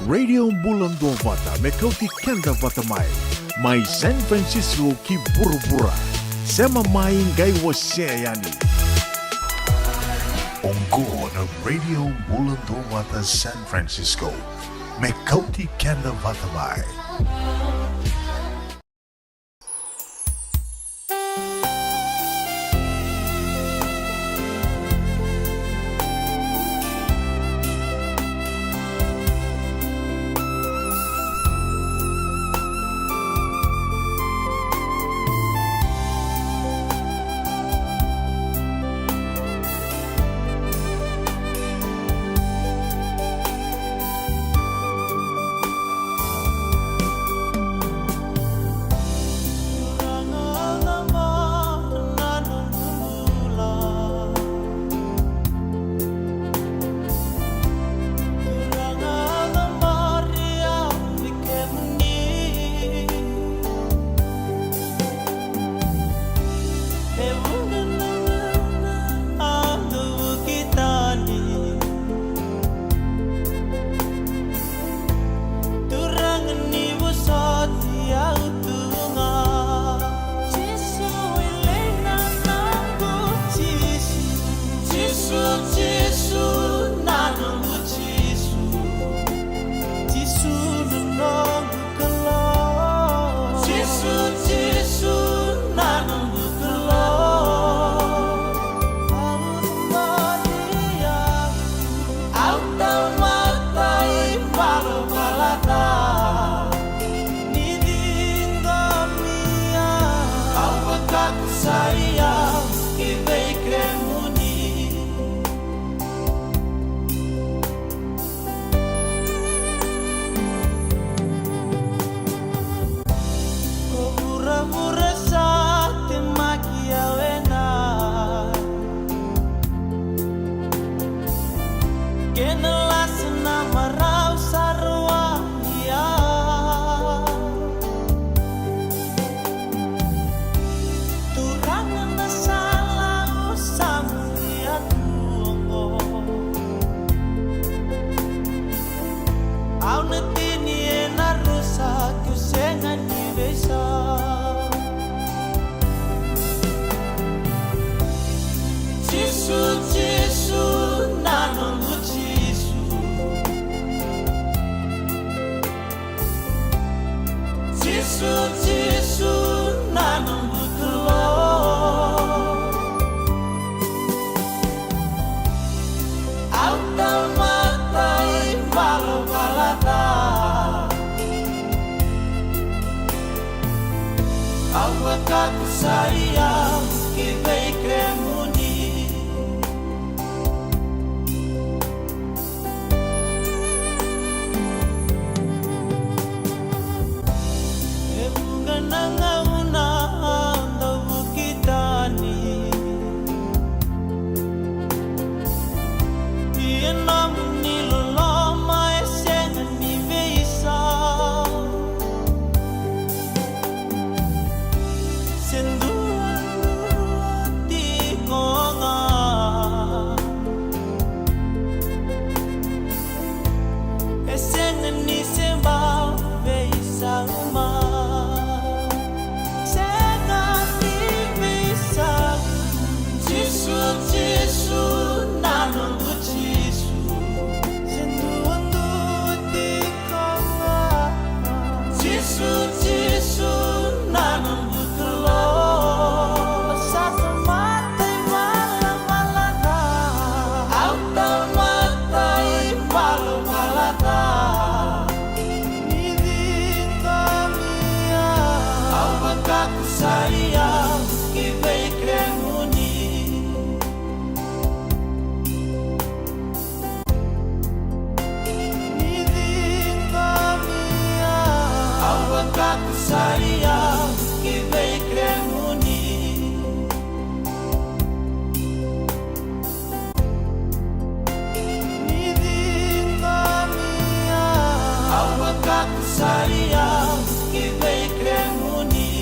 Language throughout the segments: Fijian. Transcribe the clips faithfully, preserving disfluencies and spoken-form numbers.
Radio Bula Duavata, me kauti keda vata mai. Mai San Francisco ki vuravura. Sema mai qai wasea yani. Oqo na Radio Bula Duavata San Francisco, me kauti keda vata mai. Turaga ni vosoti au tu ga. Jisu e lei na noqu Jisu. Jisu, Jisu, na noqu Jisu. Jisu na noqu Kalou. Jisu, Jisu, na noqu Kalou. Au mani au Au tamata ivalavala ca, ni ciqomi au, au vakatusai au ki vei kemuni. Ko vuravura sa temaki au ena, kena lasa na marau sa rawa ni a. Turaga na sala au sa muria tu oqo. Au na tini ena rusa keu sega ni veisau. Jisu, Jisu, na noqu Jisu. Jisu, Jisu, na noqu Kalou. Au tamata ivalavala ca, au vakatusai au ki vei kemuni. E vuqa na gauna au dau vuki tani. Ia nomuni loloma e sega ni veisau. Se duadua tiko ga. E sega ni se bau veisau mai. Sega ni veisau. Jisu, Jisu, na noqu Jisu. Se duadua tiko ga. Jisu, Jisu, na noqu Kalou. Sa tamata ivalavala ca. Au tamata ivalavala ca. Ni ciqomi au, au vakatusai au ki vei kemuni. Ni ciqomi au, au vakatusai au ki vei kemuni. Ni ciqomi au, au vakatusai au ki vei kemuni.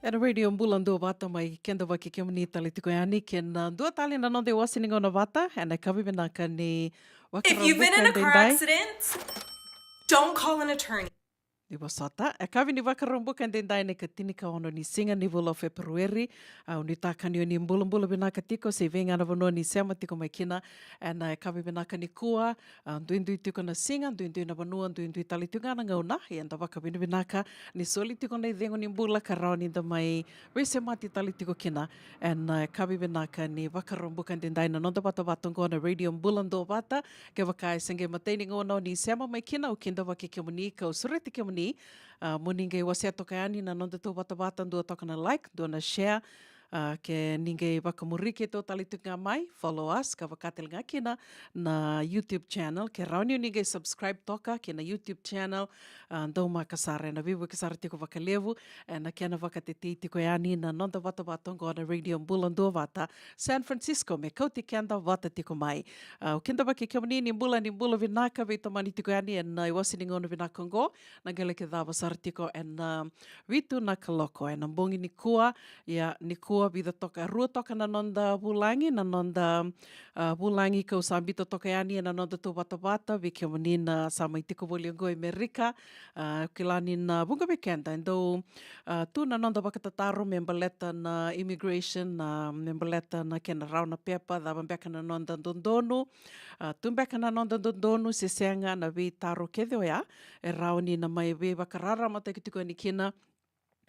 Ena Radio Bula Duavata mai keda vaki kemuni tale tiko yani kei na dua tale na noda iwase ni gauna vata ena yakavi vinaka ni If you've been in a Vakaraubuka car edaidai. Accident, don't call an attorney. Ni vosota, yakavi ni Vakaraubuka edaidai na ikatini ka ono ni siga ni vula o Feperueri. Au nuitaka ni o ni bulabula vinaka tiko se vei ga na vanua ni sema tiko mai kina. Ena yakavi vinaka nikua, a, duidui tiko na siga, duidui na vanua, duidui tale tiko ga na gauna. Ia da vakavinavinaka ni soli tiko na icegu ni bula ka rawa ni da mai veisemati tale tiko kina. Ena, e, yakavi vinaka ni Vakaraubuka edaidai na noda vatavata oqo na Radio Bula Duavata. Kevaka e se qai matai ni gauna o ni sema mai kina, au kidavaki kemuni kau sureti kemuni, a, mo ni qai wasea toka yani na nodatou vatavata, dua toka na like, dua na share. A, ke ni qai vakamuri keitou tale tiko ga mai, follow us, ka vaka tale ga kina na YouTube channel. Ke rawa ni o ni qai subscribe toka kei na YouTube channel, a, daumaka sara, ena veivuke sara tiko vakalevu ena kena vakatetei tiko yani na noda vatavata oqo na Radio Bula Duavata San Francisco, me kauti keda vata tiko mai. A, au kidavaki kemuni ni bula, ni bula vinaka, veitomani tiko yani ena iwase ni gauna vinaka oqo. Na qai laki cava sara tiko ena, a, vitu na kaloko ena bogi nikua. Ia, nikua vica toka, rua toka na noda vulagi, na noda, a, vulagi kau sa biuta toka yani ena nodatou vatavata, vei kemuni na sa mai tiko voli oqo e Merika. A, kila ni na vuqa vei keda e dau, a, tu na noda vakatataro me baleta na immigration, a, me baleta na kena rawa na pepa, cava beka na noda dodonu, a, tu beka na noda dodonu se sega, na veitaro kece oya e rawa ni na mai veivakararamataki tiko yani kina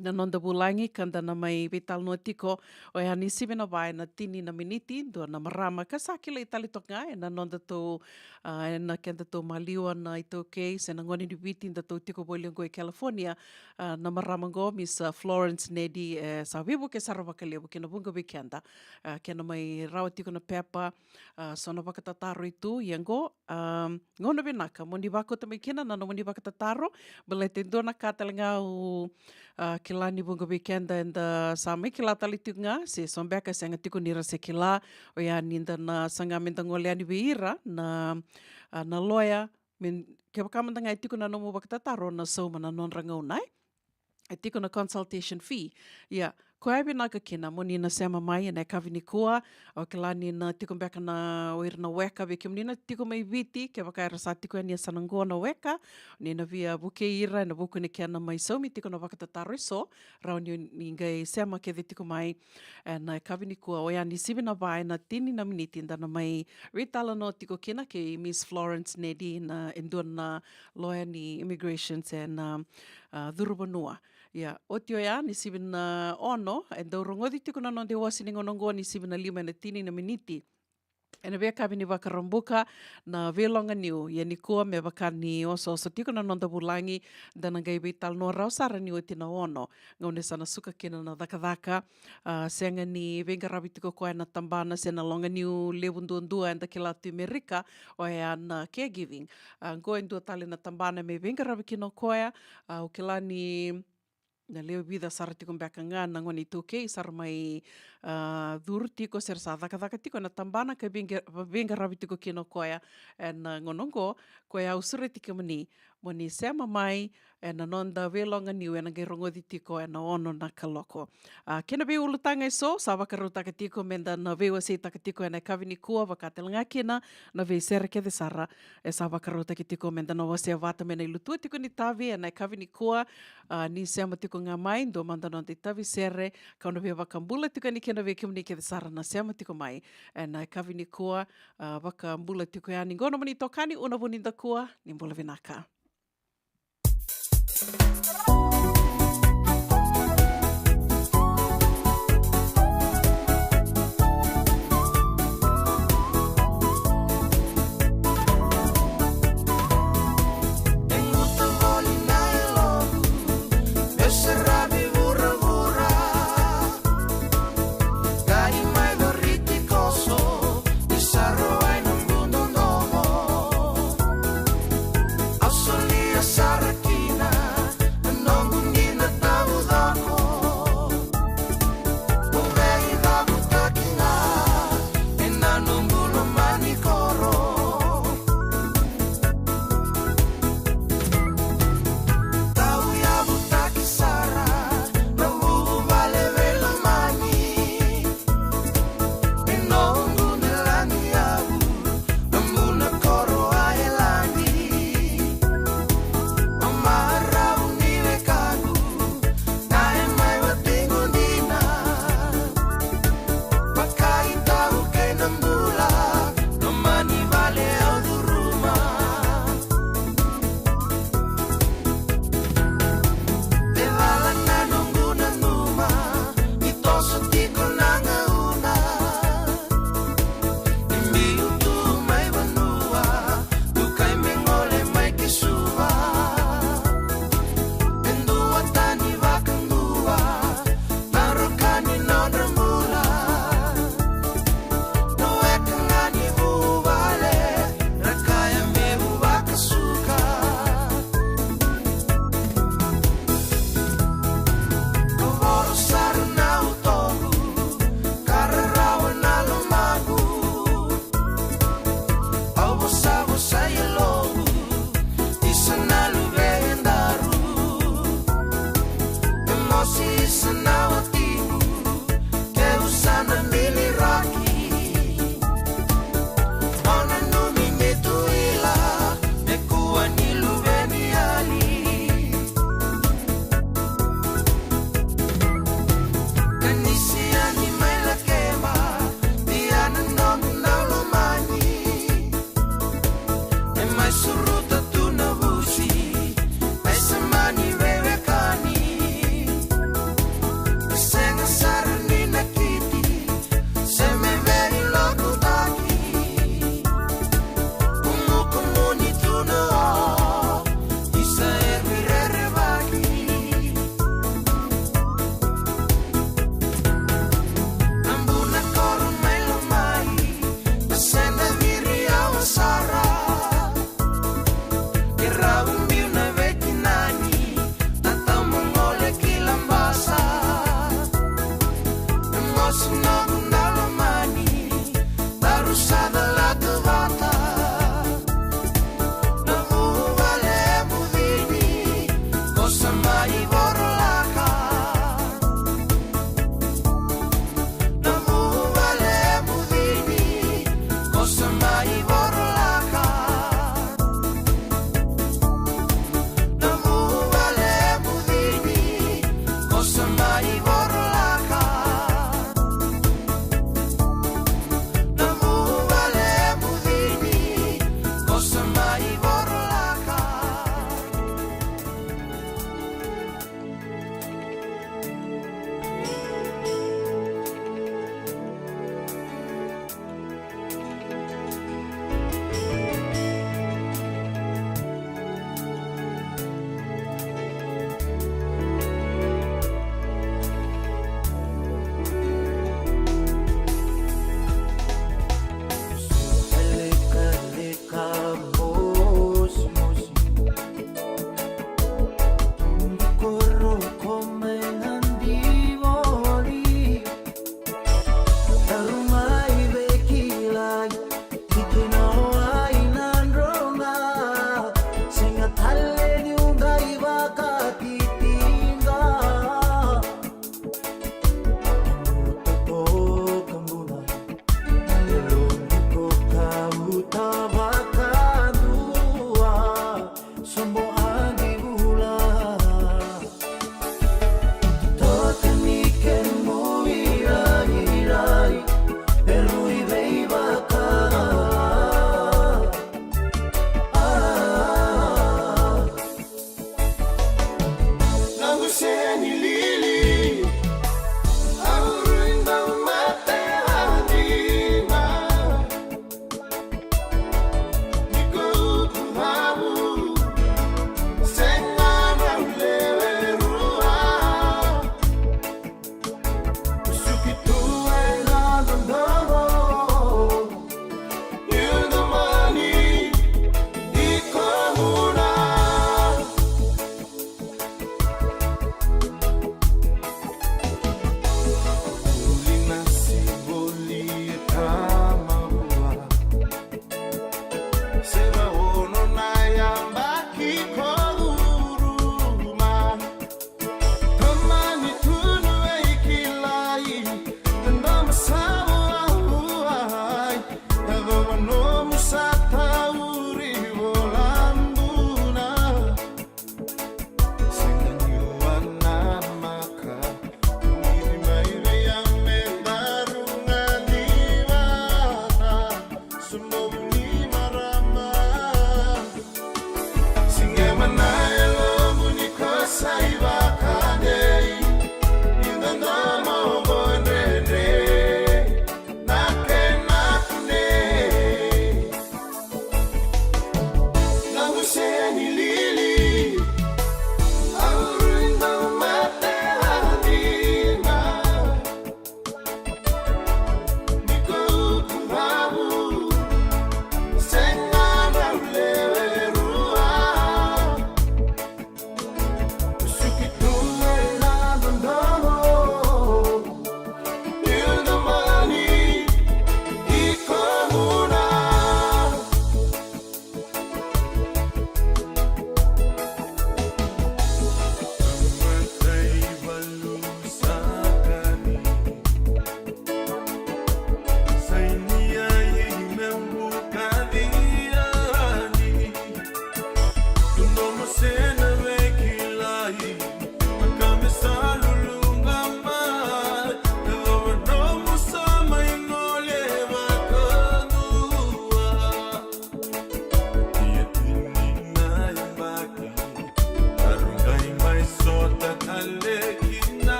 na noda vulagi, ka da na mai veitalanoa tiko. Oya ni sivi na va ena tini na miniti, dua na marama ka sa kilai tale toka ga ena nodatou, a, ena kedatou maliwa na iTaukei se na gone ni Viti datou tiko voli oqo e California. A, na marama oqo, Miss, a, Florence Nedi, e sa veivuke sara vakalevu kei na vuqa vei keda, a, kena mai rawa tiko na pepa, a, so na vakatataro e tu. Ia oqo, a, gauna vinaka mo ni vakauta mai kina na nomuni vakatataro. Baleta e dua na ka tale ga au, a, kila ni vuqa vei keda eda sa mai kila tale tiko ga, se so beka e sega tiko ni ra se kila, oya ni da na saga me da gole yani vei ira na, a, na loya. Me, kevaka mada ga e tiko na nomu vakatataro, na sauma na nodra gauna, e? E tiko na consultation fee. Ia, koya e vinaka kina mo ni na sema mai ena yakavi nikua. Au kila ni na tiko beka na, o ira na weka, vei kemuni na tiko mai Viti, kevaka era sa tiko yani e sa na qo na weka, ni na via vukei ira ena vuku ni kena mai saumi tiko na vakatataro eso. Rawa ni, ni qai sema kece tiko mai ena yakavi nikua, oya ni sivi na va ena tini na miniti, da na mai veitalanoa tiko kina kei Miss Florence Nedi, na e dua na loya ni immigration se na, a, curu vanua. Ia, oti oya ni sivi na ono, e dau rogoci tiko na noda iwase ni gauna oqo ni sivi na lima ena tini na miniti. Ena veiyakavi ni Vakaraubuka, na veiloganiu. Ia nikua me vaka ni osooso tiko na noda vulagi, da na qai veitalanoa rawa sara ni oti na ono, gauna e sa na suka kina na cakacaka. A, sega ni veiqaravi tiko koya na tabana se na loganiu levu duadua eda kila tu i Merika, oya na caregiving. A, qo e dua tale na tabana me veiqaravi kina o koya. A, au kila ni na lewe vica sara tiko beka ga na gone iTaukei sa ra mai, a, curu tiko se ra sa cakacaka tiko ena tabana ka veiqa-, veiqaravi tiko kina o koya ena gauna oqo. Koya au sureti kemuni mo ni sema mai ena noda veiloganiu ena qai rogoci tiko ena ono na kaloko. A, kei na veiulutaga eso sa vakarautaka tiko me da na veiwaseitaka tiko ena yakavi nikua, vaka tale ga kina na veisere kece sara e sa vakarautaki tiko me da na wasea vata mai na ilutua tiko ni tavi ena yakavi nikua. A, ni sema tiko ga mai, dua mada noda itavi sere, kau na via vakabula tiko yani kina vei kemuni kece sara na sema tiko mai ena yakavi nikua. A, vakabula tiko yani qo nomuni itokani, Una Vunidakua, ni bula vinaka.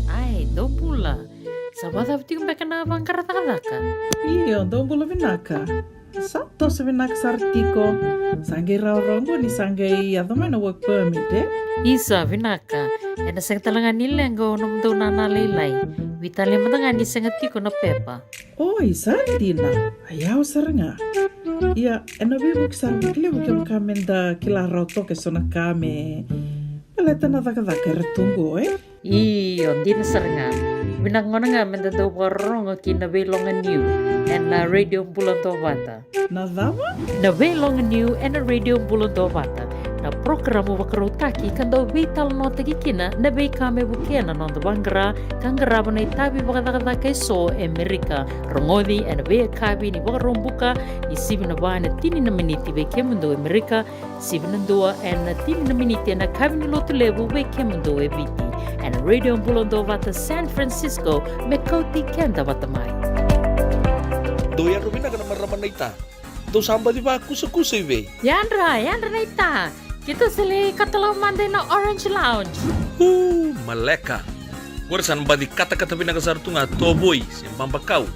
Ai, dou bula. Sa vakacava tiko beka na vaqara cakacaka? Io, dou bula vinaka. Sa toso vinaka sara tiko. Sa qai rawarawa qo ni sa qai yaco mai na work permit, e? Isa, vinaka. Ena sega tale ga ni leqa o nomudou nana lailai. Veitalia mada ga ni sega tiko na pepa. Oi, sa dina. A yawa sara ga. Ia, ena veivuke sara vakalevu kevaka meda kila rawa toka eso na ka me baleta na cakacaka era tu qo, e? Io, dina sara ga. Vinaka gona ga meda dau vakarorogo ki na Veiloga Niu ena Radio Bula Duavata. Na cava? Na Veiloga Niu ena Radio Bula Duavata, na porokaramu vakarautaki ka dau veitalanoataki kina na veika me vukea na noda vaqara ka qarava na itavi vakacakacaka eso e Amerika. Rogoci ena veiyakavi ni Vakaraubuka, ni sivi na va ena tini na miniti vei kemudou e Amerika, sivi na dua ena tini na miniti ena yakavi ni Lotulevu vei kemudou e Viti, ena Radio Bula Duavata San Francisco, me kauti keda vata mai. Dou yadra vinaka na marama naita. Dou sa baci vakusakusa i vei? Yadra, yadra naita. Keitou sa lai katalau mada ina Orange Lounge. U, maleka. Qori sa na baci katakata vinaka sara tu ga tovoi se babakau.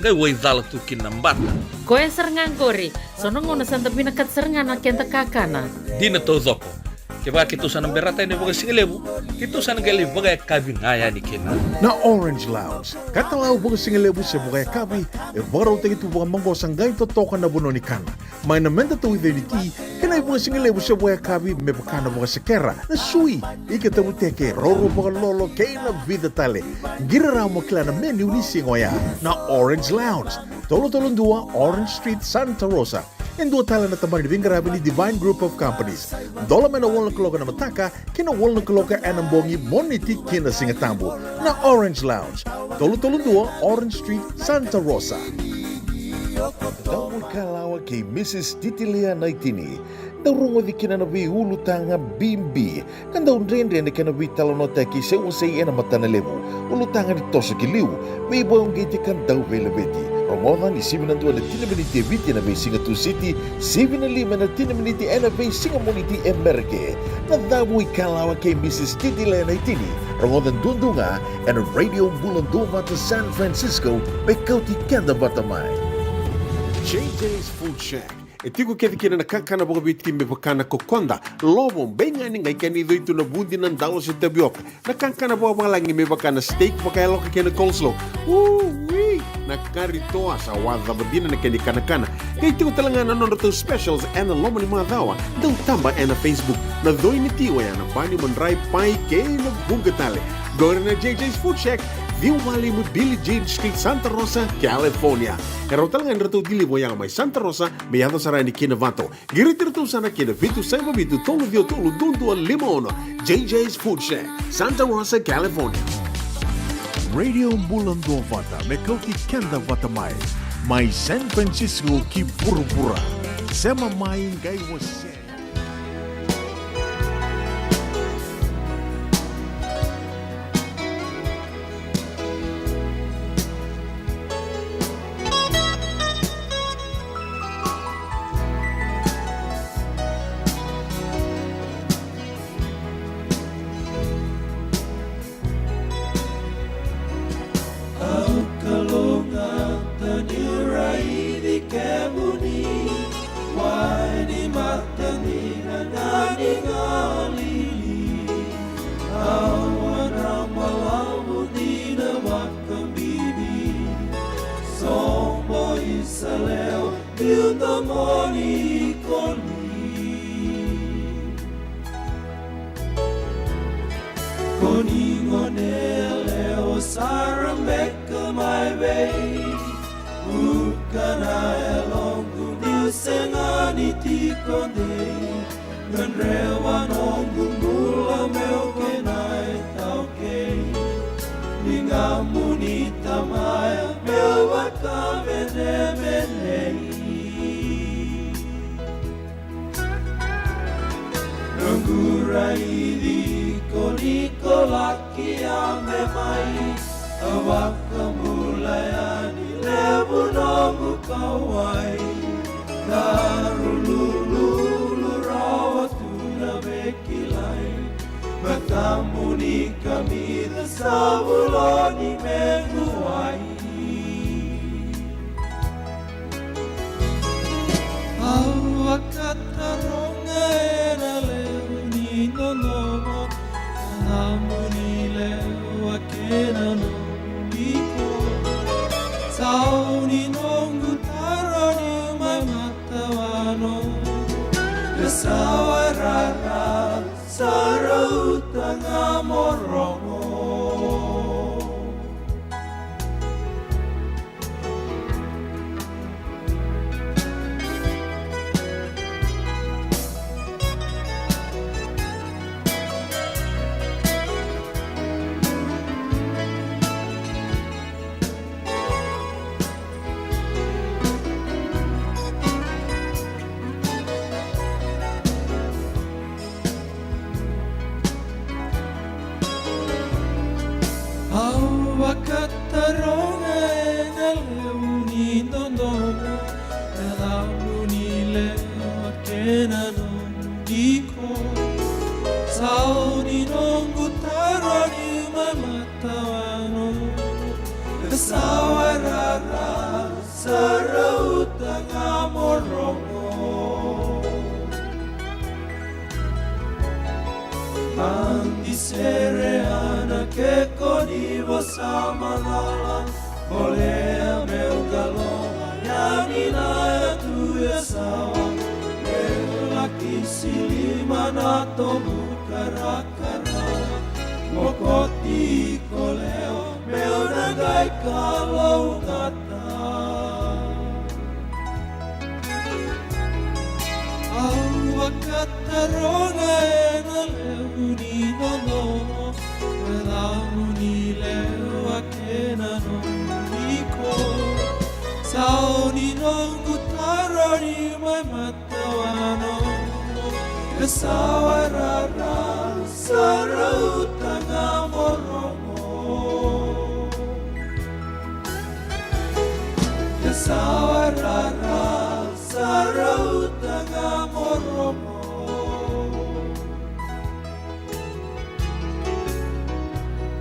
Qai wai cala tu kina na bata. Koya sara ga qori. So na gauna sa da vinakata sara ga na keda kakana. Dina taucoko. Kevaka keitou sa na berata yani vakasigalevu, keitou sa na qai lai vakayakavi ga yani kina. Na Orange Lounge, katalau vakasigalevu se vakayakavi, e vakarautaki tu vakamaqosa qai totoka na vanua ni kana. Mai na meda tauica ni ti, kei na ivakasigalevu se vakayakavi me vaka na vakasekera, na sui, ika tavuteke, roro vakalolo, kei na vica tale. Qiri rawa mo kila na menu ni siga oya. Na Orange Lounge, tolu tolu dua Orange Street, Santa Rosa. E dua tale na tabana ni veiqaravi ni Divine Group of Companies. Dola mai na walu na kaloko ena mataka ki na walu na kaloko ena bogi Moniti ki na Sigatabu. Na Orange Lounge, tolu tolu dua Orange Street, Santa Rosa. Dau ikalawa kei Mrs Titilia Naitini. Dau rogoci kina na veiulutaga bibi. Ka dau dredre na kena veitalanoataki se wasei ena matana levu. Ulutaga ni toso ki liu, veivakauqeti ka dau veilaveti. Rogoca ni sivi na dua ena tini na miniti e Viti ena veisiga Tusiti, sivi na lima ena tini na miniti ena veisiga Moniti e Merika. Na Cavu ikalawa kei Mrs Titilia Naitini. Rogoca duadua ga ena Radio Bula Duavata San Francisco, me kauti keda vata mai. J J's Food Shack. E tiko kece kina na kakana vakaViti me vaka na kokoda, lovo, beigani, qai kena icoi tu na vudi, na dalo se tavioka. Na kakana vakavalagi me vaka na steak vakayaloka kei na coleslaw. Uii! Na kari toa sa wacava dina na kena ikanakana. Qai tiko tale ga na nodratou specials ena loma ni macawa. Dau taba ena Facebook. Na coi ni ti oya na bani, madrai, pai kei na vuqa tale. Qori na J J's Food Shack, ciwa walu lima Billie Jean Street, Santa Rosa, California. E rawa tale ga ni ratou deliver oya mai Santa Rosa me yaco sara yani ki Novato. Qiriti iratou sara ki na vitu saiva vitu tolu ciwa tolu dua dua lima ono. J J's Food Shack, Santa Rosa, California. Radio Bula Duavata, me kauti keda vata mai. Mai San Francisco ki vuravura. Sema mai qai wasea. Au kalougata niu raici kemuni, wai ni mata ni na gani galili. Au a drama lavu ni na vakabibi, sobo i sa lewa, niu domoni ko ni. Ko ni gone yalewa sara beka mai vei Vuka na yaloqu niu sega ni tiko dei, gadreva noqu bula meu kena itaukei. Ligamuni tamaya meu vakamenemenei. Noqu raici iko ni ko laki a me mai, a vakabula yani levu noqu kauwai. Daru lululu rawa tu na veikilai, matamuni kamica sa vuloni mequ wai. Au vakataroga ena levu ni nonomo, na muni lewa kei na nomu iko. Sau ni noqu taro ni mai matawano, e sawarara, sa rauta ga mo rogo. Au vakataroga ena levu ni dodonu, na levu ni lewa kei na nomu iko. Sau ni noqu taro ni mai matawano, e sawarara, sa rauta ga mo rogo. Adi sere ana ke ko ni vosa malala, o lea meu qalo yani na yatu e sawa. Meu laki silima na tobu karakara, mo koti iko leo, meu na qai kalougata. Au vakataroga ena levu ni nonomo, na levu ni lewa kei na nomu iko. Sau ni noqu taro ni mai matawano, e sawarara, sa rauta ga mo rogo. E sawarara, sa rauta ga mo rogo.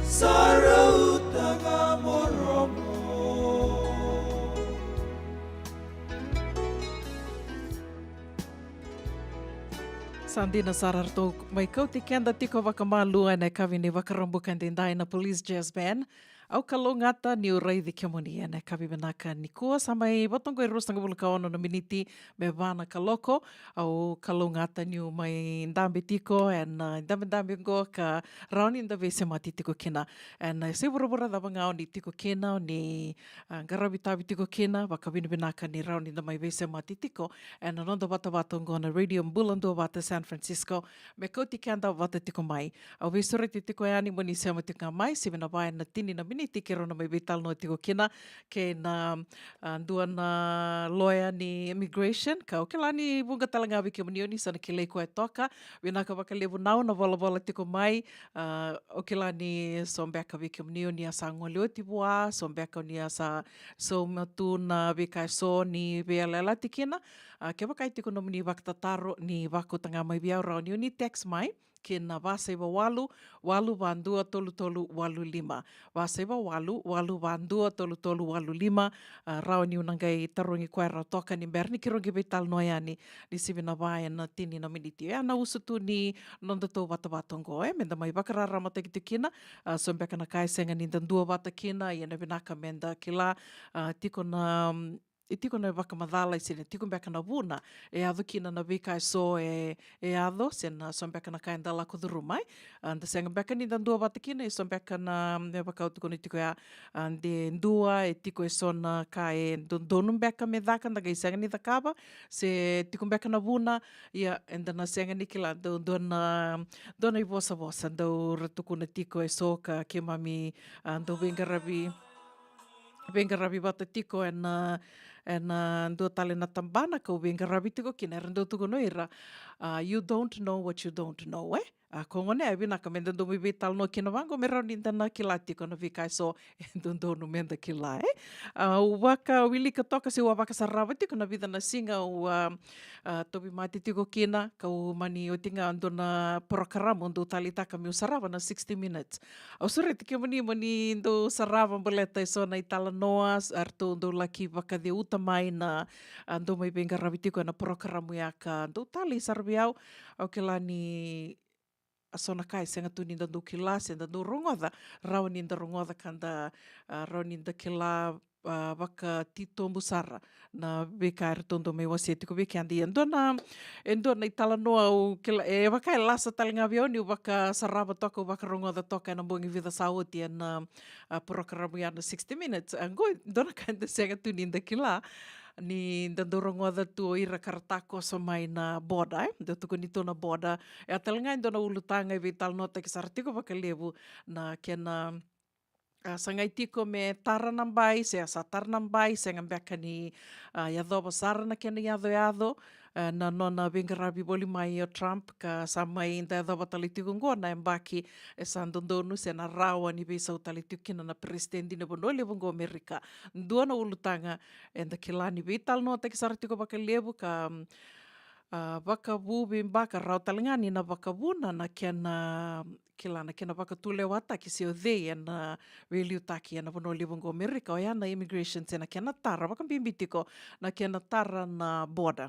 Sa rauta ga mo rogo. Sa dina sara ratou mai kauti keda tiko vakamalua ena yakavi ni Vakaraubuka edaidai na Police Jazz Band. Au kalougata niu raici kemuni ena yakavi vinaka nikua. Sa mai vata oqo e ruasagavulu ka ono na miniti me va na kaloko. Au kalougata niu mai dabe tiko ena, ah, dabedabe oqo ka rawa ni da veisemati tiko kina. Ena, ah, se vuravura cava ga o ni tiko kina, o ni, ah, qaravi tavi tiko kina, vakavinavinaka ni rawa ni da mai veisemati tiko ena noda vatavata oqo na Radio Bula Duavata San Francisco, me kauti keda vata tiko mai. Au veisureti tiko yani mo ni sema tiko ga mai, sivi na va ena tini na miniti keirau na mai veitalanoa tiko kina kei na, ah, dua na loya ni immigration, ka au kila ni vuqa tale ga vei kemuni o ni sa na kilai koya toka. Vinaka vakalevu Nau na volavola tiko mai. Ah, au kila ni so beka vei kemuni o ni a sa gole oti vua, so beka o ni a sa sauma tu na veika eso ni veiyalayalati kina. Ah, kevaka e tiko nomuni vakatataro ni vakauta ga mai vei au, rawa ni o ni text mai kina va saiva walu, walu va dua tolu tolu walu lima. Va saiva walu, walu va dua tolu tolu walu lima. Ah, rawa niu na qai tarogi koya rawa toka ni bera ni keirau qai veitalanoa yani, ni sivi na va ena tini na miniti. Oya na usutu ni nodatou vatavata oqo, e, meda mai vakararamataki tiko kina. Ah, so beka na ka e sega ni da duavata kina, ia na vinaka meda kila, ah, tiko na, mm, e tiko na vakamacala, se na tiko beka na vuna e yaco kina na veika e so e, e yaco, se na so beka na ka eda lako curuma, e. A, da sega beka ni da dua vata kina, e so beka na, me vaka au tukuna tiko ya, a, de dua, e tiko e so na ka e dodonu beka me caka, da qai sega ni cakava, se tiko beka na vuna, ia, eda na sega ni kila, dau dua na, dua na ivosavosa, dau ra tukuna tiko e so ka keimami, a, dau veiqaravi, veiqaravi vata tiko ena, ena dua tale na tabana kau veiqaravi tiko kina, era dau tukuna o ira, a, "You don't know what you don't know," e? A, ko gona e vinaka me da dau mai veitalanoa kina vaqo me rawa ni da na kila tiko na veika e so e dodonu me da kila, e? A, au vakawilika toka se au a vakasarava tiko na vica na siga au a, a, tauvimate tiko kina, kau mani oti ga dua na porokaramu au dau taleitaka meu sarava na sixty Minutes. Au sureti kemuni mo ni dau sarava baleta e so na italanoa, s-, eratou dau laki vakaceuta mai na, a, dau mai veiqaravi tiko ena porokaramu ya ka dau talei sara vei au. Au kila ni a so na ka e sega tu ni da dau kila, se da dau rogoca, rawa ni da rogoca ka da, a, rawa ni da kila, a, vakatitobu sara na veika eratou dau mai wasea tiko vei keda. Ia, dua na, e dua na italanoa au kila, e vaka e lasa tale ga vei au niu vakasarava toka, au vakarogoca toka ena bogi vica sa oti ena, a, porokaramu ya na sixty Minutes. A, qo, dua na ka eda sega tu ni da kila, ni da dau rogoca tu o ira ka ra takoso mai na border, e? Da tukuni tu na border. E a tale ga e dua na ulutaga e veitalanoataki sara tiko vakalevu na kena, a, sagai tiko me tara na bai, se a sa tara na bai, sega beka ni, a, yacova sara na kena yacoyaco, e, na nona veiqaravi voli mai o Trump, ka sa mai da yacova tale tiko qo na yabaki e sa dodonu se na rawa ni veisau tale tiko kina na peresitedi ni vanua levu qo Amerika. Dua na ulutaga eda kila ni veitalanoataki sara tiko vakalevu ka, mm, a, vakavu veibaka, rawa tale ga ni na vakavuna na kena, kila, na kena vakatulewataki se o cei ena veiliutaki ena vanua levu qo Amerika, oya na immigration se na kena tara, vakabibi tiko na kena tara na border.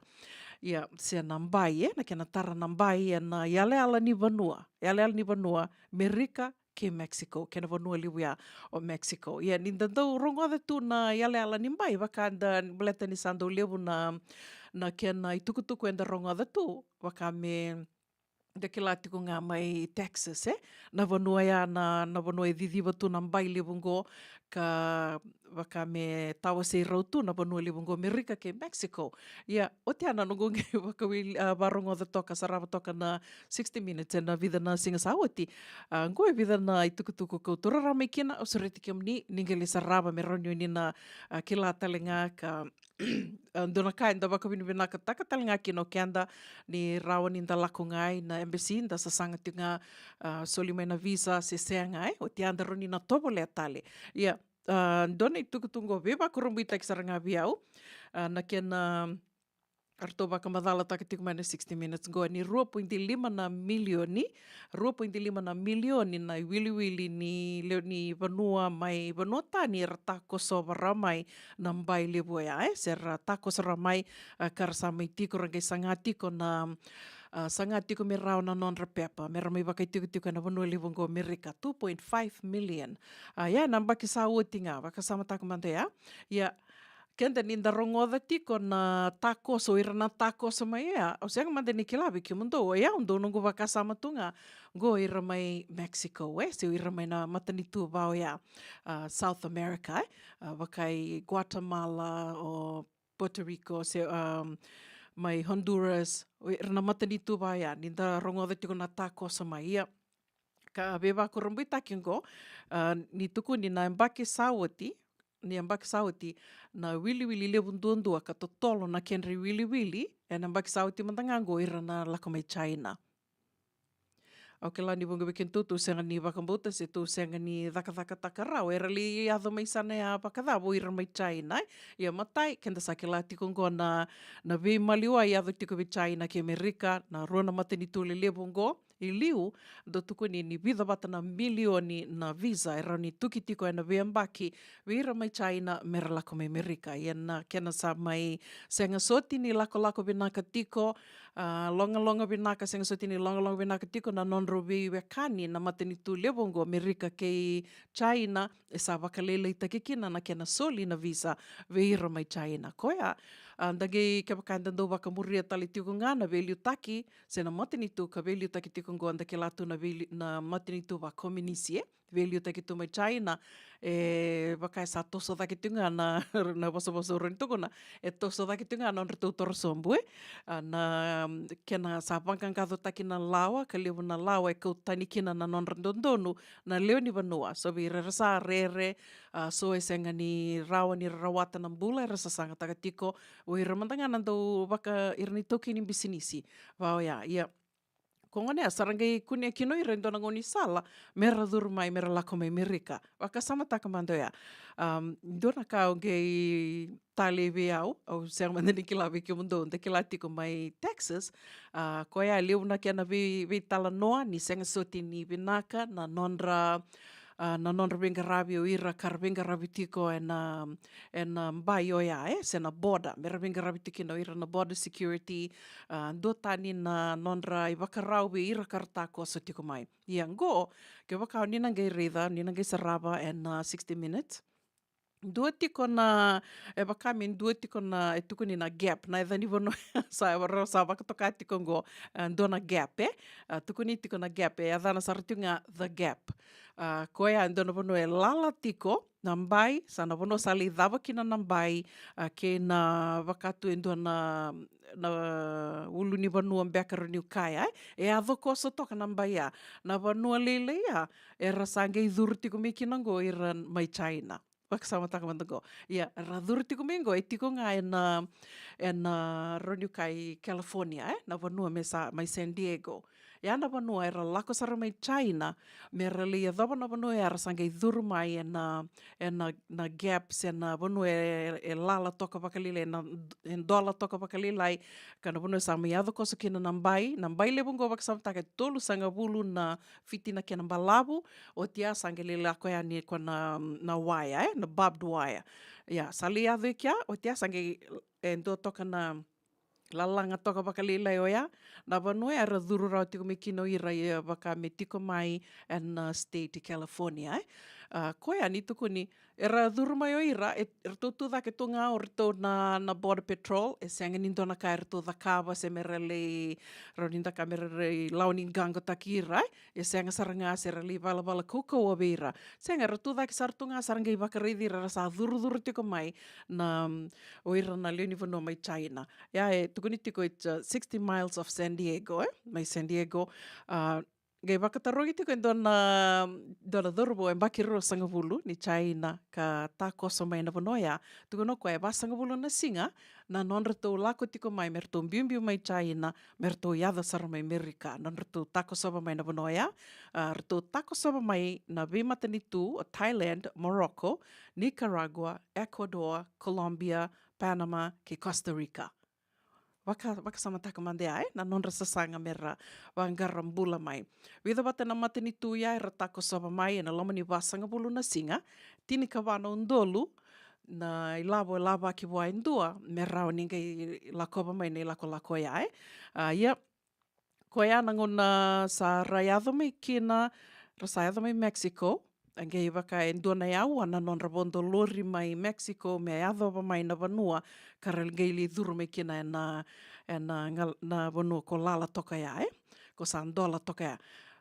Ia, se na bai, e, na kena tara na bai ena yalayala ni vanua, yalayala ni vanua Amerika kei Mexico, kei na vanua levu ya o Mexico. Ia, ni da dau rogoca tu na yalayala ni bai, vaka da, baleta ni sa dau levu na, na kena itukutuku eda rogoca tu, vaka me da kila tiko ga mai Texas, e? Na vanua ya, na, na vanua e ciciva tu na bai levu qo, ka vaka me tawasei rau tu na vanua levu qo Amerika kei Mexico. Ia, oti ya na noqu qai vakawili, a, varogoca toka, sarava toka na sixty Minutes ena vica na siga sa oti. A, qo e vica na itukutuku kau taura mai kina, au sureti kemuni ni qai lai sarava me rawa ni o ni na, a, kila tale ga ka, a, dua na ka eda vakavinavinakataka tale ga kina o keda ni rawa ni da lako ga i na embassy, da sasaga tiko ga, a, soli mai na visa se sega, e? Oti ya da rawa ni na tovolea tale. Ia, a, dua na itukutuku qo veivakurabuitaki sara ga vei au, a, na kena, a, ratou vakamacalataka tiko mai na sixty Minutes qo ni rua poidi lima na milioni, rua poidi lima na milioni na iwiliwili ni lewe ni vanua mai vanua tani era takosova rawa mai na bai levu oya, e? Se ra takoso rawa mai, a, ka ra sa mai tiko, ra qai saga tiko na, a, saga tiko me rawa na nodra pepa me ra mai vakaitikotiko ena vanua levu qo Amerika, two point five million. A, ia, na yabaki sa oti ga, vakasamataka mada ya. Ia, keda ni da rogoca tiko na takoso, o ira na takoso mai oya, au sega mada ni kila vei kemudou, oya au dau noqu vakasama tu ga, qo ira mai Mexico, e, se o ira mai na matanitu va oya, a, South America, e, a, vaka i Guatemala, o Puerto Rico, se, um, mai Honduras, o ira na matanitu va oya, ni da rogoca tiko na takoso mai. Ia, ka veivakurabuitaki qo, a, ni tukuni na yabaki sa oti, ni yabaki sa oti, na wiliwili levu duadua ka totolo na kedra iwiliwili ena yabaki sa oti mada ga qo, ira na lako mai China. Au kila ni vuqa vei kedatou tou sega ni vakabauta se tou sega ni cakacakataka rawa, era lai yaco mai sana ya vakacava o ira mai China, e? Ia, matai, keda sa kila tiko qo na, na veimaliwai e yaco tiko vei China kei Amerika, na rua na matanitu lelevu qo, I liu, dau tukuni ni vica vata na milioni na visa e rawa ni tuki tiko ena veiyabaki vei ira mai China me ra lako mai Amerika. Ia na kena sa mai sega soti ni lakolako vinaka tiko, a, logaloga vinaka, sega soti ni logaloga vinaka tiko na nodrau veiwekani na matanitu levu oqo, Amerika kei China, e sa vakalailaitaki kina na kena soli na visa vei ira mai China. Koya, a, da qai kevaka eda dau vakamuria tale tiko ga na veiliutaki se na matanitu ka veiliutaki tiko oqo, da kila tu na veili-, na matanitu vakomunisi, e veiliutaki tu mai China, e vaka e sa toso cake tiko ga na, na vosavosa au rawa ni tukuna, e toso cake tiko ga na nodratou toro sobu, e. A, na, mm, kena sa vaqaqacotaki na lawa, ka levu na lawa e kau tani kina na nodra dodonu na lewe ni vanua. So vei ira era sa rere, a, so e sega ni rawa ni ra rawata na bula era sasagataka tiko, o ira mada ga na dau vaka ira na itaukei ni bisinisi. Va oya, ia, ko gona ya sa ra qai kunea kina o ira e dua na gaunisala me ra curu mai, me ra lako mai Amerika. Vakasamataka mada oya. Am, dua na ka au qai talei vei au, au sega mada ni kila vei kemudou, da kila tiko mai Texas, a, koya levu na kena vei, veitalanoa ni sega soti ni vinaka na nodra, a, na nodra veiqaravi o ira ka ra veiqaravi tiko ena, ena bai oya, e, se na border, me ra veiqaravi tiko kina o ira na border security, a, duatani na nodra ivakarau vei ira ka ra takoso tiko mai. Ia qo, kevaka o ni na qai raica, ni na qai sarava ena sixty Minutes, dua tiko na, e vaka me dua tiko na, e tukuni na gap, na yaca ni vanua sa, sa vakatoka tiko qo, e, dua na gap, e? A, tukuni tiko na gap, e yacana sara tiko ga The Gap. A, koya e dua na vanua e lala tiko na bai, sa na vanua sa lai cava kina na bai, a, kei na vaka tu e dua na, na ulu ni vanua beka rawa niu kaya, e? E yaco koso toka na bai ya. Na vanua lailai ya, era sa qai curu tiko mai kina qo ira mai China. Vakasamataka mada qo. Ia, ra curu tiko mai qo, e tiko ga ena, ena rawa niu kaya i California, e? Na vanua me sa, mai San Diego. Ia na vanua era lako sara mai China, me ra lai yacova na vanua ya ra sa qai curu mai ena, ena, na gap, se na vanua e, e lala toka vakalailai, na, e dola toka vakalailai, ka na vanua sa mai yaco koso kina na bai, na bai levu qo vakasamataka e tolusagavulu na fiti na kena balavu, oti ya sa qai lai lako yani ko na, na waya, e, na barbed wire. Ia, sa lai yaco i kea, oti ya sa qai, e, dua toka na lalaga toka vakalailai oya, na vanua era curu rawa tiko mai kina o ira, ia vaka me tiko mai ena, a, state i California, e. A, koya ni tukuni, era curu mai o ira, e, eratou tu cake tu ga o ratou na, na Border Patrol, e sega ni dua na ka eratou cakava se me ra lai, rawa ni da kaya me ra lai lawa ni qaqotaki ira, e. E sega sara ga se ra lai valavala kaukauwa vei ira. Sega, era tu cake sara tu ga, sa ra qai vakaraici ira, era sa curucuru tiko mai na, mm, o ira na lewe ni vanua mai China. Ia, e tukuni tiko it's, uh, sixty miles of San Diego, e? Mai San Diego, a, qai vakatarogi tiko e dua na, dua na cauravou e yabaki ruasagavulu ni China ka takoso mai na vanua ya. Tukuna o koya e vasagavulu na siga na nodratou lako tiko mai me ratou biubiu mai China, me ratou yaco sara mai Amerika. Nodratou takosova mai na vanua ya, a, ratou takosova mai na veimatanitu o Thailand, Morocco, Nicaragua, Ecuador, Colombia, Panama kei Costa Rica. Vaka, vakasamataka mada ya, e, na nodra sasaga me ra vaqara bula mai. Vica vata na matanitu ya era takosova mai ena loma ni vasagavulu na siga, tinikava na udolu na ilavo e lavaki vua e dua me rawa ni qai lakova mai na ilakolako ya, e. A, ia, koya na gauna sa ra yaco mai kina, ra sa yaco mai Mexico, a qai vaka e dua na yaua na nodra vodo lori mai Mexico me yacova mai na vanua ka ra qai lai curu mai kina ena, ena gal-, na vanua ko lala toka ya, e? Ko sa dola toka ya.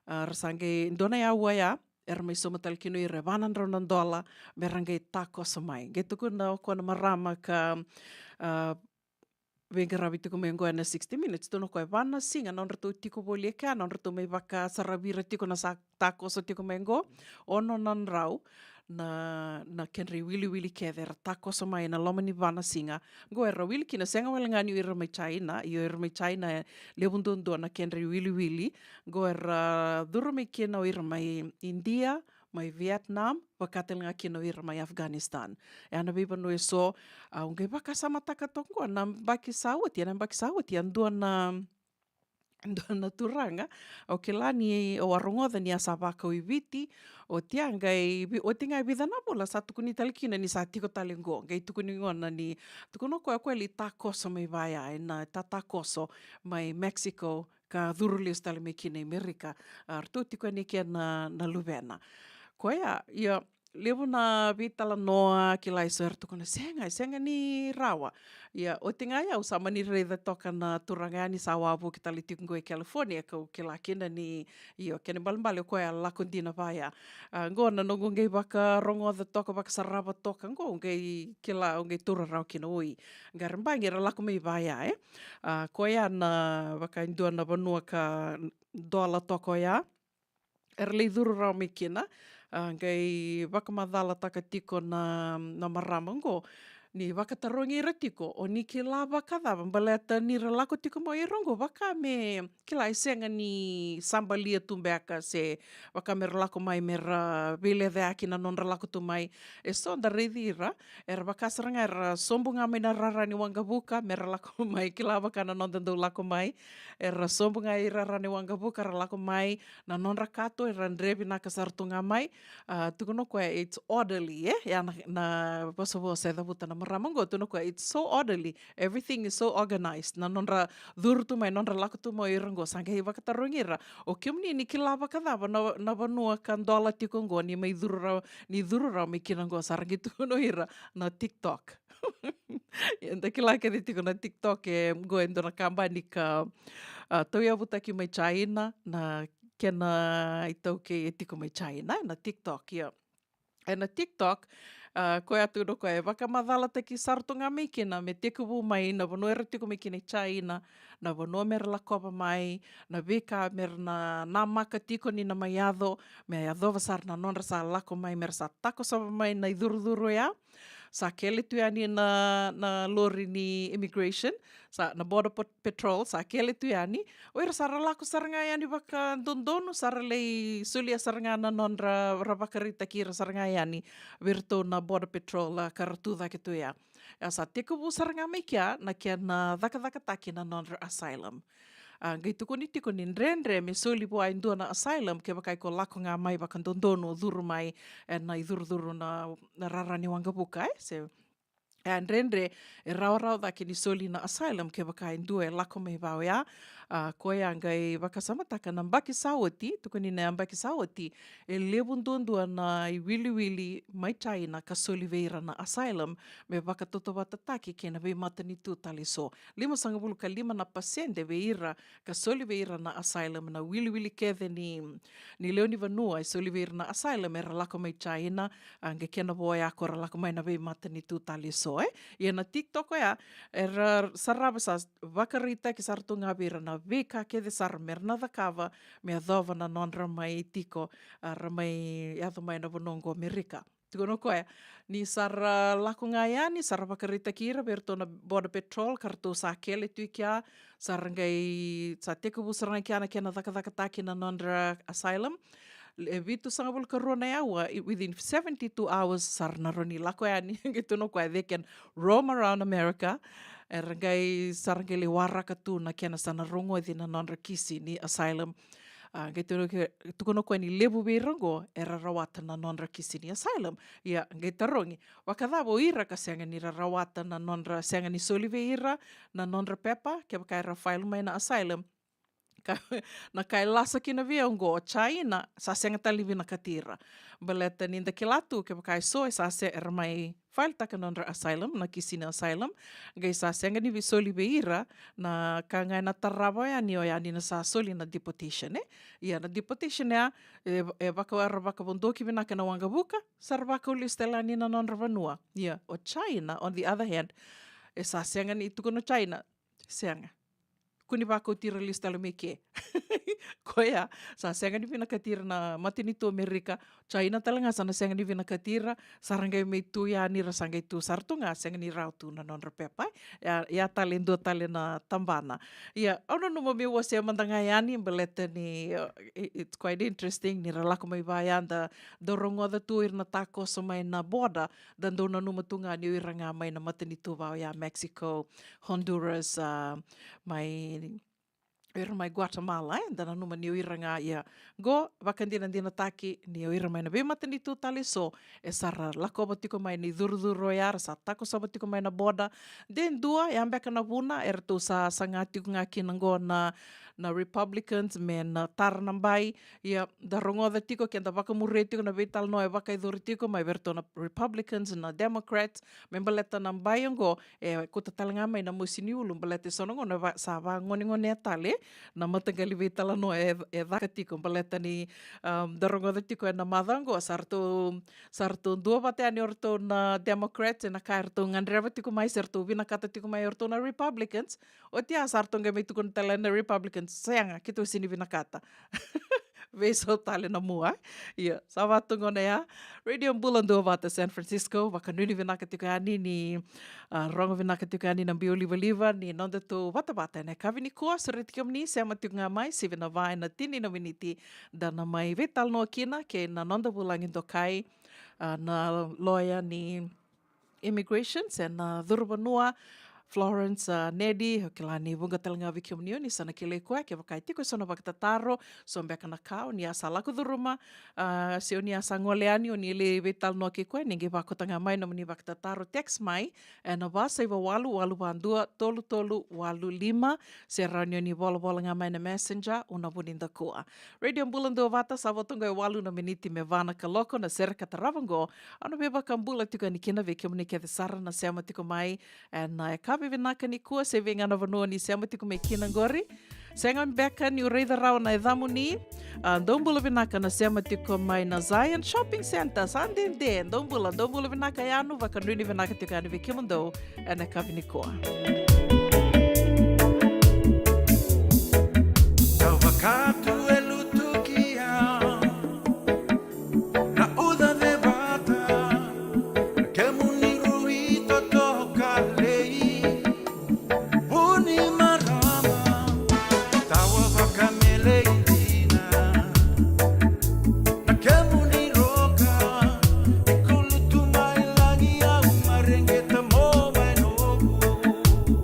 A, ra sa qai, dua na yaua ya, era mai sauma tale kina o ira e va na drau na dola me ra qai takoso mai. Qai tukuna o koya na marama ka, a, veiqaravi tiko mai oqo ena sixty Minutes, tukuna o koya e va na siga nodratou tiko voli e kea, nodratou mai vakasaravi ira tiko na sa takoso tiko mai oqo, ono na drau na, na kedra iwiliwili kece era takoso mai ena loma ni va na siga. Oqo era wili kina, sega wale ga ni o ira mai China, ia o ira mai China e levu duadua na kedra iwiliwili. Oqo era curu mai kina o ira mai India, mai Vietnam, vaka tale ga kina o ira mai Afghanistan. E a na veivanua eso, a, au qai vakasamataka toka oqo na yabaki sa oti, ena yabaki sa oti, a dua na, dua na turaga, au kila ni au a rogoca ni a sa vakau i Viti, oti a qai vi-, oti ga e vica na vula sa tukuni tale kina ni sa tiko tale qo, qai tukuni gona ni tukuna o koya, o koya lai takoso mai vaya, ena tatakoso mai Mexico, ka curu lesu tale mai kina i Merika. A, ratou tiko yani kei na, na luvena. Koya, ia, levu na veitalanoa, kila, e so era tukuna, sega, e sega ni rawa. Ia, oti ga ya au sa mani raica toka na turaga yani sa wavoki tale tiko qo i California, kau kila kina ni, io, kena ibalebale o koya a lako dina vaya. A, qo na noqu qai vakarogoca toka, vakasarava toka, qo au qai kila, au qai taura rawa kina, oi. Qara baqi era lako mai vaya, e. A, koya na vaka e dua na vanua ka dola toka oya. Era lai curu rawa mai kina, a, qai vakamacalataka tiko na, na marama qo. Ni vakatarogi ira tiko, o ni kila vakacava, baleta ni ra lako tiko mai o ira qo, vaka me, kila, e sega ni sabalia tu beka se vaka me ra lako mai me ra veilecayaki na nodra lako tu mai. E so da raici ira, era vaka sara ga era sobu ga mai na rara ni waqavuka me ra lako mai, kila, vaka na noda dau lako mai. Era sobu ga i rara ni waqavuka ra lako mai, na nodra kato era dre vinaka sara tu ga mai. A, tukuna o koya it's orderly, e? Ia na, na vosavosa e cavuta na marama qo, tukuna o koya it's so orderly, everything is so organized. Na nodra curu tu mai, nodra lako tu mai o ira qo, sa qai vakatarogi ira, o kemuni ni kila vakacava na, na vanua ka dola tiko qo, ni mai curu rawa, ni curu rawa mai kina qo, sa ra qai tukuna o ira na TikTok. Eda kila kece tiko na TikTok, e qo e dua na kabani ka, a, tauyavutaki mai China, na kena itaukei e tiko mai China, na TikTok, ia. Ena TikTok, a, koya tu na koya e vakamacalataki sara tu ga mai kina me tekivu mai na vanua era tiko mai kina i China, na vanua me ra lakova mai, na veika me ra na namaka tiko ni na mai yaco, me yacova sara na nodra sa lako mai, me ra sa takosova mai na icurucuru ya. Sa kele tu yani na, na lori ni immigration, sa na border pat-, patrol, sa kele tu yani. O ira sa ra lako sara ga yani vakadodonu, sa ra lai solia sara ga na nodra, ra vakaraitaki ira sara ga yani vei iratou na border patrol, a, ka ra tu cake tu ya. A, sa tekivu sara ga mai kea na kena cakacakataki na nodra asylum. A, qai tukuni tiko ni dredre me soli vua e dua na asylum kevaka iko lako ga mai vakadodonu, curu mai ena icurucuru na, na rara ni waqavuka, e, se E a dredre, e rawarawa cake ni soli na asylum kevaka e dua e lako mai vaka oya. A, koya qai vakasamataka na yabaki sa oti, tukuni na yabaki sa oti, e levu duadua na iwiliwili mai China ka soli vei ira na asylum me vakatautauvatataki kei na veimatanitu tale eso. Limasagavulu ka lima na pasede vei ira ka soli vei ira na asylum, na wiliwili kece ni, ni lewe ni vanua e soli vei ira na asylum era lako mai China, a, qai kena vo oya ko ra lako mai na veimatanitu tale eso, e. Ia na TikTok oya, era sarava sa vakaraitaki sara tu ga vei ira na veika kece sara me ra na cakava me yacova na nodra mai tiko, a, ra mai yaco mai na vanua oqo Amerika. Tukuna o koya, ni sa ra lako ga yani, sa ra vakaraitaki ira vei iratou na border patrol, ka ratou sa kele tu i kea, sa ra qai, sa tekivu sara ga i kea na kena cakacakataki na nodra asylum. E vitusagavulu ka rua na aua, i, within seventy-two hours, sa ra na rawa ni lako yani, qai tukuna o koya, they can roam around America, era qai, sa ra qai lai waraka tu na kena sa na rogoci na nodra kisi ni asylum. A, qai tukuna ke-, tukuna o koya ni levu vei ira oqo era rawata na nodra kisi ni asylum. Ia, qai tarogi, vakacava o ira ka sega ni ra rawata na nodra, sega ni soli vei ira na nodra pepa kevaka era file mai na asylum? Ka, na ka e lasa kina vei au oqo, o China sa sega tale ni vinakati ira. Baleta ni da kila tu kevaka e so e sa se-, era mai file taka na nodra asylum, na kisi ni asylum, qai sa sega ni veisoli vei ira, na ka ga ena tarava yani oya ni na sa soli na deportation, e. Ia na deportation ya, e, e vaka era vakavodoki vinaka na waqavuka, sa ra vakau lesu tale yani na nodra vanua. Ia o China, on the other hand, e sa sega ni, tukuna o China, sega. Kua ni vakauti ira lesu tale mai ke. Koya, sa sega ni vinakati ira na matanitu Amerika, China tale ga sa na sega ni vinakati ira, sa ra qai mai tu yani ira, sa qai tu sara tu ga, sega ni rawa tu na nodra pepa. Ia, ia tale, dua tale na tabana. Ia, au nanuma meu wasea mada ga yani, baleta ni, uh, i-, it's quite interesting, ni ra lako mai vaya, da, da rogoca tu ira na takoso mai na border, da dau nanuma tu ga ni o ira ga mai na matanitu vaka oya, Mexico, Honduras, a, mai o ira mai Guatemala, e, da nanuma ni o ira ga, ia, qo vakadinadinataki ni o ira mai na veimatanitu tale eso e sa ra lakova tiko mai na icurucuru oya, ra sa takosova tiko mai na boda. De dua, ya beka na vuna eratou sa saga tiko ga kina qo na, na Republicans me na tara na bai. Ia, da rogoca tiko ke da vakamuria tiko na veitalanoa e vakayacori tiko mai vei iratou na Republicans, na Democrats, me baleta na bai oqo, e kauta tale ga mai na mosi ni ulu, baleta e so na gauna va-, sa vagonegonea tale na mataqali veitalanoa e, e caka tiko, baleta ni, um, da rogoca tiko ena macawa oqo, sa ratou, sa ratou duavata yani o ratou na Democrats ena ka eratou gadreva tiko mai, se ratou vinakata tiko mai o ratou na Republicans. Oti ya sa ratou qai mai tukuna tale na Republicans, sega, keitou sega ni vinakata. Veisau tale na mua. Ia, sa vatu gona ya. Radio Bula Duavata San Francisco, vakanuinui vinaka tiko yani ni, a, rogo vinaka tiko yani na biu livaliva ni nodatou vatavata ena yakavi nikua. Sureti kemuni, sema tiko ga mai, sivi na va ena tini na miniti, da na mai veitalanoa kina kei na noda vulagi dokai, a, na loya ni immigration se na curu vanua, Florence, a, Nedi. O kila ni vuqa tale ga vei kemuni o ni sa na kilai koya, kevaka e tiko e so na vakatataro, so beka na ka o ni a sa lako curuma, a, se o ni a sa gole yani o ni lai veitalanoa kei koya, ni qai vakota ga mai nomuni vakatataro, text mai ena va saiva walu walu va dua tolu tolu walu lima, se rawa ni o ni volavola ga mai na Messenger, au na vu ni da kua. Radio Bula Duavata, sa vo toka e walu na miniti me va na kaloko na sere ka tarava oqo. Au na veivakabula tiko yani kina vei kemuni kece sara na sema tiko mai ena yakavi vinaka nikua, se vei ga na vanua ni sema tiko mai kina oqori. Sega beka niu raica rawa na yacamuni. A, dou bula vinaka na sema tiko mai na Zion Shopping Centre, sa dede. Dou bula, dou bula vinaka yani, vakanuinui vinaka tiko yani vei kemudou ena yakavi nikua. Tau vakatu e lutu ki au, na uca cevata, na kemuni rui totoka lei, vu ni marama, tawa vakamelei dina. Na kemuni roka, e kulutu mai lagi au mareqeta mo mai novu.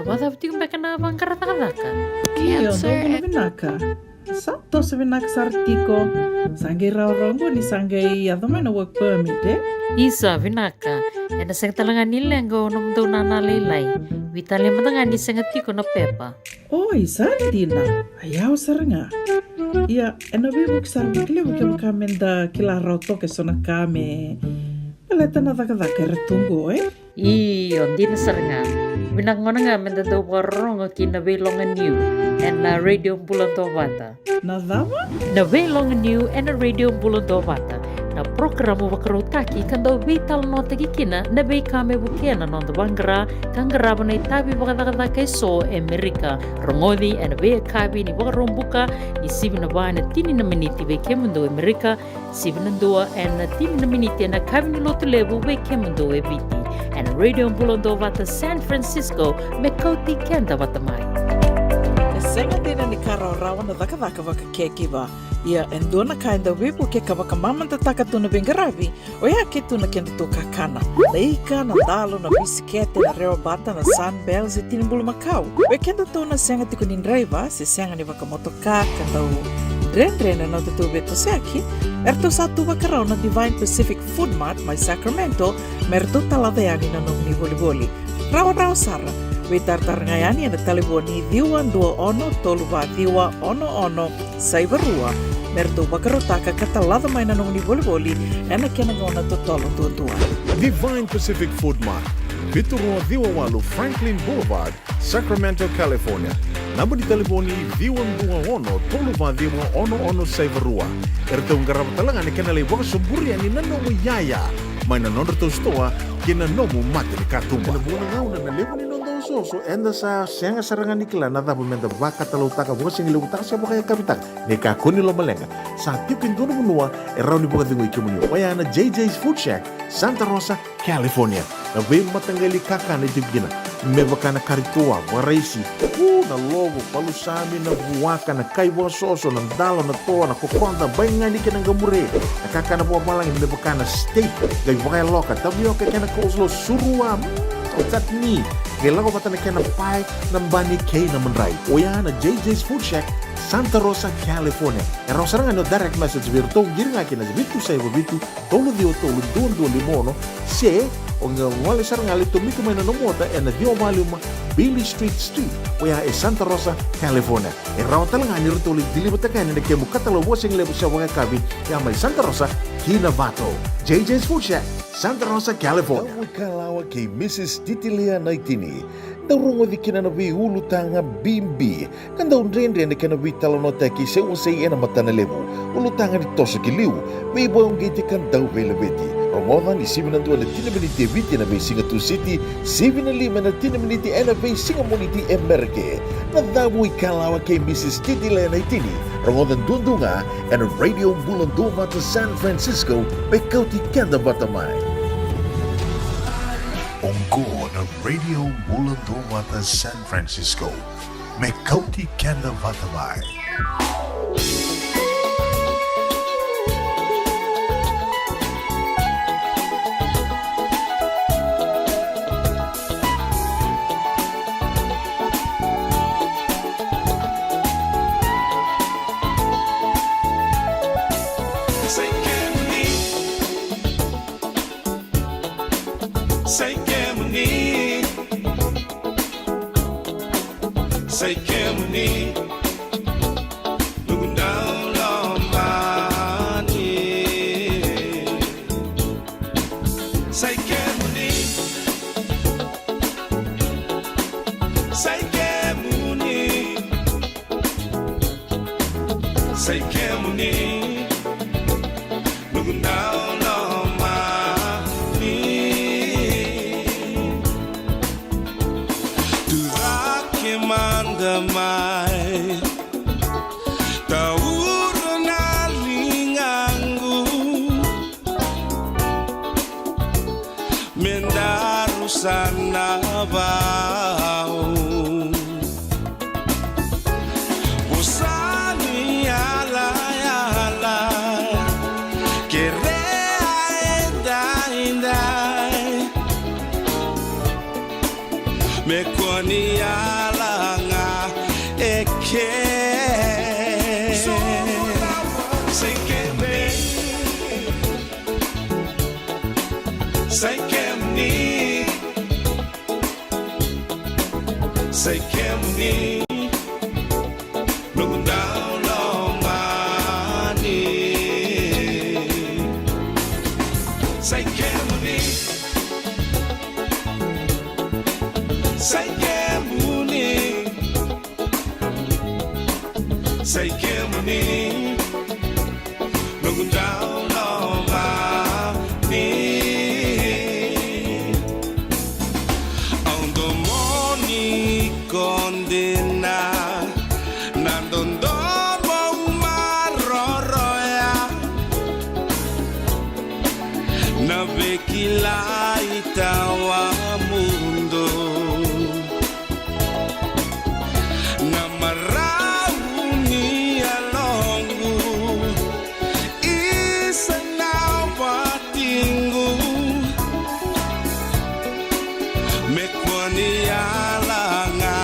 Vakacava tiko beka na vaqara cakacaka? Io, dou bula vinaka. Sa toso vinaka sara tiko. Sa qai rawarawa qo ni sa qai yaco mai na work permit, e? Isa, vinaka. Ena sega tale ga ni leqa o nomudou nana lailai. Veitalia mada ga ni sega tiko na pepa. Oi, sa dina. A yawa sara ga. Ia, ena veivuke sara vakalevu kevaka meda kila rawa toka eso na ka me baleta na cakacaka era tu qo, e? Io, dina sara ga. Vinaka gona ga meda dau vakarorogo ki na Veiloga Niu ena Radio Bula Duavata. Na cava? Na Veiloga Niu ena Radio Bula Duavata. Na porokaramu vakarautaki ka dau veitalanoataki kina na veika me vukea na noda vaqara ka qarava na itavi vakacakacaka eso e Amerika. Rogoci ena veiyakavi ni Vakaraubuka ni sivi na va ena tini na miniti vei kemudou e Amerika, sivi na dua ena tini na miniti ena yakavi ni Lotulevu vei kemudou e Viti. Ena Radio Bula Duavata San Francisco, me kauti keda vata mai. E sega dina ni ka rawarawa na cakacaka vakacakekiva. Ia, e dua na ka e dau veivuke ka vakamamadataka tu na veiqaravi, oya ke tu na kedatou kakana. Na ika, na dalo, na bisikete, na rewabata, na Sunbell, se tini bulumakau. Vei kedatou na sega tiko ni draiva, se sega ni vakamotoka, ka dau dredre na nodatou veitosoyaki, eratou sa tu vakarau na Divine Pacific Food Mart mai Sacramento, me ratou talaca yani na nomuni volivoli. Rawarawa sara, veitaratara ga yani ena talevoni ciwa dua ono tolu va ciwa ono ono saiva rua, me ratou vakarautaka ka talaca mai na nomuni volivoli ena kena gauna totolo duadua. Divine Pacific Food Mart, vitu rua ciwa walu Franklin Boulevard, Sacramento, California. Naba ni talevoni ciwa dua ono tolu va ciwa ono ono saiva rua. Eratou qarava tale ga na kena lai vakasoburi yani na nomu iyaya mai na nodratou sitoa ki na nomu mata ni katuba. Ena vuqa na gauna na levu ni noda osooso eda sa sega sara ga ni kila na cava meda vakatalautaka, vakasigalevu taka se vakayakavi taka. Ni kakua ni lomaleqa, sa tiko e dua na vanua e rawa ni vakacegui kemuni, oya na J J's Food Shack, Santa Rosa, California. Na veimataqali kakana e tiko kina, me vaka na kari toa, vakaraisi, u, na lovo, palusami, na vuaka, na kai vakasoso, na dalo, na toa, na kokoda, baigani kei na qamure, na kakana vakavalagi, me vaka na steak, qai vakayaloka, tavioka kei na coleslaw, surua, mm, o chutney, qai lako vata na kena pae, na bani kei na madrai. Oya na J J's Food Shack, Santa Rosa, California. E rawa sara ga ni o direct message vei iratou, qiri ga kina vitu saiva vitu, tolu ciwa tolu, dua dua lima ono, se o qai gole sara ga, lai tomika mai na nomu ota ena ciwa va lima Beale Street Suite, oya e Santa Rosa, California. E rawa tale ga ni ratou lai deliver-taka yani na kemu katalau vakasigalevu se vakayakavi, ya mai Santa Rosa ki Novato. J J's Food Shack, Santa Rosa, California. Dau ikalawa kei Missus Titilea Naitini. Dau rogoci kina na veiulutaga bibi ka dau dredre na kena veitalanoataki se wasei ena matana levu. Ulutaga ni toso ki liu, veivakauqeti ka dau veilaveti. Rogoca ni sivi na dua ena tini na miniti e Viti ena veisiga Tusiti, sivi na lima ena tini na miniti ena veisiga Moniti e Merika. Na Cavu i Kalawa kei Missus Titilea Naitini. Rogoca duadua ga ena Radio Bula Duavata San Francisco, me kauti keda vata mai. Oqo na Radio Bula Duavata San Francisco, me kauti keda vata mai. Sai kemuni, sai kemuni, sai kemuni, noqu dau lomani. Sai kemuni, sai kemuni, sai kemuni, noqu dau lomani. Turaga mada mai, taura na ligaqu, me daru sa na vau. Vosa ni yalayala, kere Sai kemuni, sai kemuni, sai kemuni, noqu dau lomani. Sai kemuni, sai kemuni, sai kemuni, noqu dau lomani. Au domoni iko dina, na dodomo maroroya, na veikilai tawamudu, na marau ni yaloqu, isa na watiqu, me kua ni yala ga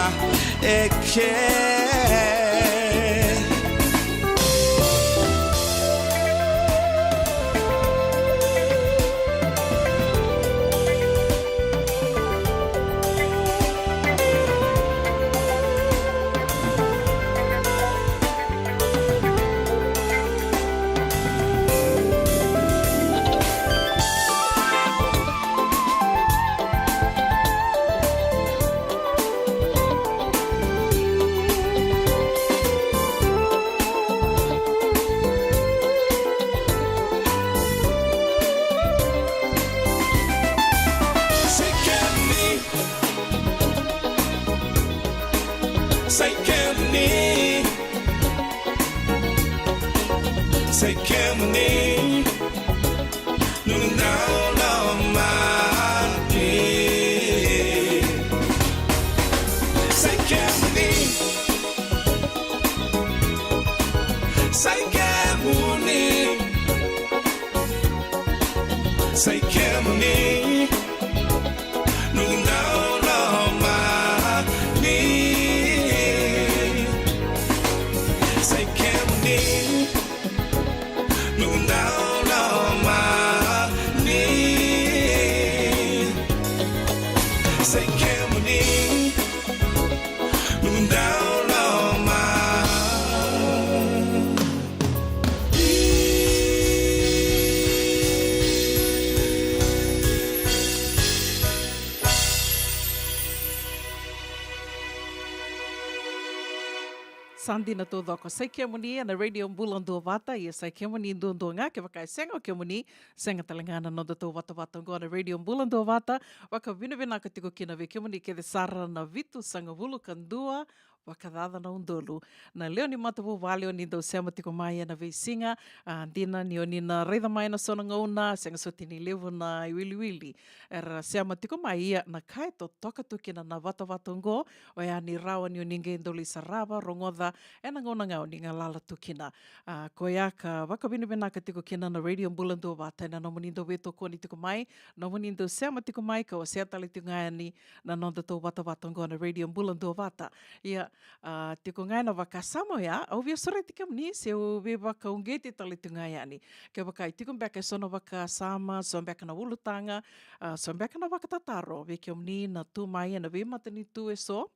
eke. Sai kemuni, sai kemuni, sai kemuni, noqu dau lomani. Sai kemuni, sai kemuni, sai kemuni, noqu dau lomani. Sai kemuni, noqu dau lomani. Sai kemuni, noqu dau lomani. Sa dina taucoko. Sai kemuni ena Radio Bula Duavata, ia sai kemuni duadua ga, kevaka e sega o kemuni, sega tale ga na noda tauvatavata oqo na Radio Bula Duavata. Vakavinavinaka tiko kina vei kemuni kece sara na vitusagavulu ka dua vakacaca na udolu na lewe ni matavuvale o ni dau sema tiko mai ena veisiga. A, dina ni o ni na raica mai ena so na gauna, sega soti ni levu na iwiliwili era sema tiko mai, ia na ka e totoka tu kina na vatavata oqo, oya ni rawa ni o ni qai dau lai sarava, rogoca ena gauna ga o ni galala tu kina. A, koya ka vakavinavinaka tiko kina na Radio Bula Duavata ena nomuni dau veitokoni tiko mai, nomuni dau sema tiko mai, ka wasea tale tiko ga yani na noda tauvatavata oqo na Radio Bula Duavata. Ia, a, tiko ga ena vakasama oya, au via sureti kemuni se au veivakauqeti tale tiko ga yani. Kevaka e tiko beka e so na vakasama, so beka na ulutaga, a, so beka na vakatataro vei kemuni na tu mai ena veimatanitu e so,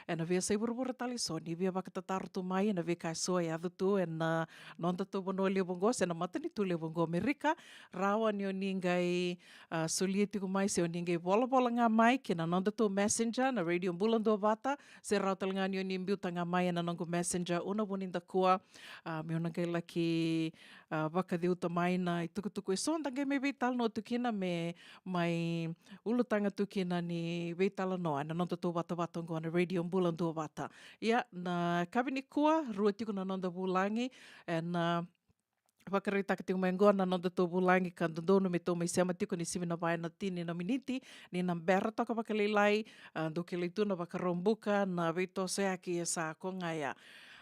ena veiyasai vuravura tale e so, ni via vakatataro tu mai ena veika e so e yaco tu ena noda tou vanua levu oqo se na matanitu levu oqo Amerika, rawa ni o ni qai, a, solia tiko mai se o ni qai volavola ga mai ki na noda tou Messenger na Radio Bula Duavata, se rawa tale ga ni o ni biuta ga mai ena noqu Messenger, Una Vunidakua, a, meu na qai laki, a, vakaceuta mai na itukutuku e so da qai mai veitalanoa tu kina, me mai ulutaga tu kina ni veitalanoa ena noda tou vatavata oqo na Radio Bula Duavata. Ia, na yakavi nikua, rua tiko na noda vulagi, ena vakaraitaka tiko mai oqo na noda tou vulagi ka dodonu me tou mai sema tiko ni sivi na va ena tini na miniti, ni na bera toka vakalailai, a, dou kilai tu na Vakaraubuka, na veitosoyaki e sa koya ga ya.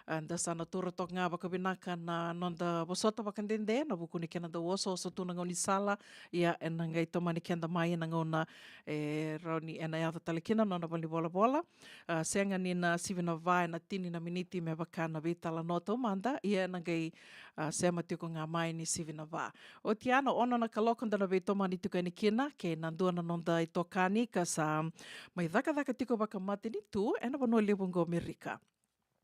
A, da sa na taura toka ga vakavinaka na noda vosota vakadede, na vuku ni kena dau osooso tu na gaunisala. Ia, ena qai tomani keda mai ena gauna e rawa ni ena yaco tale kina na nona valenivolavola. A, sega ni na sivi na va ena tini na miniti me vaka na veitalanoa taumada. Ia, ena qai, a, sema tiko ga mai ni sivi na va. Oti ya na ono na kaloko da na veitomani tiko yani kina kei na dua na noda itokani ka sa mai cakacaka tiko vakamatanitu ena vanua levu oqo Amerika.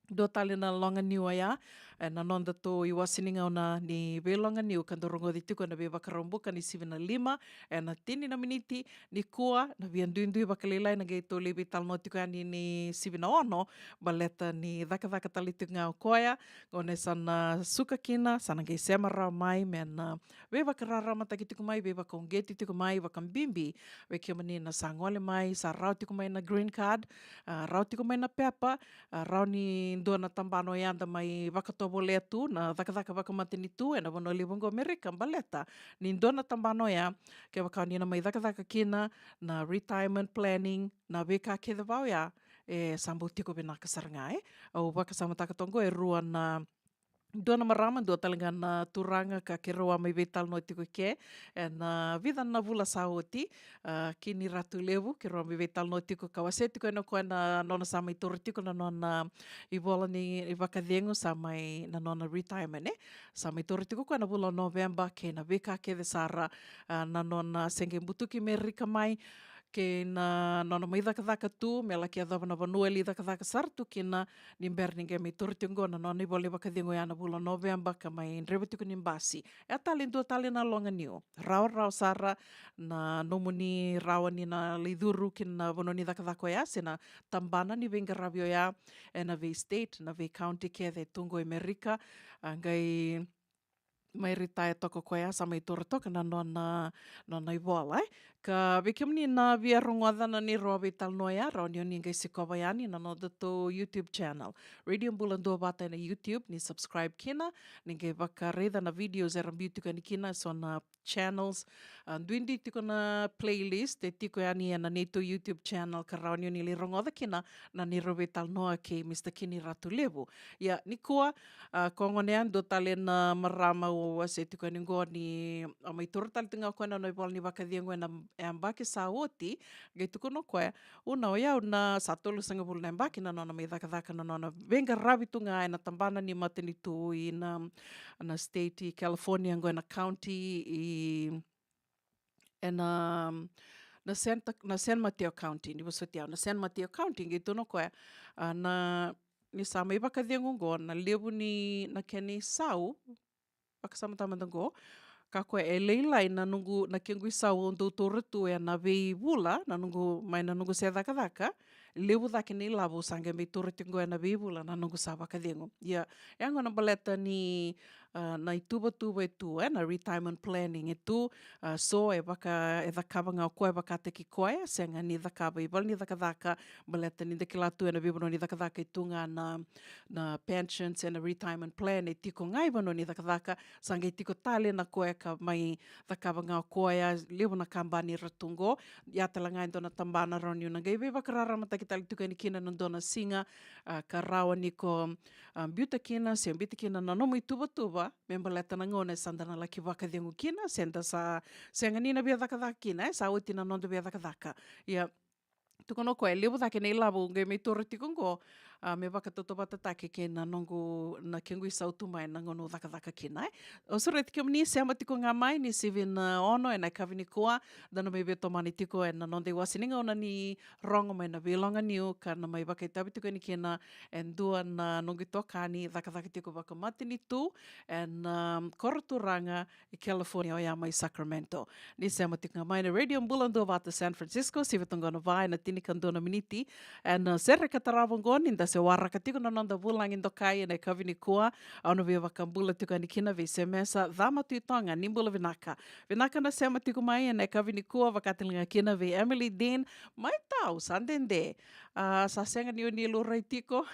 Dua tale na loga niu oya, ena noda tou iwase ni gauna ni veiloga niu ka dau rogoci tiko ena veivakarau buka ni sivi na lima ena tini na miniti. Nikua, na via duidui vakalailai na qai tou lai veitalanoa tiko yani ni sivi na ono, baleta ni cakacaka tale tiko ga o koya. Gauna e sa na suka kina, sa na qai sema rawa mai me na veivakararamataki tiko mai, veivakauqeti tiko mai, vakabibi vei kemuni na sa gole mai, sa rawa tiko mai na green card, a, rawa tiko mai na pepa, a, rawa ni dua na tabana oya da mai vakatovolea tu na cakacaka vakamatanitu ena vanua levu oqo Amerika, baleta ni dua na tabana oya, kevaka ni na mai cakacaka kina na retirement planning, na veika kece va oya, e sa bau tiko vinaka sara ga, e. Au vakasamataka toka oqo e rua na, dua na marama, dua tale ga na turaga ka keirau a mai veitalanoa tiko i ke ena vica na vula sa oti. A, Kini Ratulevu, keirau a mai veitalanoa tiko ka wasea tiko yani o koya na nona sa mai taura tiko na nona ivola ni vakacegu, sa mai na nona retirement, e. Sa mai taura tiko o koya na vula o Noveba kei na veika kece sara, a, na nona se qai butuki Amerika mai, kei na nona mai cakacaka tu, me laki yacova na vanua e lai cakacaka sara tu kina, ni bera ni qai mai taura tiko oqo na nona ivola ni vakacegu oya na vula o Noveba ka mai draiva tiko ni basi. E a tale dua tale na loga niu. Rawarawa sara na nomuni rawa ni na lai curu kina na vanua ni cakacaka oya se na tabana ni veiqaravi oya ena vei state, na vei county kece e tu oqo i Amerika. A, qai mai retire toka o koya, sa mai taura toka na nona, nona ivola, e. Ka vei kemuni na via rogoca na neirau a veitalanoa ya, rawa ni o ni qai sikova yani na noda tou YouTube channel, Radio Bula Duavata ena YouTube, ni subscribe kina, ni qai vakaraica na videos era biu tiko yani kina, so na channels, a, duidui tiko na playlist e tiko yani ena neitou YouTube channel, ka rawa ni o ni lai rogoca kina na neirau veitalanoa kei Mister Kini Ratulevu. Ia, nikua, a, ko gone ya, dua tale na marama au wasea tiko yani oqo ni a mai taura tale tiko ga o koya na nona ivola ni vakacegu ena yabaki sa oti, qai tukuna o koya, u na, o yau na sa tolusagavulu na yabaki na nona mai cakacaka na nona veiqaravi tu ga ena tabana ni matanitu i na, na state i California oqo ena county i ena, na Santa, na San Mateo County, ni vosoti au, na San Mateo County, qai tukuna o koya, a, na, ni sa mai vakacegu oqo, na levu ni na kena isau, vakasamataka mada oqo, ka koya e lailai na noqu, na kequ isau au dau taura tu ena veivula, na noqu, mai na noqu se cakacaka, levu cake na ilavo au sa qai mai taura tiko oqo ena veivula na noqu sa vakacegu. Ia, e a gona baleta ni, a, na ituvatuva e tu, e, na retirement planning e tu, a, so e vaka, e cakava ga o koya vakataki koya, sega ni cakava i vale ni cakacaka, baleta ni da kila tu ena veivanua ni cakacaka e tu ga na, na pension se na retirement plan e tiko ga i vanua ni cakacaka, sa qai tiko tale na koya ka mai cakava ga o koya, levu na kabani era tu oqo, ia tale ga e dua na tabana rawa ni o na qai veivakararamataki tale tiko yani kina na dua na siga, a, ka rawa ni ko, a, biuta kina, se biuta kina na nomu ituvatuva, me baleta na gauna e sa da na laki vakacegu kina, se da sa, sega ni na via cakacaka kina, e sa oti na noda via cakacaka. Ia, tukuna o koya, e levu cake na ilavo au qai mai taura tiko oqo, a, me vakatautauvatataki kei na noqu, na kequ isau tu mai na gauna au cakacaka kina, e. Au sureti kemuni sema tiko ga mai ni sivi na ono ena yakavi nikua, da na mai veitomani tiko ena noda iwase ni gauna ni rogo mai na veiloga niu, ka na mai vakaitavi tiko yani kina e dua na noqu itokani cakacaka tiko vakamatanitu ena, um, koro turaga i California, oya mai Sacramento. Ni sema tiko ga mai na Radio Bula Duavata San Francisco, sivi toqo na va ena tinikadua na miniti ena sere ka tarava oqo, ni da se waraka tiko na noda vulagi dokai ena yakavi nikua. Au na via vakabula tiko yani kina vei Semesa Cama Tuitoga, ni bula vinaka. Vinaka na sema tiko mai ena yakavi nikua, vakatalega kina vei Emily Dean, mai tau, sa dede. A, sa sega ni o ni laurai tiko.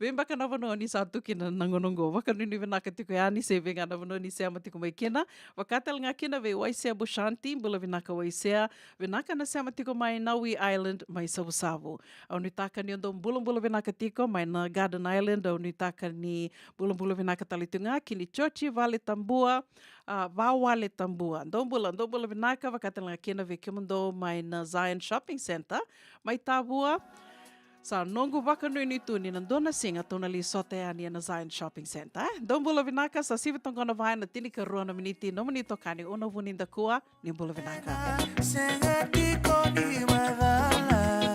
Vei beka na vanua ni sa tu kina na gauna oqo. Vakanuinui vinaka tiko yani, se vei ga na vanua ni sema tiko mai kina. Vaka tale ga kina vei Waisea Bushanti, bula vinaka Waisea. Vinaka na sema tiko mai na Wee Island, mai Savusavu. Au nuitaka ni o dou bulabula vinaka tiko mai na Garden Island, au nuitaka ni bulabula vinaka tale tu ga ki ni Chochi Vale Tabua, a, Vawale Tabua. Dou bula, dou bula vinaka, vaka tale ga kina vei kemudou mai na Zion Shopping Centre, mai Tavua. Sa noqu vakanuinui tu ni na dua na siga tou na lai sota yani ena Zion Shopping Centre, e? Dou bula vinaka, sa sivi toqo na va ena tinikarua na miniti, nomuni itokani Una Vunidakua, ni bula vinaka. Sega tiko ni macala,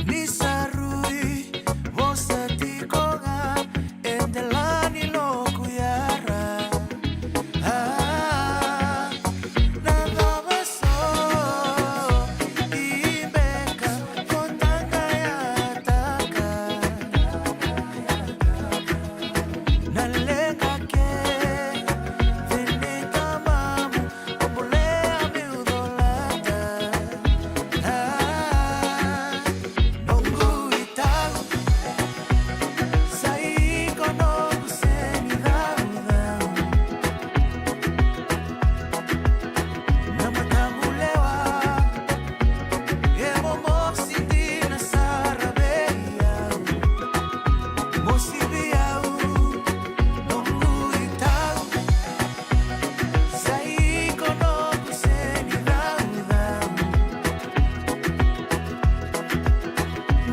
ni sa rui vosa tiko ga e dela ni loku yara. A, na cava so i beka ko taqayataka? Na leqa kece ni tamamu o bolea meu colata. A, noqu itau sa iko noqu seni caucau. Na matamu lewa e momosi dina sara vei au. Mosi vei au, noqu itau sa iko noqu seni caucau.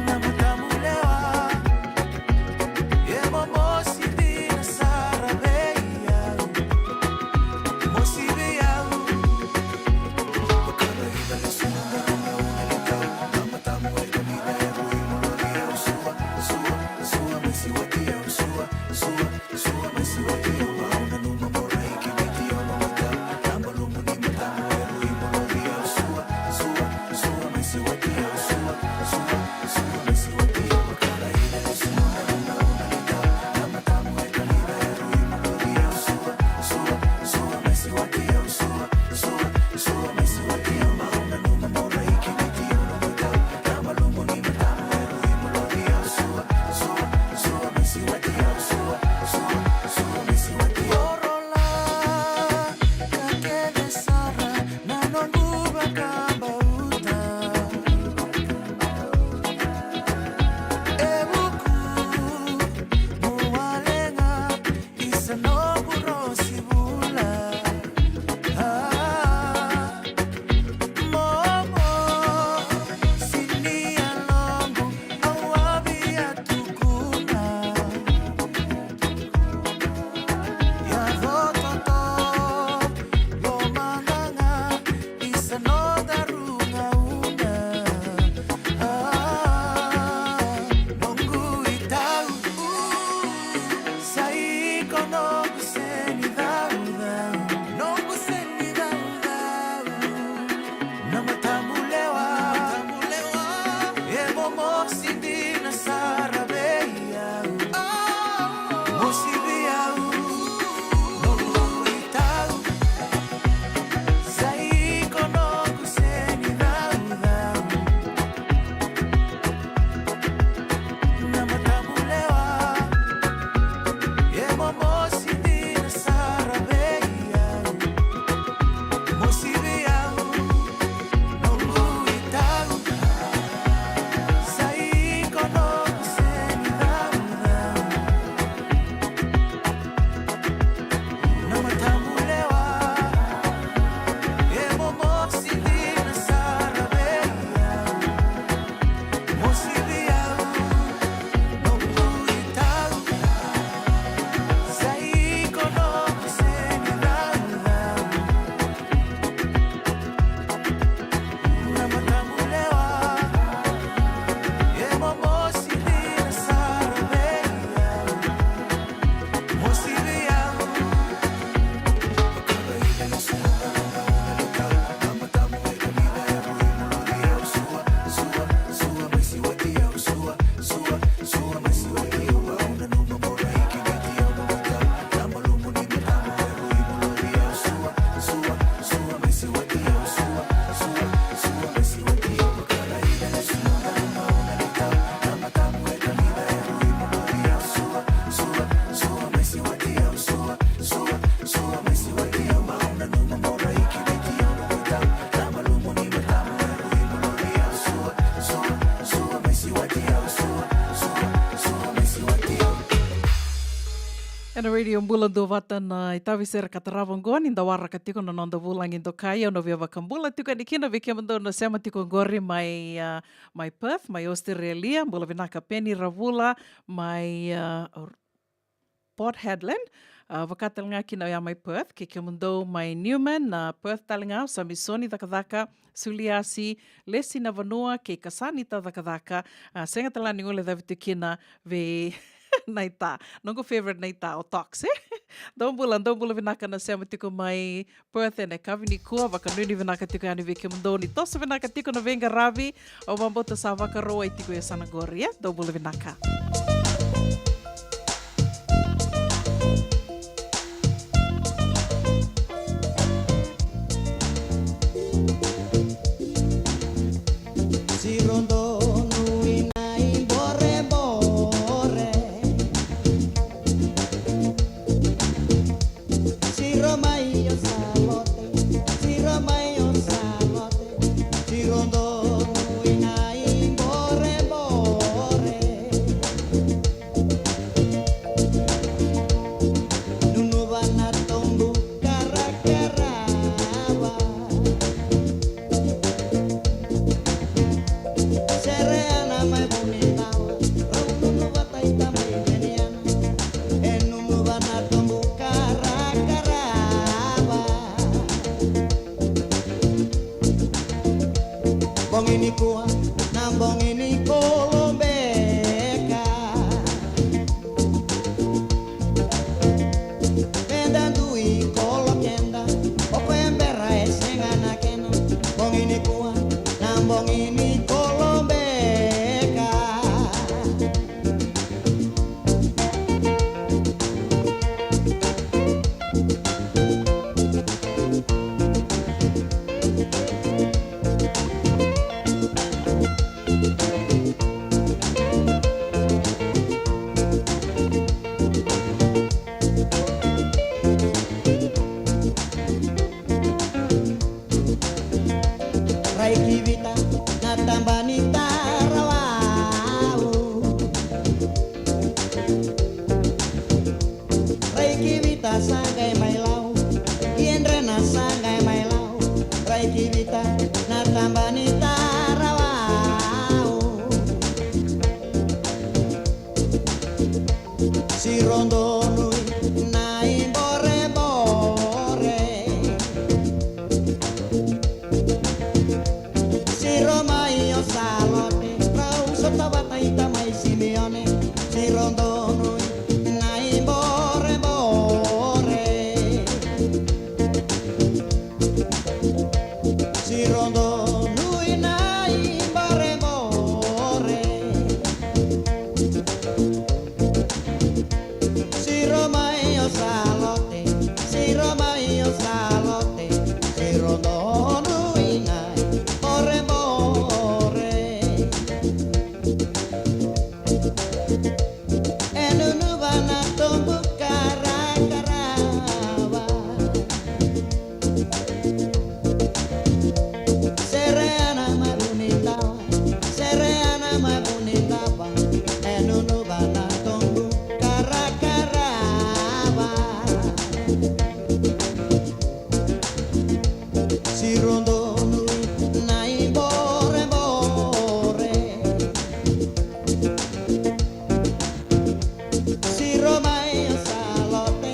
Na matamu lewa e momosi dina sara vei au. Mosi vei au. Na matamu lewa, matamu lewa, e momosi dina sara vei au. Mosi vei au, noqu itau. Sa iko noqu seni caucau. Na matamu lewa, e momosi Ena Radio Bula Duavata na itavi sere ka tarava oqo, ni da waraka tiko na noda vulagi dokai. Au na via vakabula tiko yani kina vei kemudou na sema tiko oqori mai, ah, mai Perth, mai Australia. Bula vinaka Peni Ravula mai, ah, Port Hedland. Ah, vaka tale ga kina oya mai Perth, kei kemudou mai Newman, na Perth tale ga, o Samisoni Cakacaka, Suliasi, Lesi Navanua, kei Kasanita Cakacaka. Ah, sega tale ga ni guilecavi tu kina vei Naita. Noqu favorite Naita, o Tox, e? Dou bula, dou bula vinaka na sema tiko mai Perth ena yakavi nikua, vakanuinui vinaka tiko yani vei kemudou ni toso vinaka tiko na veiqaravi. Au vakabauta sa vakarau ai tiko e yasana qori, e? Dou bula vinaka. Siro donu ina iborebore. Siro mai o Salote, siro mai o Salote. Siro donu ina iborebore. Nunuva na tobu karakarava. Sereana mai Vunitawa, rau nunuva taita mai Veniana. E nunuva na tobu karakarava. Bogi nikua, na bogi ni kolobeka. Meda dui kolo keda, o koya bera e sega na kena. Bogi nikua, na bogi ni kolobeka. Rai ki Vita na taba ni tarawau. Rai ki Vita sa qai mai Lau, i Edrena sa qai mai Lau. Rai ki Vita na taba ni tarawau. Siro donu na iborebore. Siro mai o Salote, rau sota vata i tamai Simione. Siro donu na iborebore. Siro donu na iborebore. Siro mai o Salote, siro mai o Salote, siro donu ina iborebore. E nunuva na tobu karakarava. Sereana mai Vunitawa, sereana mai Vunitawa, e nunuva na tobu karakarava. Siro donu na iborebore. Siro mai o Salote,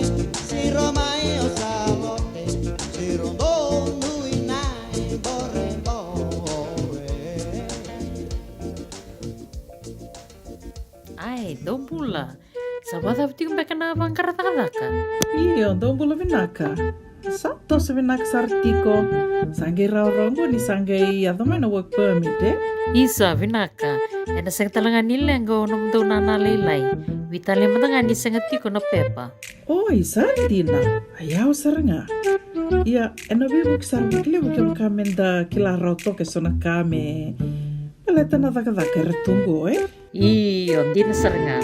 siro mai o Salote, siro donu ina iborebore. Ai, dou bula. Sa vakacava tiko beka na vaqara cakacaka? Io, dou bula vinaka. Sa toso vinaka sara tiko. Sa qai rawarawa oqo ni sa qai yaco mai na work permit, e? Isa, vinaka. Ena sega tale ga ni leqa o nomudou nana lailai. Veitalia mada ga ni sega tiko na pepa. Oi, sa dina. A yau sara ga. Ia, ena veivuke sara vakalevu kevaka meda kila rawa toka eso na ka me baleta na cakacaka era tu qo, e? Io, dina sara ga.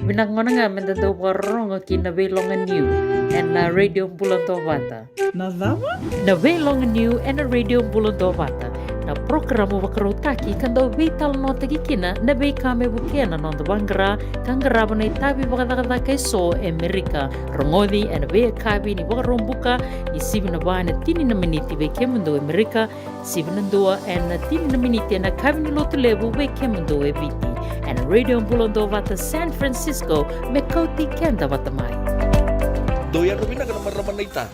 Vinaka gona ga meda dau vakarorogo ki na Veiloga Niu ena Radio Bula Duavata. Na cava? Na Veiloga Niu ena Radio Bula Duavata. Parokaramu vakarautaki ka dau veitalanoataki kina na veika me vukea na noda vaqara ka qarava na itavi vakacakacaka eso e Merika. Rogoci ena veiyakavi ni Vakaraubuka, ni sivi na va ena tini na miniti vei kemudou e Merika, sivi na dua ena tini na miniti ena yakavi ni Lotulevu vei kemudou e Viti. Ena Radio Bula Duavata San Francisco, me kauti keda vata mai. Dou yadra vinaka na marama naita.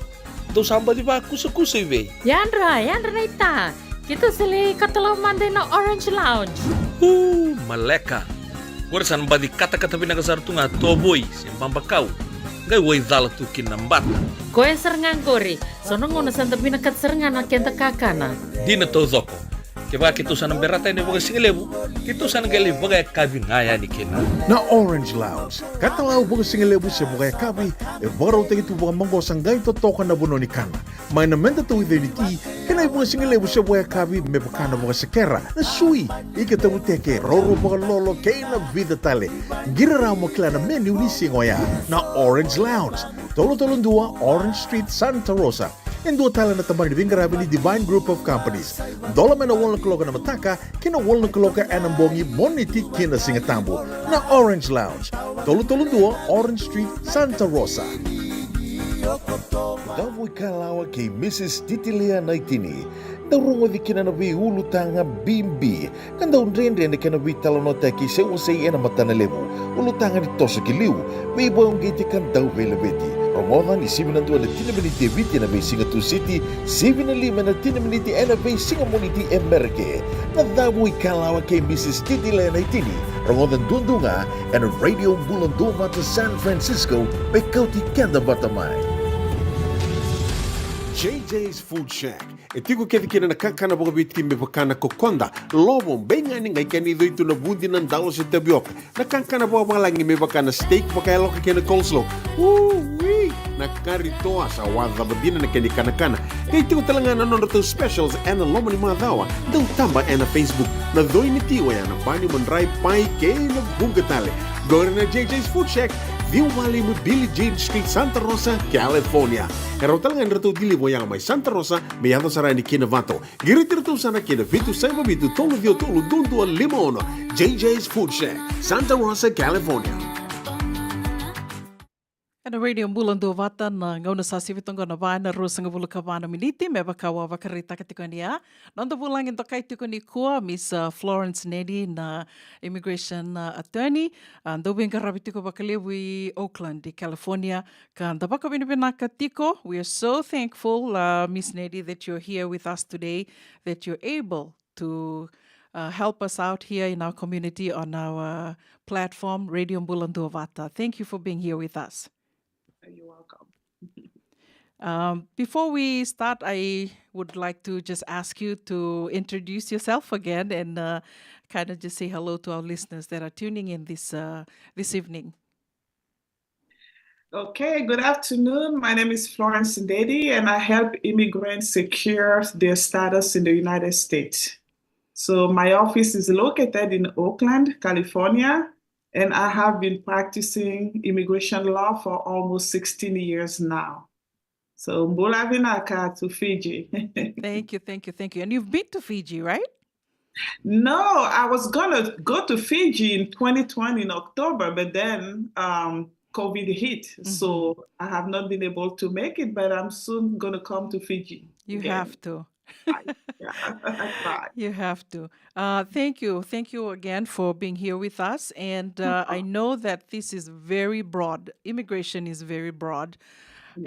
Dou sa baci vakusakusa i vei? Yadra, yadra naita. Keitou sa lai katalau mada ina Orange Lounge. U, maleka. Qori sa na baci katakata vinaka sara tu ga tovoi se babakau. Qai waicala tu kina na bata. Koya sara ga qori. So na gauna sa da vinakata sara ga na keda kakana. Dina taucoko. Kevaka keitou sa na berata yani vakasigalevu, keitou sa na qai lai vakayakavi ga yani kina. Na Orange Lounge, katalau vakasigalevu se vakayakavi, e vakarautaki tu vakamaqosa qai totoka na vanua ni kana. Mai na meda tauica ni ti, kei na ivakasigalevu se vakayakavi me vaka na vakasekera, na sui, ika tavuteke, roro vakalolo, kei na vica tale. Qiri rawa mo kila na menu ni siga oya. Na Orange Lounge, tolu tolu dua Orange Street, Santa Rosa. E dua tale na tabana ni veiqaravi ni Divine Group of Companies. Dola mai na walu na kaloko ena mataka ki na walu na kaloko ena bogi, Moniti ki na Sigatabu. Na Orange Lounge, tolu tolu dua Orange Street, Santa Rosa. Davo ikalawa kei Mrs Titilea Naitini. Dau rogoci kina na veiulutaga bibi ka dau dredre na kena veitalanoataki se wasei ena matana levu. Ulutaga ni toso ki liu, veivakauqeti ka dau veilaveti. Rogoca ni sivi na dua ena tini na miniti e Viti ena veisiga Tusiti, sivi na lima ena tini na miniti ena veisiga Moniti e Merika. Na Davo ikalawa kei Mrs Titilea Naitini. Rogoca duadua ga ena Radio Bula Duavata San Francisco, me kauti keda vata mai. J J's Food Shack. E tiko kece kina na kakana vakaviti me vaka na kokoda, lovo, beigani, qai kena icoi tu na vudi, na dalo se tavioka. Na kakana vakavalagi me vaka na steak vakayaloka kei na coleslaw. Ui! Na kari toa sa wacava dina na kena ikanakana. Qai tiko tale ga na nodratou specials ena loma ni macawa. Dau taba ena Facebook. Na coi ni ti oya na bani, madrai, pai kei na vuqa tale. Qori na J J's Food Shack, ciwa walu lima Billie Jean Street, Santa Rosa, California. E rawa tale ga ni ratou deliver oya mai Santa Rosa me yaco sara yani ki Novato. Qiriti iratou sara ki na vitu saiva vitu tolu ciwa tolu dua dua lima ono. J J's Food Shack, Santa Rosa, California. Ena Radio Bula Duavata, na gauna sa sivi toka qo na va ena ruasagavulu ka va na miniti, me vaka au a vakaraitaka tiko ni ya. Noda vulagi dokai tiko nikua, Miss, uh, Florence Nedi, na immigration, uh, attorney. Uh, dau veiqaravi tiko vakalevu i Oakland, i California. Ka da vakavinavinaka tiko. We are so thankful, uh, Miss Nedi, that you're here with us today, that you're able to, uh, help us out here in our community on our platform, Radio Bula Duavata. Thank you for being here with us. You're welcome. Um, before we start, I would like to just ask you to introduce yourself again and, uh, kind of just say hello to our listeners that are tuning in this, uh, this evening. Okay, good afternoon. My name is Florence Ndedi, and I help immigrants secure their status in the United States. So my office is located in Oakland, California, and I have been practicing immigration law for almost sixteen years now. So, bula vinaka to Fiji. Thank you, thank you, thank you. And you've been to Fiji, right? No, I was gonna go to Fiji in twenty twenty in October, but then, um, COVID hit. So I have not been able to make it, but I'm soon gonna come to Fiji. You have to. I, yeah, I try. You have to. Uh, thank you. Thank you again for being here with us. And, uh, I know that this is very broad. Immigration is very broad.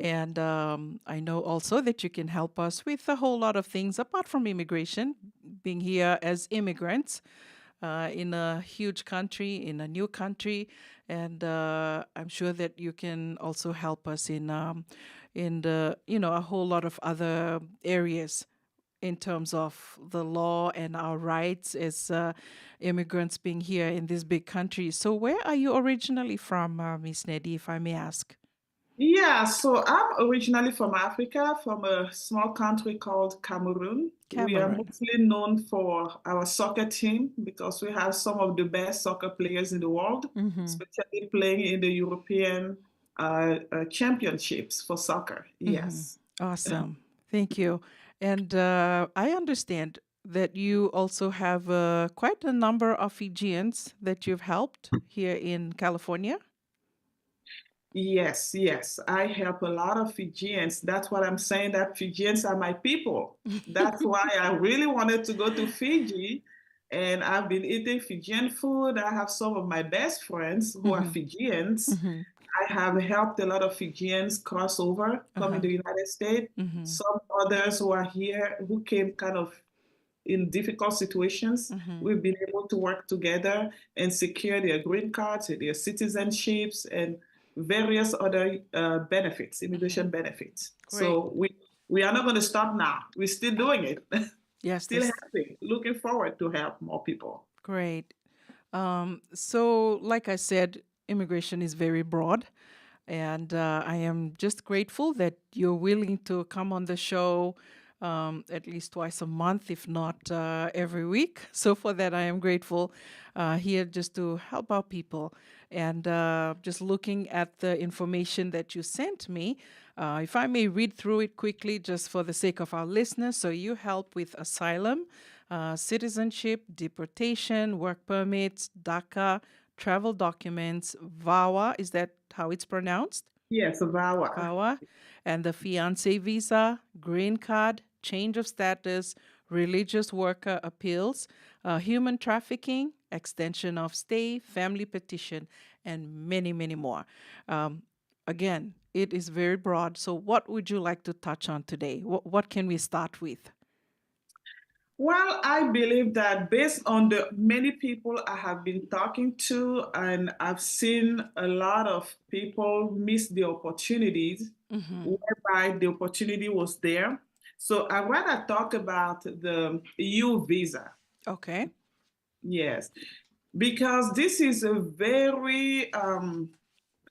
And, um, I know also that you can help us with a whole lot of things apart from immigration, being here as immigrants, uh, in a huge country, in a new country. And, uh, I'm sure that you can also help us in, um, in the, you know, a whole lot of other areas in terms of the law and our rights as, uh, immigrants being here in this big country. So where are you originally from, uh, Miss Nedi, if I may ask? Yeah, so I'm originally from Africa, from a small country called Cameroon. We are mostly known for our soccer team because we have some of the best soccer players in the world, especially playing in the European, uh, uh, championships for soccer. Yes. Awesome. Thank you. And, uh, I understand that you also have uh, quite a number of Fijians that you've helped here in California. Yes, yes. I help a lot of Fijians. That's what I'm saying, that Fijians are my people. That's why I really wanted to go to Fiji. And I've been eating Fijian food. I have some of my best friends who are Fijians. I have helped a lot of Fijians cross over, come in the United States. Some others who are here who came kind of in difficult situations, we've been able to work together and secure their green cards, their citizenships, and various other uh, benefits, immigration benefits. So we we are not going to stop now. We're still doing it. Yes, Still this helping. Looking forward to help more people. Great. Um, so, like I said, immigration is very broad, and uh, I am just grateful that you're willing to come on the show um, at least twice a month, if not uh, every week. So, for that, I am grateful uh, here just to help out people. And uh, just looking at the information that you sent me, uh, if I may read through it quickly, just for the sake of our listeners. So, you help with asylum, uh, citizenship, deportation, work permits, DACA, travel documents, VAWA. Is that how it's pronounced? Yes, VAWA. VAWA. And the fiance visa, green card, change of status, religious worker appeals, uh, human trafficking, extension of stay, family petition, and many, many more. Um, again, it is very broad. So, what would you like to touch on today? What, what can we start with? Well, I believe that based on the many people I have been talking to, and I've seen a lot of people miss the opportunities whereby the opportunity was there. So I'd rather talk about the U visa. Okay. Yes, because this is a very, um,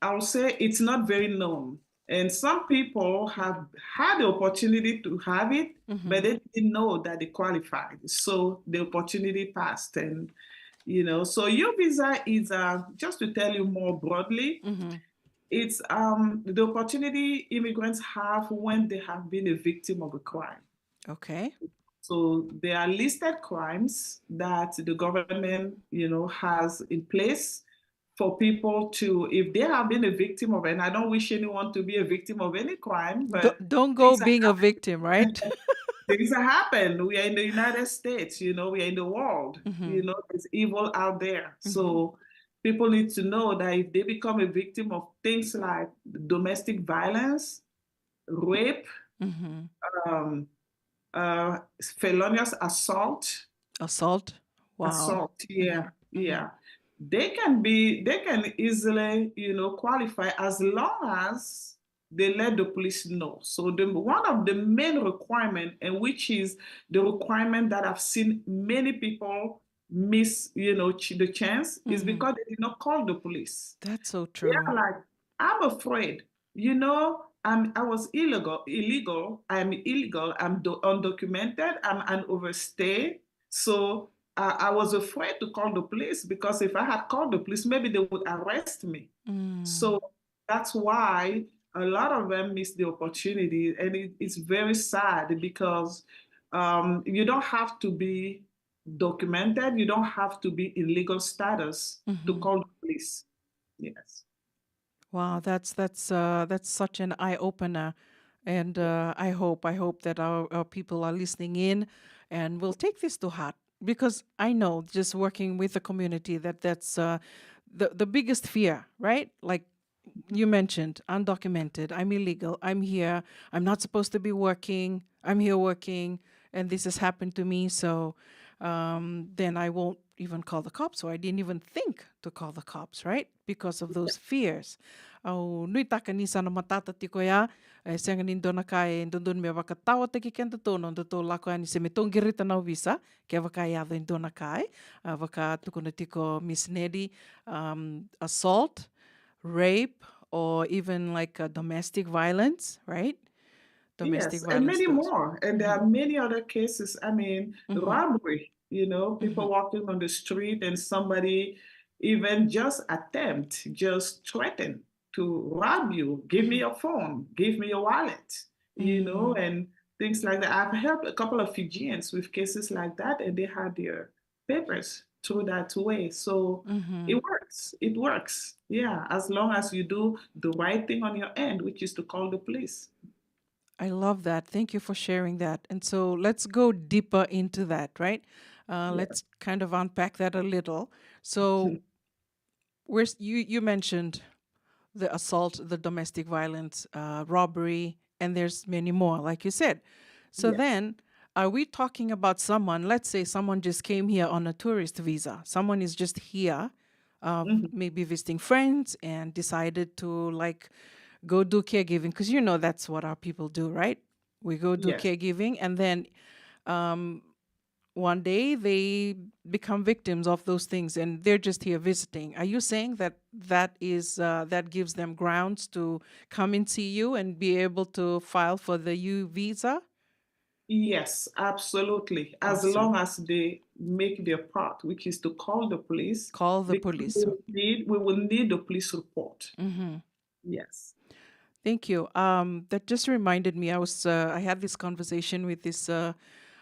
I'll say it's not very known. And some people have had the opportunity to have it, but they didn't know that they qualified. So the opportunity passed. And, you know, so U visa is, uh, just to tell you more broadly, it's um, the opportunity immigrants have when they have been a victim of a crime. Okay. So there are listed crimes that the government, you know, has in place for people to, if they have been a victim of, and I don't wish anyone to be a victim of any crime, but Don't, don't go being a victim, right? Things that happen. We are in the United States, you know, we are in the world, you know, there's evil out there. So people need to know that if they become a victim of things like domestic violence, rape, um, uh, felonious assault, Assault. Wow. Assault, yeah, yeah. They can be, they can easily, you know, qualify as long as they let the police know. So the one of the main requirement, and which is the requirement that I've seen many people miss, you know, ch- the chance, is because they did not call the police. That's so They true. Are like, I'm afraid. You know, I'm I was illegal, illegal. I'm illegal. I'm do- undocumented. I'm an overstay. So uh, I was afraid to call the police because if I had called the police, maybe they would arrest me. So that's why a lot of them miss the opportunity, and it, it's very sad because um, you don't have to be documented. You don't have to be in legal status to call the police. Yes. Wow, that's that's uh, that's such an eye opener, and uh, I hope I hope that our, our people are listening in, and will take this to heart, because I know, just working with the community, that that's uh, the the biggest fear, right? Like you mentioned, undocumented. I'm illegal. I'm here. I'm not supposed to be working. I'm here working, and this has happened to me. So um, then I won't even call the cops, or I didn't even think to call the cops, right? Because of those fears. Au nuitaka ni sa na matata tiko ya, e sega ni dua na ka e dodonu me vakatawataki kedatou na nodatou lako yani se me tou qirita na ovisa, kevaka e yaco e dua na ka e, a, vaka tukuna tiko Miss Nedi, um, assault, rape, or even like uh, domestic violence, right? Domestic Yes, and violence many those. More. And there are many other cases. I mean, robbery, you know, people walking on the street and somebody even just attempt, just threaten to rob you, give me your phone, give me your wallet, you know, and things like that. I've helped a couple of Fijians with cases like that, and they had their papers through that way. So Hmm. it works. It works. Yeah, as long as you do the right thing on your end, which is to call the police. I love that. Thank you for sharing that. And so let's go deeper into that, right? Uh, Yeah. Let's kind of unpack that a little. So, we're, s- you, you mentioned the assault, the domestic violence, uh, robbery, and there's many more, like you said. So Yeah. then, are we talking about someone, let's say someone just came here on a tourist visa, someone is just here, uh, Mhm. maybe visiting friends, and decided to, like, go do caregiving? Because, you know, that's what our people do, right? We go do Yes. caregiving, and then um, one day they become victims of those things, and they're just here visiting. Are you saying that that is, uh, that gives them grounds to come and see you and be able to file for the U visa? Yes, absolutely. As Awesome. long as they make their part, which is to call the police, Call the because police. we will need, we will need the police report. Hmm. Yes. Thank you. Um, that just reminded me. I was uh, I had this conversation with this uh,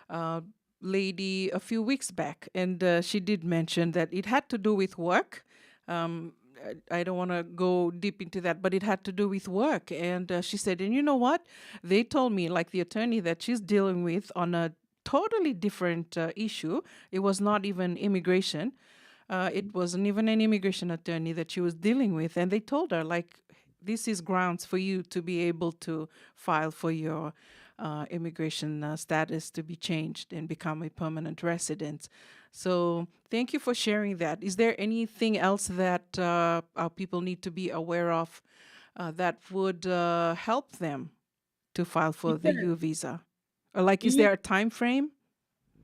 uh, lady a few weeks back, and uh, she did mention that it had to do with work. Um, I- I don't want to go deep into that, but it had to do with work. And uh, she said, and you know what? They told me, like, the attorney that she's dealing with on a totally different uh, issue. It was not even immigration. Uh, it wasn't even an immigration attorney that she was dealing with. And they told her, like, this is grounds for you to be able to file for your uh, immigration uh, status to be changed and become a permanent resident. So thank you for sharing that. Is there anything else that uh, our people need to be aware of uh, that would uh, help them to file for the Yeah. U visa? Or, like, is Yeah. there a time frame?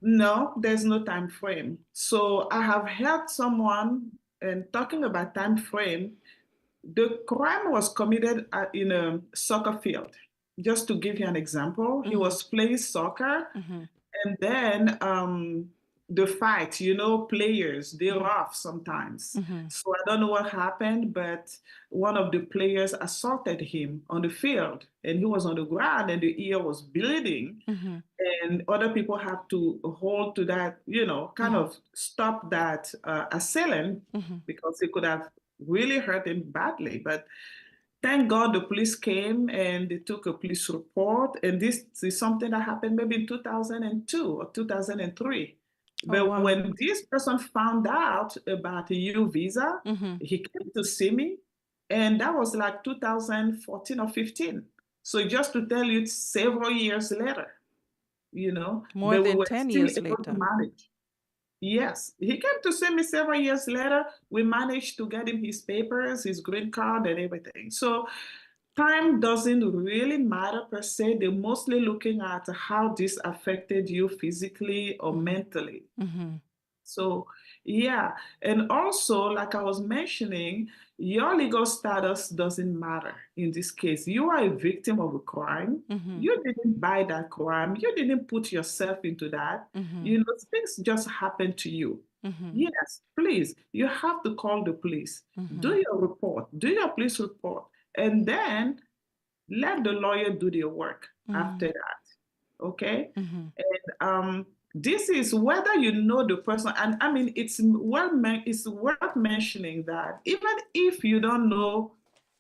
No, there's no time frame. So I have heard someone, and talking about time frame, the crime was committed uh, in a soccer field. Just to give you an example, he Mhm. was playing soccer, Mhm. and then um, the fight, you know, players, they Mhm. rough sometimes. Mhm. So I don't know what happened, but one of the players assaulted him on the field, and he was on the ground, and the ear was bleeding. Mhm. And other people have to hold to that, you know, kind Mhm. of stop that uh, assailant Mhm. because he could have really hurt him badly. But thank God the police came and they took a police report. And this is something that happened maybe in two thousand two or two thousand three. Oh, But wow. When this person found out about the U visa, Mhm. he came to see me, and that was like two thousand fourteen or fifteen. So just to tell you, it's several years later, you know, More but we than were ten still years able to later. manage. Yes, he came to see me several years later. We managed to get him his papers, his green card, and everything. So time doesn't really matter per se. They're mostly looking at how this affected you physically or Mhm. mentally. Mhm. So, yeah. And also, like I was mentioning, your legal status doesn't matter in this case. You are a victim of a crime. Mhm. You didn't buy that crime. You didn't put yourself into that. Mhm. You know, things just happen to you. Mhm. Yes, please, you have to call the police. Do Mhm. your report. Do your police report. And then let the lawyer do their work after Mm. that. Okay? Mhm. And um, this is whether you know the person. And I mean, it's well men- it's worth mentioning that even if you don't know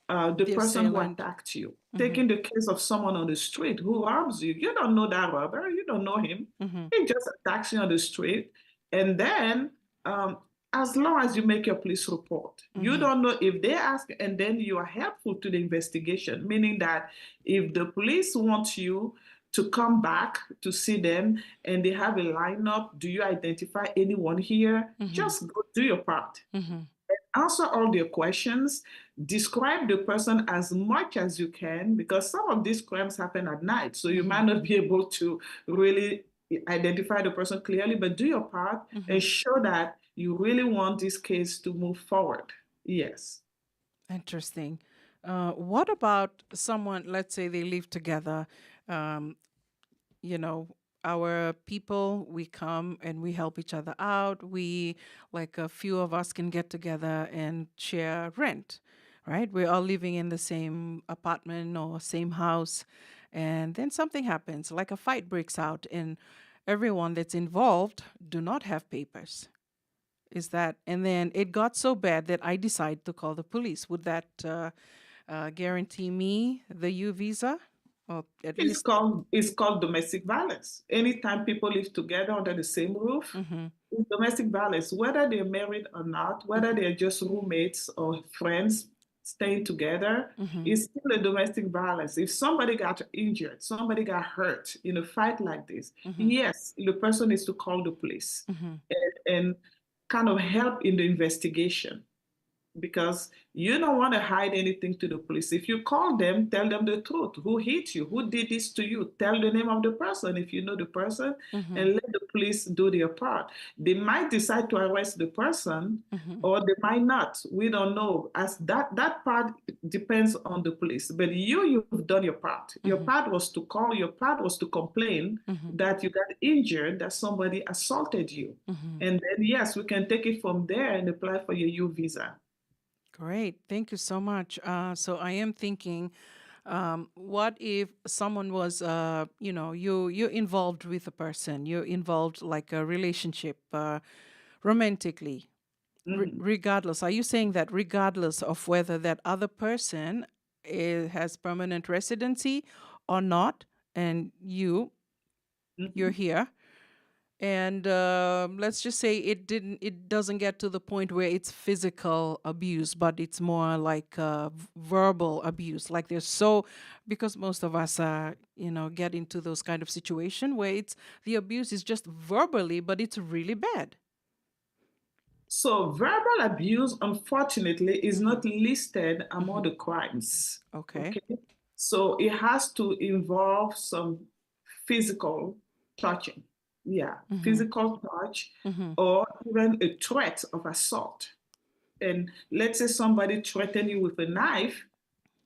uh, the The person who assailant. attacked you, Mhm. taking the case of someone on the street who robs you, you don't know that robber, you don't know him. Mhm. He just attacks you on the street. And then, um, as long as you make your police report, you Mhm. don't know if they ask, and then you are helpful to the investigation, meaning that if the police want you to come back to see them and they have a lineup, do you identify anyone here? Mhm. Just go do your part. Mhm. Answer all their questions, describe the person as much as you can, because some of these crimes happen at night, so you Mhm. might not be able to really identify the person clearly, but do your part Mhm. and show that you really want this case to move forward. Yes. Interesting. Uh, what about someone, let's say they live together, um, you know, our people, we come and we help each other out. We, like, a few of us can get together and share rent, right? We're all living in the same apartment or same house. And then something happens, like a fight breaks out, and everyone that's involved do not have papers. Is that, and then it got so bad that I decide to call the police. Would that uh, uh, guarantee me the U visa? Or at It's least, called it's called domestic violence. Anytime people live together under the same roof, Mhm, it's domestic violence. Whether they're married or not, whether they're just roommates or friends staying together, mhm, it's still a domestic violence. If somebody got injured, somebody got hurt in a fight like this, mhm, yes, the person needs to call the police mhm, and, and kind of help in the investigation, because you don't want to hide anything to the police. If you call them, tell them the truth. Who hit you? Who did this to you? Tell the name of the person if you know the person, mhm, and let the police do their part. They might decide to arrest the person, mhm, or they might not. We don't know. As that that part depends on the police. But you, you've done your part. Your mhm, part was to call. Your part was to complain mhm, that you got injured, that somebody assaulted you. mhm. And then, yes, we can take it from there and apply for your U visa. Great. Thank you so much. Uh, so I am thinking, um, what if someone was, uh, you know, you you're involved with a person, you're involved like a relationship, uh, romantically, re- Mhm. regardless. Are you saying that regardless of whether that other person eh, has permanent residency or not, and you you're Mhm. here, and uh, let's just say it didn't it doesn't get to the point where it's physical abuse, but it's more like uh, v- verbal abuse, like there's so, because most of us uh, you know, get into those kind of situation where it's the abuse is just verbally, but it's really bad. So verbal abuse, unfortunately, is not listed among the crimes. Okay. Okay. So it has to involve some physical touching. Yeah, Mhm. Physical touch Mhm. or even a threat of assault. And let's say somebody threatened you with a knife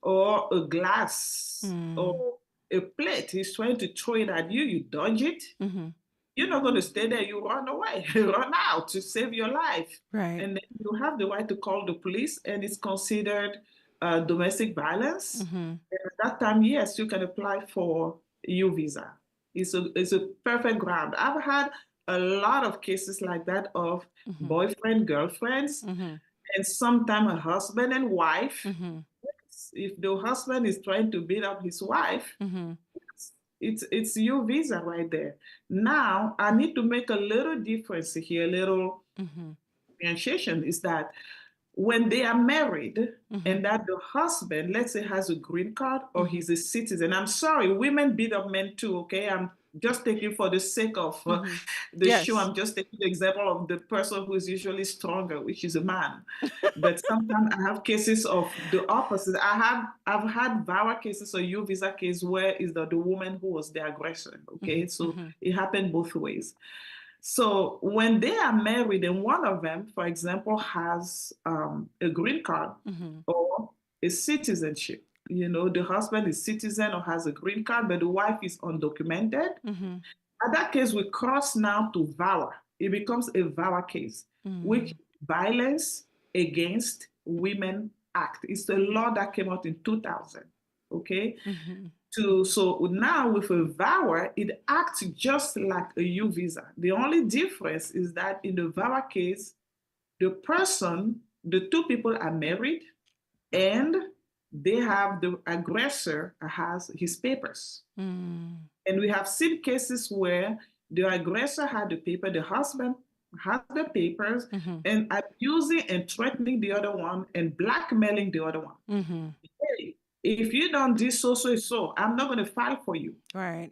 or a glass Mm. or a plate. He's trying to throw it at you. You dodge it. Mhm. You're not going to stay there. You run away, run out to save your life. Right. And then you have the right to call the police, and it's considered uh, domestic violence. Mhm. And at that time, yes, you can apply for U visa. It's a, it's a perfect ground. I've had a lot of cases like that of Mhm. boyfriend, girlfriends, Mhm. and sometimes a husband and wife. Mhm. If the husband is trying to beat up his wife, Mhm. it's it's U visa right there. Now, I need to make a little difference here, a little Mhm. differentiation is that when they are married Mhm. and that the husband, let's say, has a green card or Mhm. he's a citizen, I'm sorry, women beat up men too, okay? I'm just taking for the sake of uh, Mhm. the show, Yes. I'm just taking the example of the person who is usually stronger, which is a man. But sometimes I have cases of the opposite. I have I've had VAWA cases or U visa case where is that the woman who was the aggressor. Okay, Mhm. So Mhm. it happened both ways. So when they are married and one of them, for example, has um, a green card Mhm. or a citizenship, you know, the husband is citizen or has a green card, but the wife is undocumented. Mhm. At that case, we cross now to VAWA. It becomes a VAWA case, which Mm. violence against women act. It's a law that came out in two thousand. Okay. Mhm. To so now with a VAWA, it acts just like a U visa. The only difference is that in the VAWA case, the person, the two people are married, and they have the aggressor has his papers. Mm. And we have seen cases where the aggressor had the paper, the husband had the papers, Mhm. and abusing and threatening the other one and blackmailing the other one. Mhm. Hey, if you don't do so, so, so, I'm not going to file for you. Right.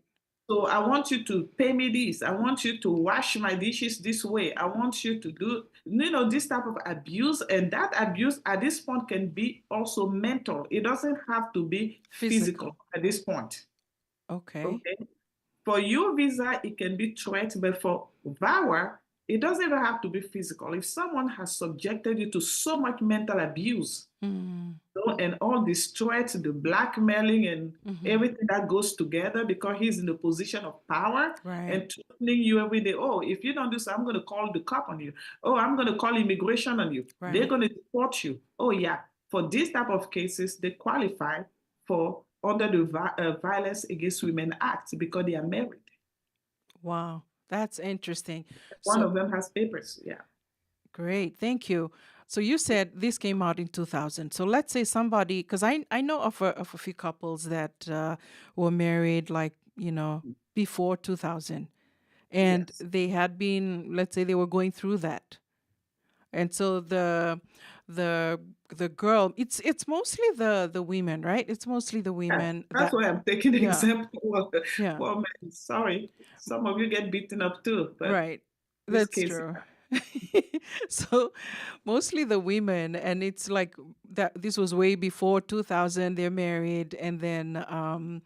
So I want you to pay me this. I want you to wash my dishes this way. I want you to do, you know, this type of abuse. And that abuse at this point can be also mental. It doesn't have to be physical, Physical. At this point. Okay. Okay. For U visa, it can be threat, but for VAWA, it doesn't even have to be physical. If someone has subjected you to so much mental abuse, Mm. you know, and all these threats, the blackmailing and Mhm. everything that goes together, because he's in the position of power Right. and threatening you every day. Oh, if you don't do so, I'm going to call the cop on you. Oh, I'm going to call immigration on you. They're Right. Going to deport you. Oh, yeah. For these type of cases, they qualify for under the Vi- uh, Violence Against Women Act because they are married. Wow, that's interesting. One So, of them has papers. Yeah. great, thank you. So you said this came out in two thousand. So let's say somebody, because I, I know of a, of a few couples that uh, were married, like, you know, before two thousand. And Yes. they had been, let's say they were going through that. And so the the the girl, it's it's mostly the the women, right? It's mostly the Yeah. women That's that, why I'm taking the yeah, example of the yeah, woman. Sorry, some of you get beaten up too, but right. this That's case, true. So mostly the women, and it's like that. This was way before two thousand. They're married, and then um,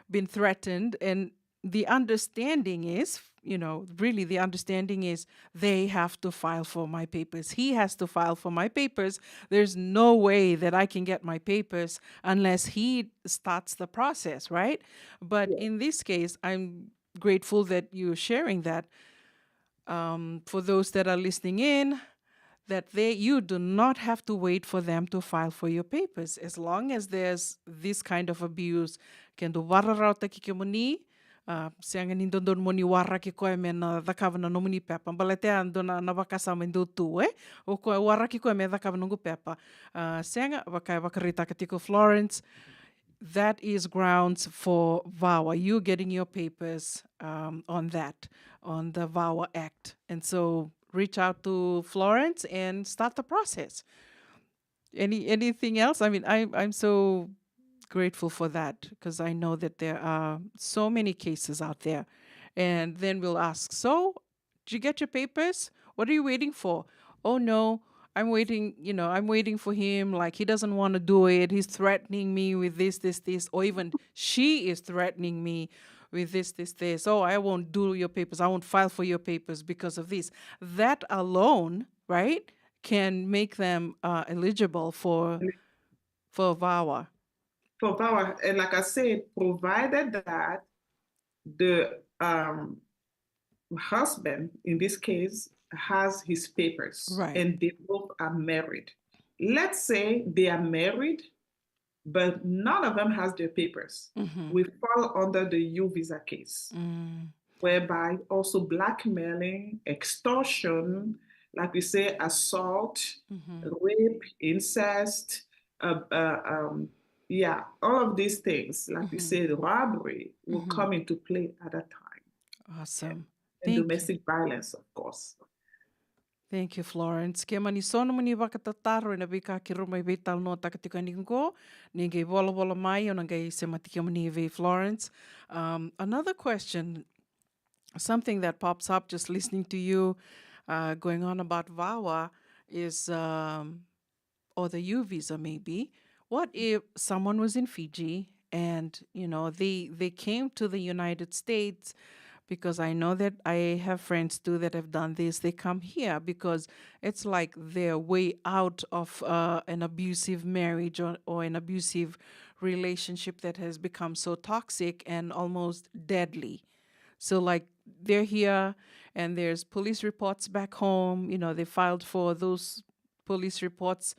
been threatened, and the understanding is, you know, really the understanding is they have to file for my papers. He has to file for my papers. There's no way that I can get my papers unless he starts the process, right? But yes. In this case, I'm grateful that you're sharing that. Um, for those that are listening in, that they, you do not have to wait for them to file for your papers. As long as there's this kind of abuse, ke dau vakararawataki kemuni, uh, sega ni dodonu mo ni waraki koya me na cakava na nomuni pepa. Baleta ya dua na, na vakasama e dau tu, e? O koya waraki koya me cakava noqu pepa. Uh, sega, vaka e vakaraitaka tiko Florence, that is grounds for VAWA. You getting your papers um, on that, on the VAWA Act. And so reach out to Florence and start the process. Any anything else? I mean, I, I'm so grateful for that because I know that there are so many cases out there. And then we'll ask, so, did you get your papers? What are you waiting for? Oh no, I'm waiting, you know, I'm waiting for him. Like, he doesn't want to do it. He's threatening me with this, this, this, or even she is threatening me with this, this, this. Oh, I won't do your papers. I won't file for your papers because of this. That alone, right, can make them uh, eligible for for VAWA. For VAWA, and like I said, provided that the um, husband, in this case, has his papers, right, and they both are married. Let's say they are married, but none of them has their papers. Mm-hmm. We fall under the U visa case, mm, whereby also blackmailing, extortion, like we say, assault, mm-hmm, rape, incest, uh, uh, um, yeah, all of these things, like we, mm-hmm, say, robbery will, mm-hmm, come into play at that time. Awesome. And domestic violence, of course. Thank you, Florence. Ke mani so nomuni vakatataro ena veika keirau mai veitalanoataka tiko yani qo, ni qai volavola mai, au na qai semati kemuni vei Florence. Um, another question, something that pops up just listening to you uh, going on about VAWA is, um, or the U visa maybe. What if someone was in Fiji and, you know, they they came to the United States, because I know that I have friends too that have done this. They come here because it's like their way out of uh, an abusive marriage or, or an abusive relationship that has become so toxic and almost deadly. So, like, they're here and there's police reports back home. You know, they filed for those police reports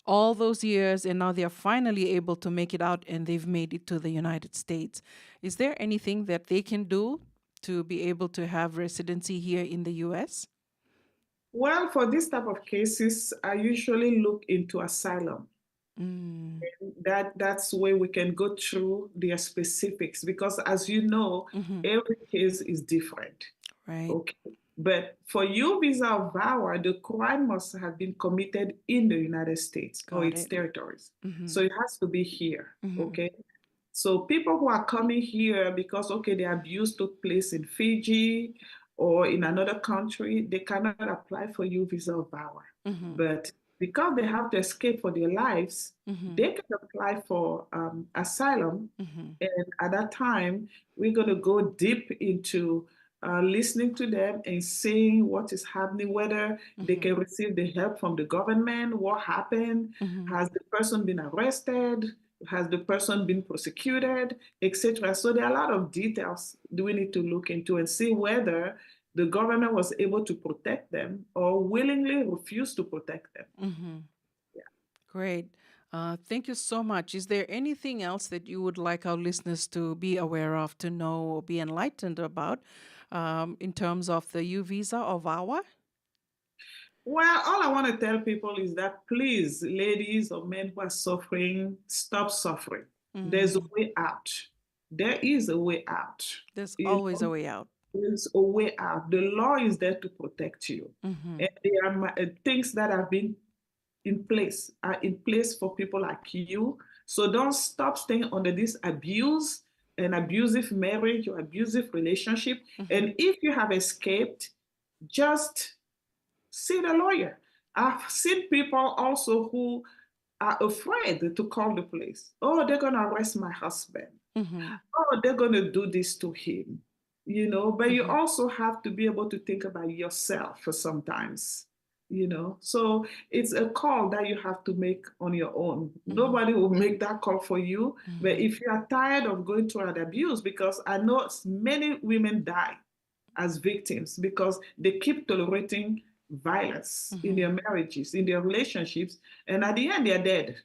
all those years, and now they are finally able to make it out and they've made it to the United States. Is there anything that they can do to be able to have residency here in the U S? Well, for this type of cases, I usually look into asylum. Mm. That that's where we can go through their specifics, because, as you know, mm-hmm, every case is different. Right. Okay. But for U visa or VAWA, the crime must have been committed in the United States or its territories. Mm-hmm. So it has to be here. Mm-hmm. Okay. So people who are coming here because, okay, the abuse took place in Fiji or in another country, they cannot apply for U visa or VAWA. Mm-hmm. But because they have to escape for their lives, mm-hmm, they can apply for um, asylum. Mm-hmm. And at that time, we're going to go deep into uh, listening to them and seeing what is happening, whether they, mm-hmm, can receive the help from the government, what happened, mm-hmm, has the person been arrested, has the person been prosecuted, et cetera. So there are a lot of details that we need to look into and see whether the government was able to protect them or willingly refused to protect them. Mm-hmm. Yeah. Great. Uh, thank you so much. Is there anything else that you would like our listeners to be aware of, to know, or be enlightened about, um, in terms of the U visa or VAWA? Well, all I want to tell people is that, please, ladies or men who are suffering, stop suffering. There's a way out. There is a way out. There's always a way out. There's a way out. The law is there to protect you. And there are things that have been in place, are in place for people like you. So don't stop staying under this abuse, an abusive marriage or abusive relationship. And if you have escaped, just see the lawyer. I've seen people also who are afraid to call the police. Oh, they're going to arrest my husband. Oh, they're going to do this to him. You know, but you also have to be able to think about yourself sometimes. You know, so it's a call that you have to make on your own. Nobody will make that call for you. But if you are tired of going through an abuse, because I know many women die as victims because they keep tolerating violence in their marriages, in their relationships, and at the end, they're dead.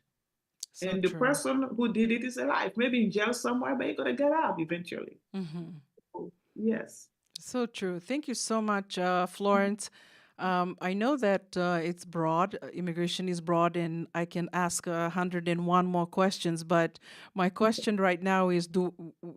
And the person who did it is alive, maybe in jail somewhere, but you're going to get out eventually. Yes. So true. Thank you so much, uh, Florence. Um, I know that, uh, it's broad, uh, immigration is broad, and I can ask a hundred and one more questions. But my question right now is, do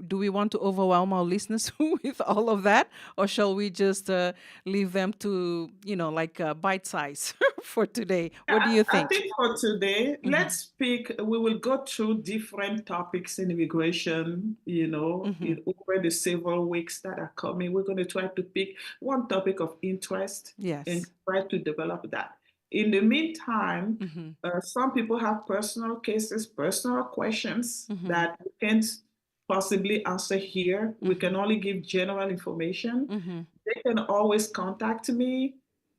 do we want to overwhelm our listeners with all of that, or shall we just, uh, leave them to, you know, like, uh, bite size for today? What do you think? I think for today, let's pick, we will go through different topics in immigration, you know, in over the several weeks that are coming. We're going to try to pick one topic of interest and try to develop that. In the meantime, uh, some people have personal cases, personal questions that we can't possibly answer here. We can only give general information. They can always contact me,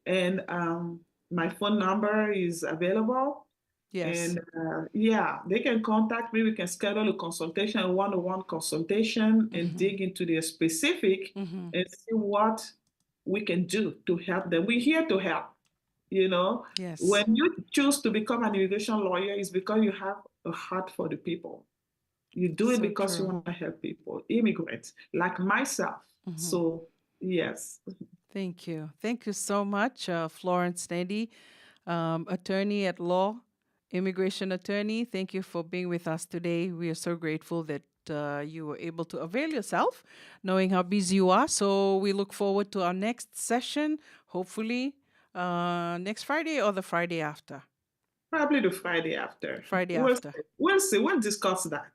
and, um, my phone number is available. Yes. And, uh, yeah, they can contact me. We can schedule a consultation, a one-on-one consultation, and dig into their specific and see what we can do to help them. We're here to help. You know, yes. When you choose to become an immigration lawyer, it's because you have a heart for the people. You do it because you want to help people, immigrants like myself. So, yes. Thank you. Thank you so much, uh, Florence Nedi, um, attorney at law, immigration attorney. Thank you for being with us today. We are so grateful that, uh, you were able to avail yourself, knowing how busy you are. So we look forward to our next session, hopefully, uh, next Friday or the Friday after. Probably the Friday after. Friday We'll after. See. We'll see. We'll discuss that.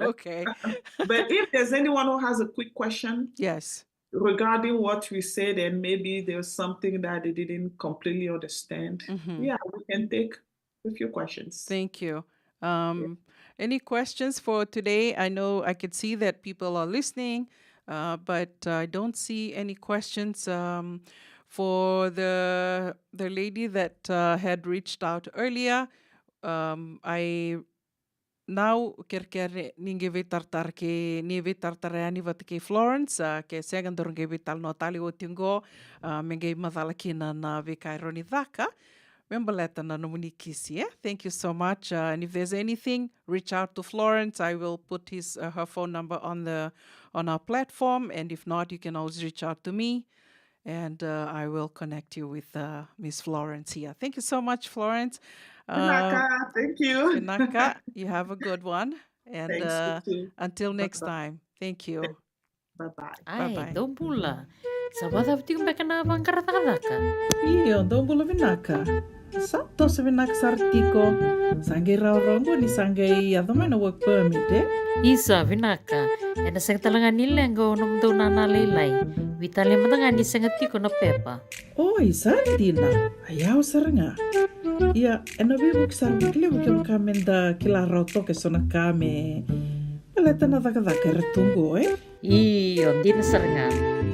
Okay. But if there's anyone who has a quick question, yes, regarding what we said, and maybe there's something that they didn't completely understand, yeah, we can take a few questions. Thank you. Um, any questions for today? I know I could see that people are listening, uh, but I don't see any questions. Um, for the the lady that, uh, had reached out earlier, um, I now kerekere ni qai veitaratara kei, ni veitaratara yani vata kei Florence, a, ke sega daru qai veitalanoa tale oti qo, a, me qai macala kina na veika e rawa ni caka me baleta na nomuni kisi, e? Thank you so much. Uh, and if there's anything, reach out to Florence. I will put his, uh, her phone number on the, on our platform, and if not, you can always reach out to me, and, uh, I will connect you with, uh, Miss Florence here. Thank you so much, Florence. Uh, Vinaka, thank you. Vinaka, you have a good one. And, uh, until next time, thank you. Bye bye. Ai, dou bula. Sa vakacava tiko beka na vaqara cakacaka? Io, dou bula vinaka. Sa toso vinaka sara tiko. Sa qai rawarawa qo ni sa qai yaco mai na work permit, e? Isa, vinaka. Ena sega tale ga ni leqa o nomudou nana lailai. Veitalia mada ga ni sega tiko na pepa. Oi, sa dina. A yau sara ga. Ia, ena veivuke sara vakalevu kevaka meda kila rawa toka eso na ka me baleta na cakacaka era tu qo, e? Io, dina sara ga.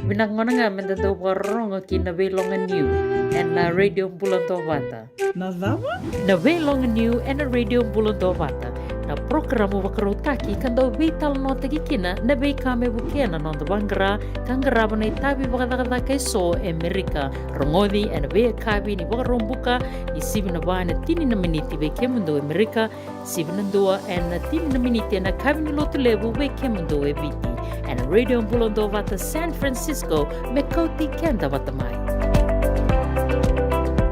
Vinaka gona ga meda dau vakarorogo ki na Veiloga Niu ena Radio Bula Duavata. Na cava? Na Veiloga Niu ena Radio Bula Duavata. Na porokaramu vakarautaki ka dau veitalanoataki kina na veika me vukea na noda vaqara ka qarava na itavi vakacakacaka eso e Merika. Rogoci ena veiyakavi ni Vakaraubuka, ni sivi na va ena tini na miniti vei kemudou e Merika, sivi na dua ena tini na miniti ena yakavi ni Lotulevu vei kemudou e Viti. Ena Radio Bula Duavata San Francisco, me kauti keda vata mai.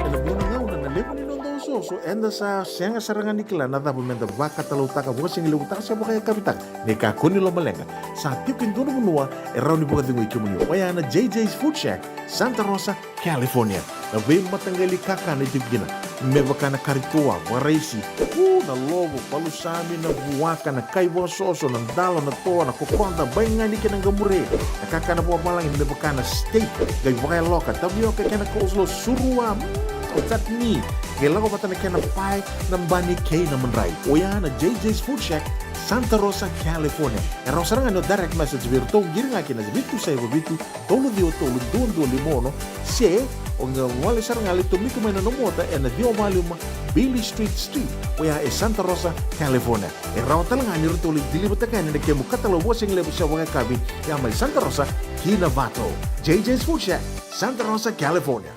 Ena vuna gauna na levu ni noda osooso, eda sa sega sara ga ni kila na cava meda vakatalautaka, vakasigalevu taka se vakayakavi taka. Ni kakua ni lomaleqa, sa tiko e dua na vanua e rawa ni vakacegui kemuni, oya na J J's Food Shack, Santa Rosa, California. Na veimataqali kakana e tiko kina, me vaka na kari toa, vakaraisi, u, na lovo, palusami, na vuaka, na kai vakasoso, na dalo, na toa, na kokoda, baigani kei na qamure. Na kakana vakavalagi me vaka na steak, qai vakayaloka, tavioka kei na coleslaw, surua, mm, chutney, qai lako vata na kena pae, na bani kei na madrai. Oya na J J's Food Shack, Santa Rosa, California. E rawa sara ga ni o direct message vei iratou, qiri ga kina vitu saiva vitu, tolu ciwa tolu, dua dua lima ono, se o qai gole sara ga lai tomika mai na nomu ota ena ciwa walu lima Bailey Street Suite, oya e Santa Rosa, California. E rawa tale ga ni ratou lai deliver-taka yani na kemu katalau vakasigalevu se vakayakavi, ya mai Santa Rosa ki Novato. J J's Food Shack, Santa Rosa, California.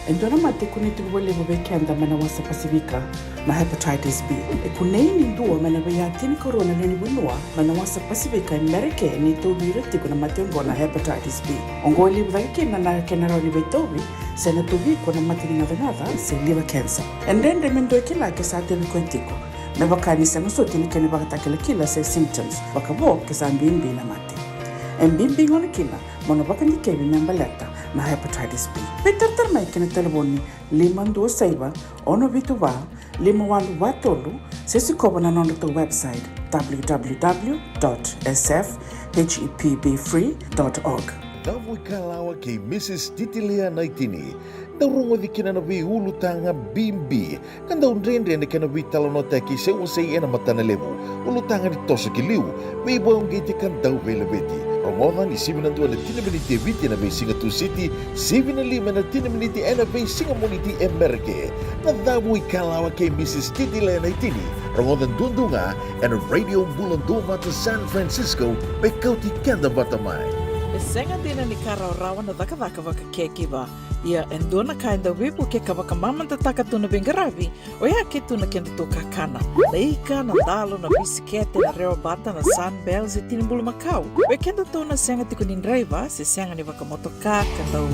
E dua na mate e kunei tiko vakalevu vei keda mai na wasa Pasifika, na hepatitis B. E kunei ni dua mai na veiyatini karua na lewe ni vanua mai na wasa Pasifika e Merika ni tauvi ira tiko na mate oqo na hepatitis B. Oqo e levu cake kina na kena rawa ni veitauvi se na tauvi iko na mate ni gacagaca se liver cancer. E dredre me dua e kila ke sa tauvi koya tiko, me vaka ni sega soti na kena ivakatakilakila se symptoms, vakavo ke sa bibi na mate. E bibi gona kina mo na vakadikevi me baleta na hepatitis B. Veitaratara mai ki na talevoni lima dua saiva, ono vitu va, lima walu va tolu, se sikova na nodratou website, w w w dot s f h e p b free dot org. Cava ikalawa kei Mrs Titilea Naitini. Dau rogoci kina na veiulutaga bibi ka dau dredre na kena veitalanoataki se wasei ena matana levu. Ulutaga ni toso ki liu, veivakauqeti ka dau veilaveti. Rogoca ni sivi na dua ena tini na miniti e Viti ena veisiga Tusiti, sivi na lima ena tini na miniti ena veisiga Moniti e Merika. Na Cava ikalawa kei Mrs Titilea Naitini. Rogoca duadua ga ena Radio Bula Duavata San Francisco, me kauti keda vata mai. E sega dina ni ka rawarawa na cakacaka vaka caregiver. Ia e dua na ka e dau veivuke ka vakamamadataka tu na veiqaravi, oya ke tu na kedatou kakana. Na ika, na dalo, na bisikete, na rewa bata, na Sunbell se tini bulumakau. Vei kedatou na sega tiko ni draiva se sega ni vakamotoka ka dau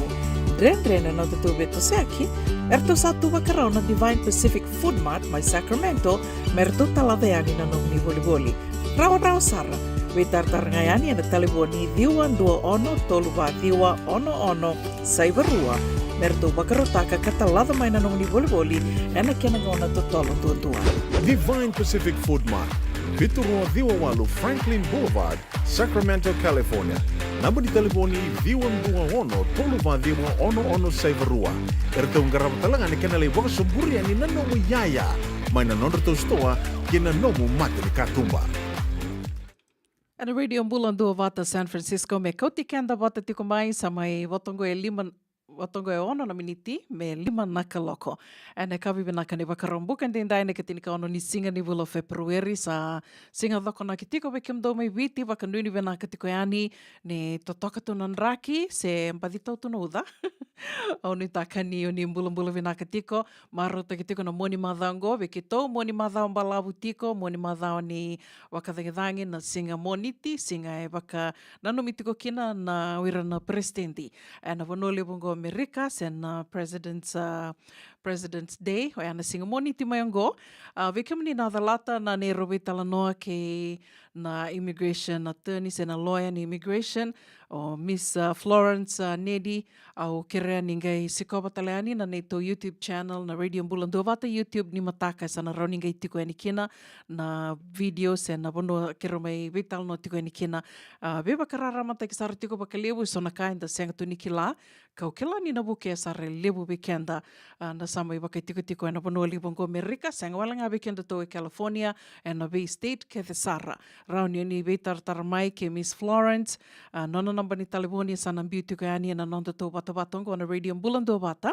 dredre na nodatou veitosoyaki, eratou sa tu vakarau na Divine Pacific Food Mart mai Sacramento me ratou talaca yani na nomuni volivoli. Rawarawa sara, veitaratara ga yani ena talevoni ciwa dua ono tolu va ciwa ono ono saiva rua, me ratou vakarautaka ka talaca mai na nomuni volivoli ena kena gauna totolo duadua. Divine Pacific Food Mart, vitu rua ciwa walu Franklin Boulevard, Sacramento, California. Naba ni talevoni ciwa dua ono tolu va ciwa ono ono saiva rua. Eratou qarava tale ga na kena lai vakasoburi yani na nomu iyaya mai na nodratou sitoa kei na nomu mata ni katuba. Ena Radio Bula Duavata San Francisco, me kauti keda vata tiko mai, sa mai vata oqo e lima, vata oqo e ono na miniti me lima na kaloko. Ena yakavi vinaka ni Vakaraubuka edaidai, na ikatinika ono ni siga ni vula o Feperueri, sa siga Cokonaki tiko vei kemudou mai Viti, vakanuinui vinaka tiko yani. Ni totoka tu na draki se baci tau tu na uca. Au nuitaka ni o ni bulabula vinaka tiko. Marautaki tiko na mua ni macawa oqo vei keitou, mua ni macawa balavu tiko, mua ni macawa ni vakacagicagi, na siga Moniti, siga e vakananumi tiko kina na, o ira na peresitedi ena vanua levu oqo Amerika, se na President's, ah, President's Day, oya na siga Moniti mai oqo. Ah, vei kemuni na calata na neirau veitalanoa kei na immigration attorney se na lawyer ni immigration, o Miss, ah, Florence, ah, Nedi, au kerea ni qai sikova tale yani na neitou YouTube channel, na Radio Bula Duavata YouTube ni mataka, e sa na rawa ni qai tiko yani kina na video se na vanua keirau mai veitalanoa tiko yani kina. Ah, veivakararamataki sara tiko vakalevu, e so na ka eda sega tu ni kila, kau kila ni na vukea sara e levu vei keda, ah, na sa mai vakaitikotiko ena vanua levu oqo Amerika, sega wale ga vei kedatou e California, ena vei state kece sara. Rawa ni o ni veitaratara mai kei Miss Florence, a, nona naba ni talevoni sa na biu tiko yani ena nodatou vatavata oqo na Radio Bula Duavata.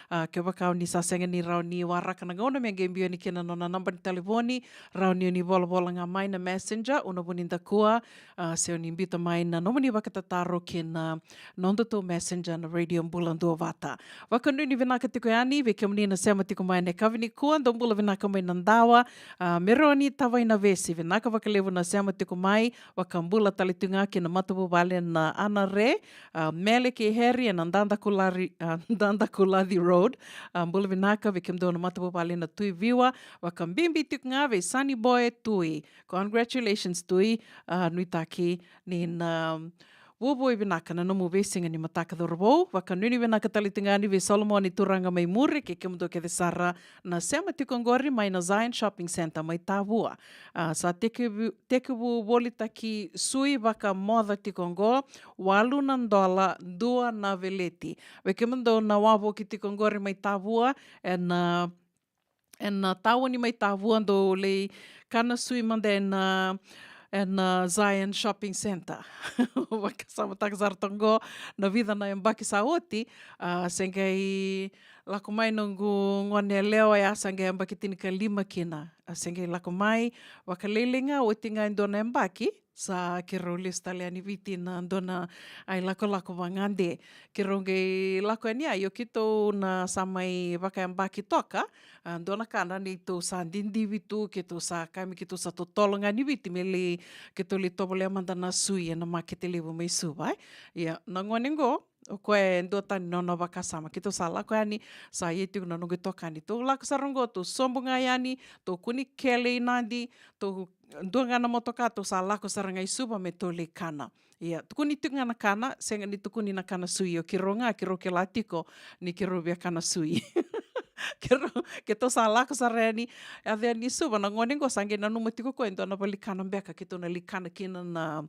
A, kevaka o ni sa sega ni rawa ni waraka na gauna me qai biu yani kina na nona naba ni talevoni, rawa ni o ni volavola ga mai na Messenger, Una Vunidakua, a, se o ni biuta mai na nomuni vakatataro ki na nodatou Messenger na Radio Bula Duavata. Vakanuinui vinaka tiko yani vei kemuni na sema tiko mai ena yakavi nikua, dou bula vinaka mai Nadawa, a, Meroni Tavainavesi, vinaka vakalevu na sema tiko mai, vakabula tale tu ga ki na matavuvale na Anare, a, Mele kei Heri ena Dadakulari, a, Dadakulaci Road, a, bula vinaka vei kemudou na matavuvale na Tui Viwa, vakabibi tiko ga vei Sunny Boy Tui. Congratulations Tui, a, nuitaki ni na vuavui vinaka na nomu veisiga ni mataka cauravou, vakanuinui vinaka tale tu ga yani vei Solomoni Turaga mai Muri kei kemudou kece sara na sema tiko oqori mai na Zion Shopping Centre mai Tavua. A, sa tekivu, tekivu volitaki sui vakamoca tiko oqo, walu na dola dua na veleti. Vei kemudou na wavoki tiko oqori mai Tavua, ena, ena tauni mai Tavua dou lai kana sui mada ena, ena Zion Shopping Centre. Vakasamataka sara toka oqo na vica na yabaki sa oti, a, se qai lako mai noqu gone yalewa ya sa qai yabaki tinikalima kina. A, se qai lako mai, vakalailai ga oti ga e dua na yabaki, sa keirau lesu tale yani Viti na dua na, a, ilakolako vagade. Keirau qai lako yani, a, io keitou na sa mai vakayabaki toka, a, dua na ka na neitou sa didivi tu, keitou sa kaya me keitou sa totolo ga ni Viti me lai, keitou lai tovolea mada na sui ena makete levu mai Suva, e. Ia, na gone qo, o koya e dua tani na nona vakasama. Keitou sa lako yani, sa ia tiko na noqu itokani. Tou lako sara oqo, tou sobu ga yani, tou kua ni kele i Nadi, tou dua ga na motoka, tou sa lako sara ga i Suva me tou lai kana. Ia, tukuni tiko ga na kana, sega ni tukuni na kana sui, o keirau ga, keirau kila tiko ni keirau via kana sui. Keirau, keitou sa lako sara yani, yaco yani i Suva, na gone qo sa qai nanuma tiko koya e dua na valenikana beka keitou na lai kana kina na,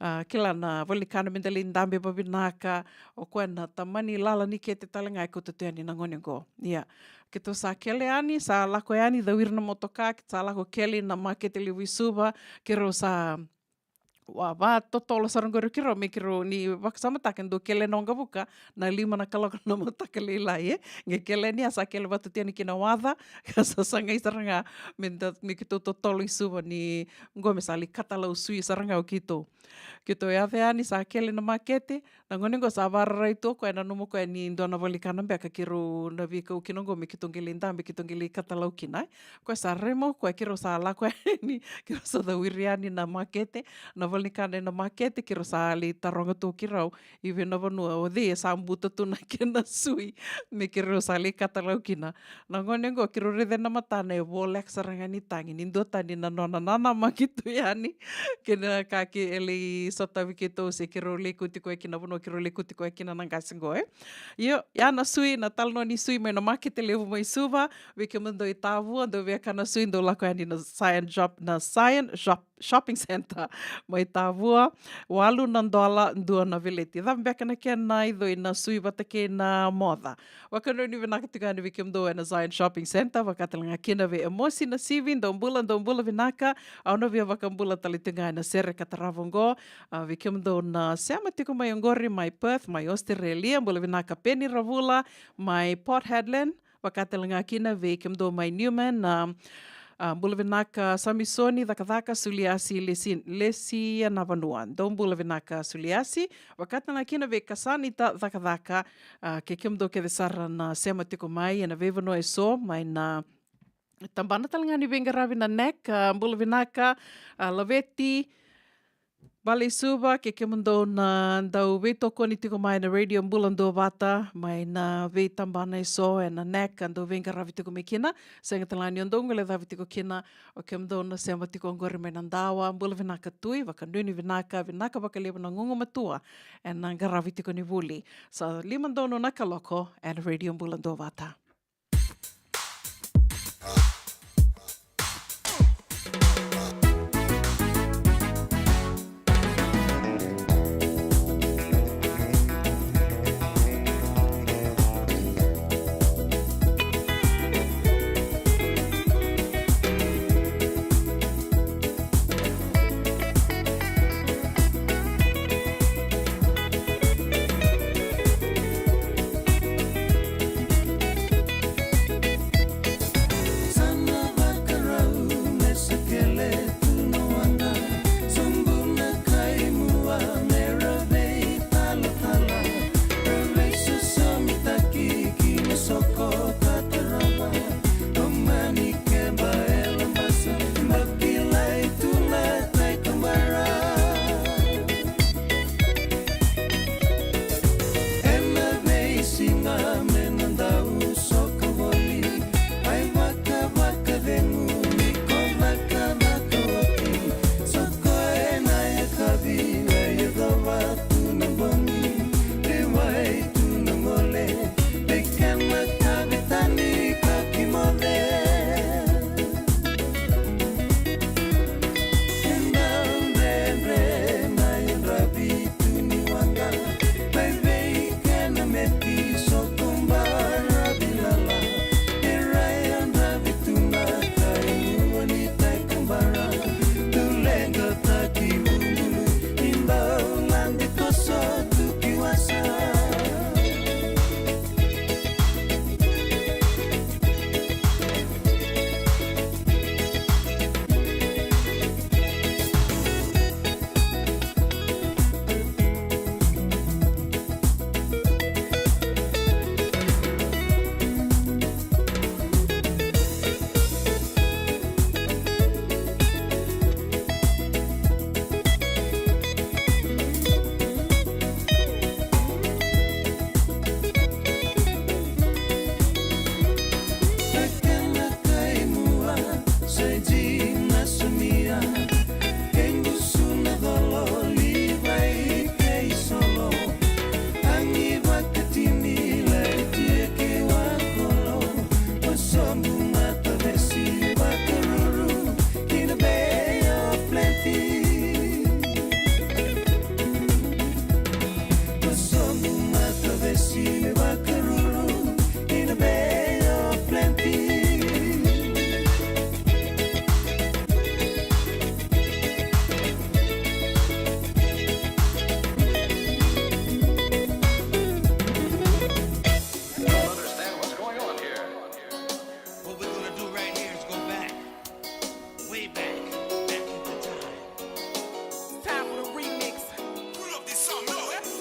a, kila na valenikana meda lai dabe vavinaka, o koya na tamani lala ni kete tale ga e kauta tu yani na gone qo. Ia, keitou sa kele yani, sa lako yani, cawiri na motoka, keitou sa lako kele i na makete levu i Suva, keirau sa, wa, vakatotolo sara qori keirau, me keirau ni vakasamataka dou kele na waqavuka, na lima na kaloko na mataka lailai, e. Qai kele yani, a sa kele vata tu yani ki na waca, ka sa sagai sara ga, me da, me keitou totolo i Suva ni qo me sa lai katalau sui sara ga o keitou. Keitou yaco yani sa kele na makete, na gone qo sa vararai tu o koya, nanuma o koya ni dua na valenikana beka keirau na veikau kina qo me keitou qai lai dabe, keitou qai lai katalau kina, e. Koya sa rai mai o koya, keirau sa lako yani, keirau sa cawiri yani na makete, na valenikana ena makete, keirau sa lai taroga tu o keirau i vei na vanua, o cei e sa buta tu na kena sui me keirau sa lai katalau kina. Na gone qo keirau raica ena matana e voleka sara ga ni tagi, ni dua tani na nona nanamaki tu yani kei na ka ke e lai sotavi keitou se keirau lai kauti koya ki na vanua keirau lai kauti koya kina na qase qo, e. Io, ya na sui, na talanoa ni sui mai na makete levu mai Suva. Vei kemudou i Tavua, dou via kana sui, dou lako yani na Zion Shop, na Zion Shop, Shopping Centre mai Tavua, walu na dola dua na veleti. Cava beka na kena icoi na sui vata kei na moca. Vakanuinui vinaka tiko yani vei kemudou ena Zion Shopping Centre, vaka tale ga kina vei Emosi Nasivi, dou bula, dou bula vinaka. Au na via vakabula tale tiko ga ena sere ka tarava oqo, a, vei kemudou na sema tiko mai oqori mai Perth, mai Australia, bula vinaka Peni Ravula mai Port Hedland, vaka tale ga kina vei kemudou mai Newman, a, a, bula vinaka Samisoni Cakacaka, Suliasi Lesi, Lesi Navanua. Dou bula vinaka Suliasi, vaka tale ga kina vei Kasanita Cakacaka, a, kei kemudou kece sara na sema tiko mai ena veivanua eso, mai na tabana tale ga ni veiqaravi na NEC, a, bula vinaka, a, Laveti, Vale i Suva, kei kemudou na dau veitokoni tiko mai na Radio Bula Duavata, mai na veitabana eso ena NEC, a dau veiqaravi tiko mai kina, sega tale ga ni o dou guilecavi tiko kina, o kemudou na sema tiko oqori mai Nadawa, bula vinaka Tui, vakanuinui vinaka, vinaka vakalevu na gugumatua ena qaravi tiko ni vuli. Sa lima donu na kaloko ena Radio Bula Duavata. What we're gonna do right here is go back, way back, back into time. It's time for the remix. Pull up this song, no, that's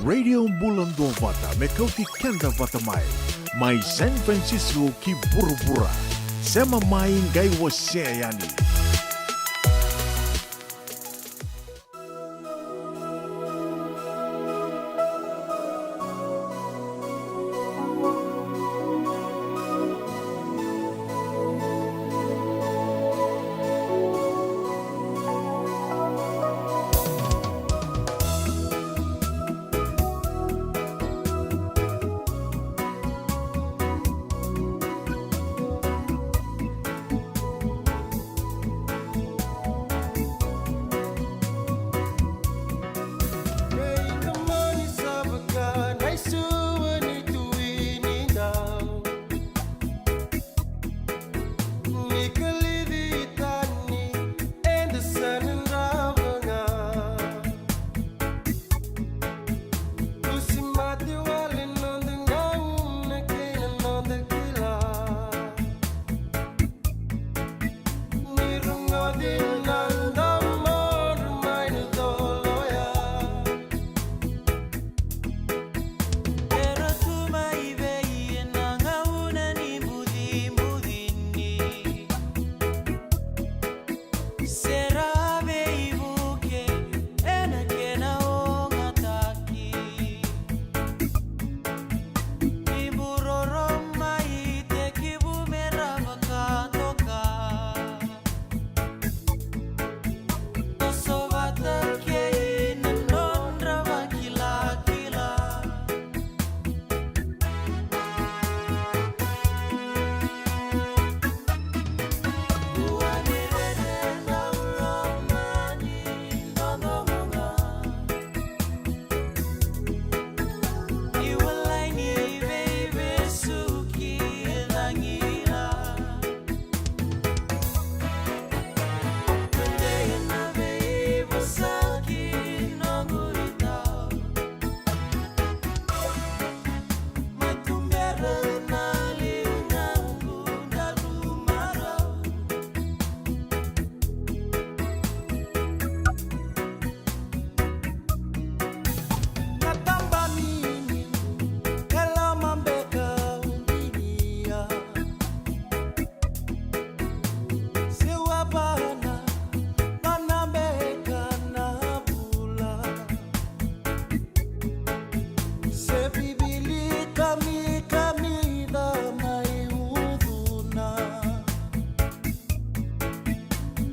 Radio Bula Duavata, me kauti keda vata mai. Mai San Francisco ki vuravura. Sema mai, qai wasea yani. Era tu mai vei na gauna ni bucibuci ni. Se ra veivuke ena kena ogataki. Ni buroro mai tekivu me ra vakatoka. Toso vata kei na nodra vakilakila. Ua ni rere na uloma ni dodonu ga. Ni walai ni veivesuki cagila.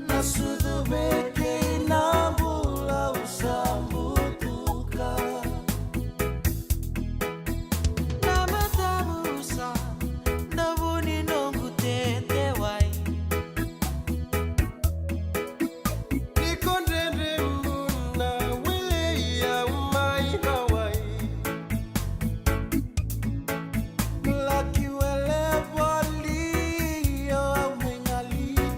Na sucu vei kei na bula au sa butuka. Na matamu sa na vu ni noqu tete wai. Ni ko dredre mu na wili au mai na wai. Laki wele voli o au me galili.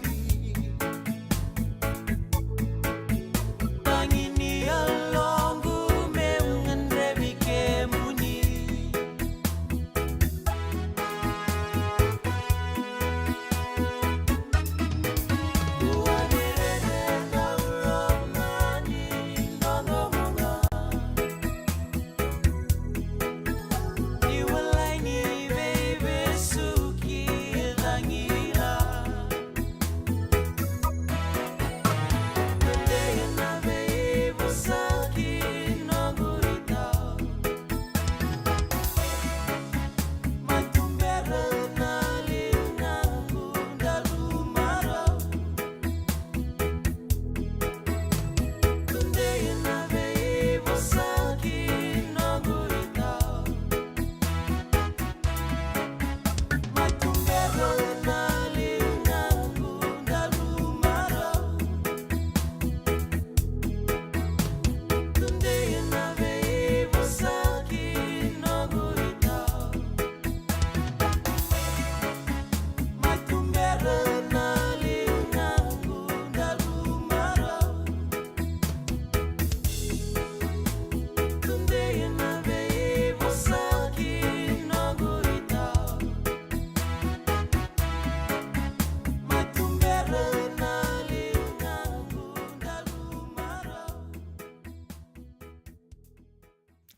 Tagi ni yaloqu meu gadrevi kemuni.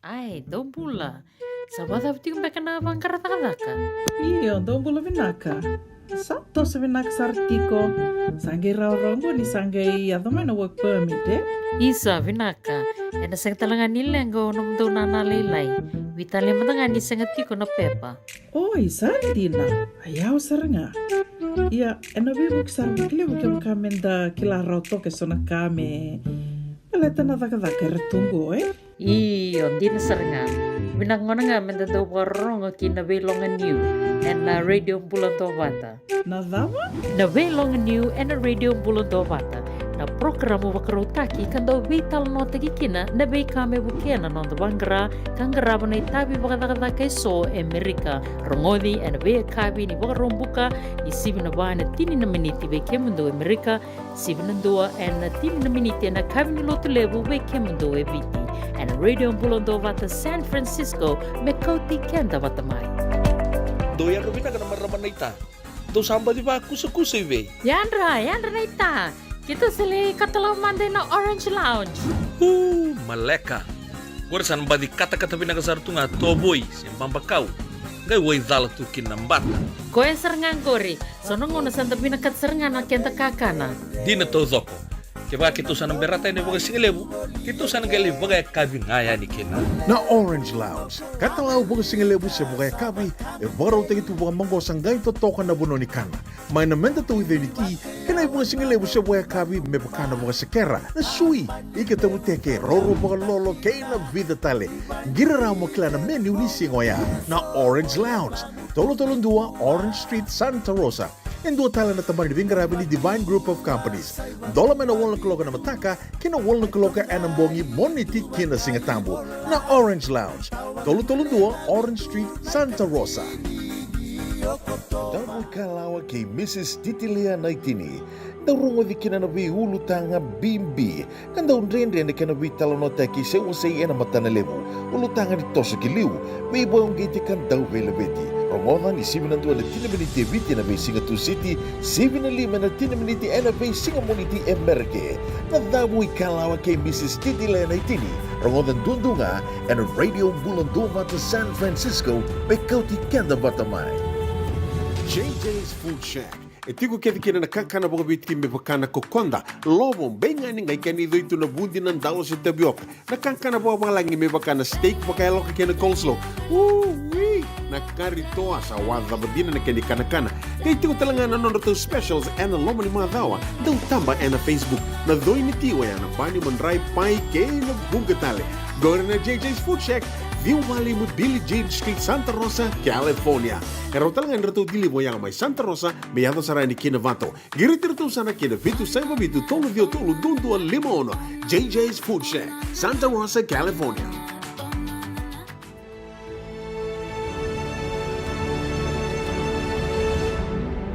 Ai, dou bula. Sa vakacava tiko beka na vaqara cakacaka? Io, dou bula vinaka. Sa toso vinaka sara tiko. Sa qai rawarawa qo ni sa qai yaco mai na work permit, e? Isa, vinaka. Ena sega tale ga ni leqa o nomudou nana lailai. Veitalia mada ga ni sega tiko na pepa. Oi, sa dina. A yawa sara ga. Ia, ena veivuke sara vakalevu kevaka meda kila rawa toka eso na ka me baleta na cakacaka era tu qo, e? Io, dina sara ga. Vinaka gona ga meda dau vakarorogo ki na Veiloga Niu ena Radio Bula Duavata. Na cava? Na Veiloga Niu ena Radio Bula Duavata. Na porokaramu vakarautaki ka dau veitalanoataki kina na veika me vukea na noda vaqara ka qarava na itavi vakacakacaka eso e Amerika. Rogoci ena veiyakavi ni Vakaraubuka, ni sivi na va ena tini na miniti vei kemudou e Amerika, sivi na dua ena tini na miniti ena yakavi ni Lotulevu vei kemudou e Viti. Ena Radio Bula Duavata San Francisco, me kauti keda vata mai. Dou yadra vinaka na marama naita. Dou sa baci vakusakusa i vei? Yadra, yadra naita. Keitou sa lai katalau mada ina Orange Lounge. Uu, maleka. Qori sa na baci katakata vinaka sara tu ga tovoi se babakau. Qai waicala tu kina na bata. Koya sara ga qori, so na gauna sa da vinakata sara ga na keda kakana. Dina taucoko. Kevaka keitou sa na berata yani vakasigalevu, keitou sa na qai lai vakayakavi ga yani kina. Na Orange Lounge, katalau vakasigalevu se vakayakavi, e vakarautaki tu vakamaqosa qai totoka na vanua ni kana. Mai na meda tauica ni ti, kei na ivakasigalevu se vakayakavi me vaka na vakasekera, na sui, ika tavuteke, roro vakalolo, kei na vica tale. Qiri rawa mo kila na menu ni siga oya. Na Orange Lounge, tolu tolu dua Orange Street, Santa Rosa. E dua tale na tabana ni veiqaravi ni Divine Group of Companies. Dola mai na walu na kaloko ena mataka, ki na walu na kaloko ena bogi, Moniti ki na Siga Tabu. Na Orange Lounge, tolu tolu dua Orange Street, Santa Rosa. Davu ikalawa kei Mrs Titilea Naitini. Dau rogoci kina na veiulutaga bibi ka dau dredre na kena veitalanoataki se wasei ena matana levu. Ulutaga ni toso ki liu, veivakauqeti ka dau veilaveti. Rogoca ni sivi na dua ena tini miniti e Viti ena veisiga Tusiti, sivi na lima ena tini miniti ena veisiga Moniti e Merika. Na Davu ikalawa kei Mrs Titilea Naitini. Rogoca duadua ga ena Radio Bula Duavata San Francisco, me kauti keda vata mai. J J's Food Shack. E tiko kece kina na kakana vakaviti me vaka na kokoda, lovo, beigani, qai kena icoi tu na vudi, na dalo se tavioka. Na kakana vakavalagi me vaka na steak vakayaloka kei na coleslaw. Ui! Na kari toa sa wacava dina na kena ikanakana. Qai tiko tale ga na nodratou specials ena loma ni macawa. Dau taba ena Facebook. Na coi ni ti oya na bani, madrai, pai kei na vuqa tale. Qori na J J's Food Shack, ciwa walu lima Billie Jean Street, Santa Rosa, California. E rawa tale ga ni ratou deliver oya mai Santa Rosa me yaco sara yani ki Novato. Qiriti iratou sara ki na vitu saiva vitu tolu ciwa tolu dua dua lima ono. J J's Food Shack, Santa Rosa, California.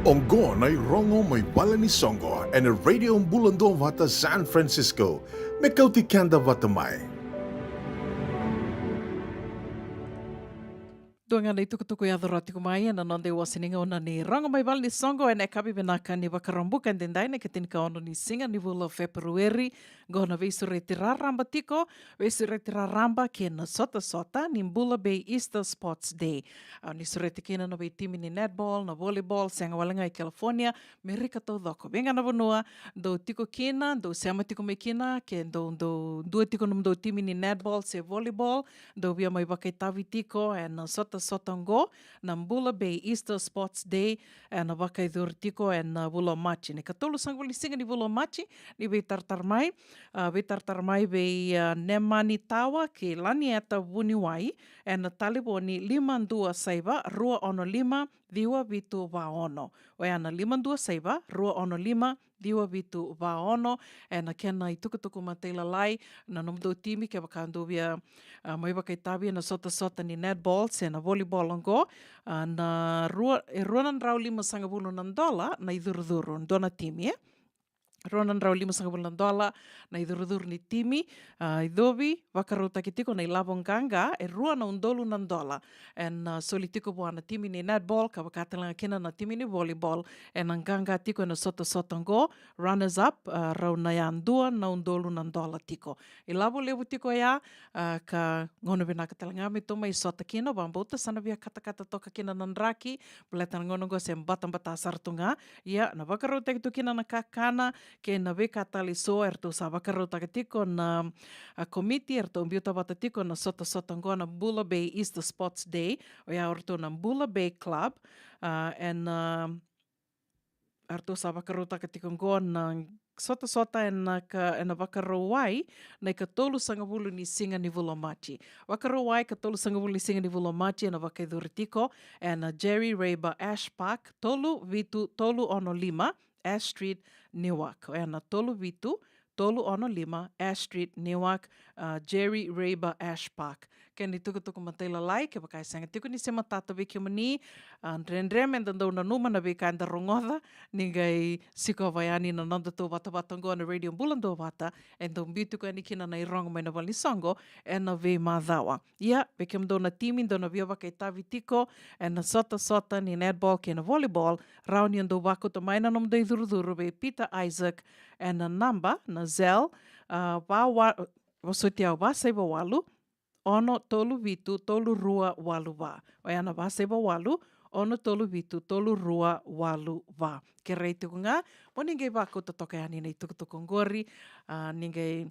Oqo na irogo mai vale ni soqo ena Radio Bula Duavata San Francisco. Me kauti keda vata mai. Dua ga na itukutuku e yaco rawa tiko mai ena noda iwase ni gauna ni rogo mai vale ni soqo ena yakavi vinaka ni Vakaraubuka edaidai, na ikatinikano ni siga ni vula o Feperueri. Qo na veisureti raraba tiko, veisureti raraba kei na sotasota ni Bula Bay Easter Sports Day. A, ni sureti kina na veitimi ni netball, na volleyball, sega wale ga i California, Merika taucoko. Vei ga na vanua dou tiko kina, dou sema tiko mai kina, ke dou, dou dua tiko nomudou timi ni netball se volleyball, dou via mai vakaitavi tiko ena sotasota oqo, na Bula Bay Easter Sports Day, ena vakayacori tiko ena vula o Maji. Na ikatolusagavulu ni siga ni vula o Maji, ni veitaratara mai, a, veitaratara mai vei, a, Nemani Tawa kei Lanieta Vuniwai, ena talevoni lima dua saiva, rua ono lima, ciwa vitu va ono. Oya na lima dua saiva, rua ono lima, ciwa vitu va ono, ena kena itukutuku matailalai, na nomudou timi, kevaka dou via, a, mai vakaitavi ena sotasota ni netball se na volleyball oqo, a, na rua, e rua na drau limasagavulu na dola na icurucuru, dua na timi, e? Rua na drau limasagavulu na dola na icurucuru ni timi, a, icovi, vakarautaki tiko na ilavo qaqa, e rua na udolu na dola. Ena, a, soli tiko vua na timi ni netball, ka vaka tale ga kina na timi ni volleyball, ena qaqa tiko ena sotasota oqo, runners up, a, rau na yadua na udolu na dola tiko. Ilavo levu tiko ya, a, ka gauna vinaka tale ga me tou mai sota kina, vakabauta sa na via katakata toka kina na draki, baleta na gauna oqo se batabata sara tu ga. Ia, na vakarautaki tu kina na kakana, kei na veika tale eso, eratou sa vakarautaka tiko na, a, komiti, eratou biuta vata tiko na sotasota oqo na Bula Bay Easter Sports Day, oya o ratou na Bula Bay Club, a, ena, a, eratou sa vakarautaka tiko oqo na sotasota ena ka, ena Vakarauwai, na ikatolusagavulu ni siga ni vula o Maji. Vakarauwai, ikatolusagavulu ni siga ni vula o Maji, ena vakayacori tiko ena Jerry Rayber Ash Park, tolu vitu tolu ono lima, Ash Street, Newark. Ena tolu vitu tolu ono lima Ash Street, Newark, a, Jerry Rayber Ash Park. kei na itukutuku matailalai, kevaka e sega tiko ni se matata vei kemuni, a, dredre me da dau nanuma na veika eda rogoca, ni qai sikova yani na noda tou vatavata oqo na Radio Bula Duavata, e dau biu tiko yani kina na irogo mai na valenisoqo ena veimacawa. Ia, vei kemudou na timi dou na via vakaitavi tiko ena sotasota ni netball kei na volleyball, rawa ni o dou vakauta mai na nomudou icurucuru vei Peter Isaac ena naba na Zelle, a, va wa, vosoti au, va saiva walu, ono tolu vitu tolu rua walu va. Oya na va saiva walu, ono tolu vitu tolu rua walu va. Kerei tiko ga mo ni qai vakauta toka yani na itukutuku oqori, a, ni qai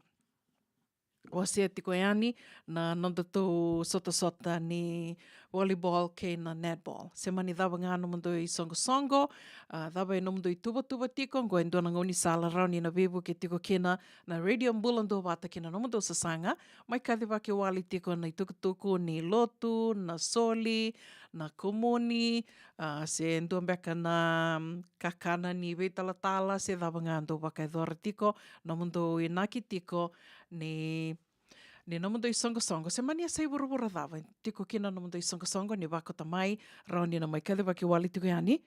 wasea tiko yani na nodatou sotasota ni volleyball kei na netball. Se mani cava ga nomudou isoqosoqo, a, cava e nomudou ituvatuva tiko, oqo e dua na gaunisala rawa ni na veivuke tiko kina na Radio Bula Duavata kina nomudou sasaga. Mai kacivaki wale tiko na itukutuku ni lotu, na soli, na komuni, a, se dua beka na, mm, kakana ni veitalatala, se cava ga dou vakayacora tiko, nomudou inaki tiko ni, ni nomudou isoqosoqo. Se mani yasai vuravura cava tiko kina nomudou isoqosoqo, ni vakauta mai, rawa ni na mai kacivaki wale tiko yani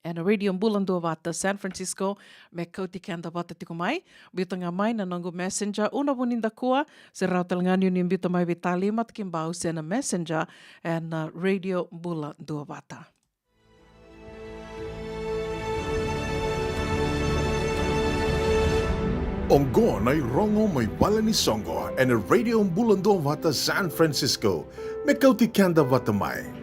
ena Radio Bula Duavata San Francisco, me kauti keda vata tiko mai. Biuta ga mai na noqu Messenger, Una Vunidakua, se rawa tale ga ni o ni biuta mai vei Tali Matakibau se na Messenger ena Radio Bula Duavata. Oqo na irogo mai valenisoqo ena Radio Bula Duavata San Francisco, me kauti keda vata mai.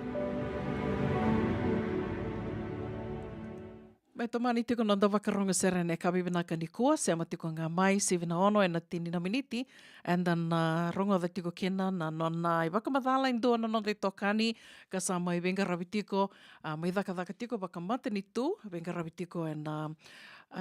Me tomani tiko na noda vakarogo sere ena yakavi vinaka nikua, sema tiko ga mai, sivi na ono ena tini na miniti, eda na rogoca tiko kina na nona ivakamacala e dua na noda itokani ka sa mai veiqaravi tiko, a, mai cakacaka tiko vakamatanitu, veiqaravi tiko ena,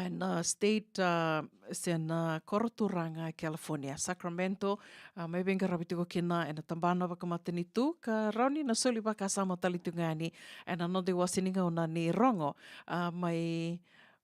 ena state, a, se na koro turaga e California, Sacramento, a, mai veiqaravi tiko kina ena tabana vakamatanitu, ka rawa ni na soli vakasama tale tiko ga yani ena noda iwase ni gauna ni rogo, a, mai,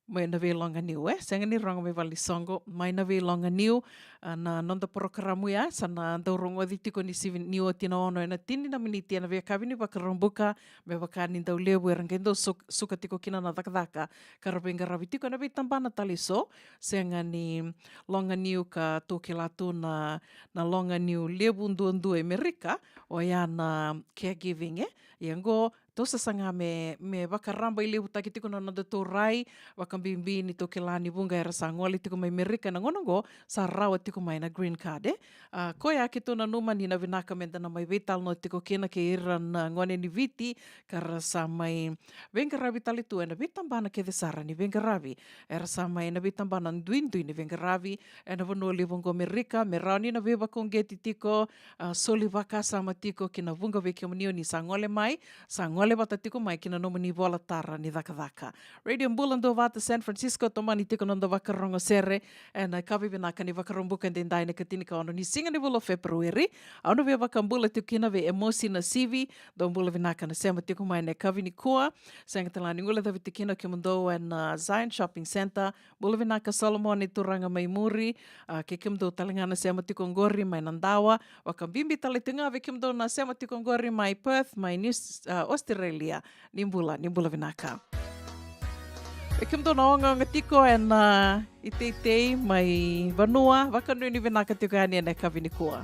mai na veiloga niu, e, sega ni rogo mai valenisoqo, mai na veiloga niu, a, na noda porokaramu ya, sa na dau rogoci tiko ni sivi ni oti na ono ena tini na miniti ena veiyakavi ni Vakaraubuka, me vaka ni dau levu era qai dau suk-, suka tiko kina na cakacaka, ka ra veiqaravi tiko ena veitabana tale eso, sega ni loga niu ka tou kila tu na, na loga niu levu duadua e Merika, oya na caregiving, e. Ia oqo, tou sasaga me, me vakarabailevutaki tiko na nodatou rai, vakabibi ni tou kila ni vuqa era sa gole tiko mai Merika ena gauna oqo, sa rawa tiko mai na green card, e. A, koya keitou nanuma ni na vinaka meda na mai veitalanoa tiko kina kei ira na gone ni Viti, ka ra sa mai veiqaravi tale tu ena veitabana kece sara ni veiqaravi. Era sa mai na veitabana duidui ni veiqaravi ena vanua levu oqo Merika, me rawa ni na veivakauqeti tiko, a, soli vakasama tiko ki na vuqa vei kemuni o ni sa gole mai, sa gole vata tiko mai ki na nomuni ivolatara ni cakacaka. Radio Bula Duavata San Francisco, tomani tiko na noda vakarogo sere ena yakavi vinaka ni Vakaraubuka edaidai, na ikatinikaono ni siga ni vula o Feperueri. Au na via vakabula tiko kina vei Emosi Nasivi, dou bula vinaka na sema tiko mai ena yakavi nikua. Sega tale ga ni guilecavi tiko kina o kemudou ena, a, Zion Shopping Centre, bula vinaka Solomone, turaga mai muri, a, kei kemudou tale ga na sema tiko oqori mai Nadawa, vakabibi tale tiko ga vei kemudou na sema tiko oqori mai Perth, mai New S-, a, Australia. Ni bula, ni bula vinaka. Vei kemudou na ogaoga tiko ena, a, iteitei mai vanua, vakanuinui vinaka tiko yani ena yakavi nikua.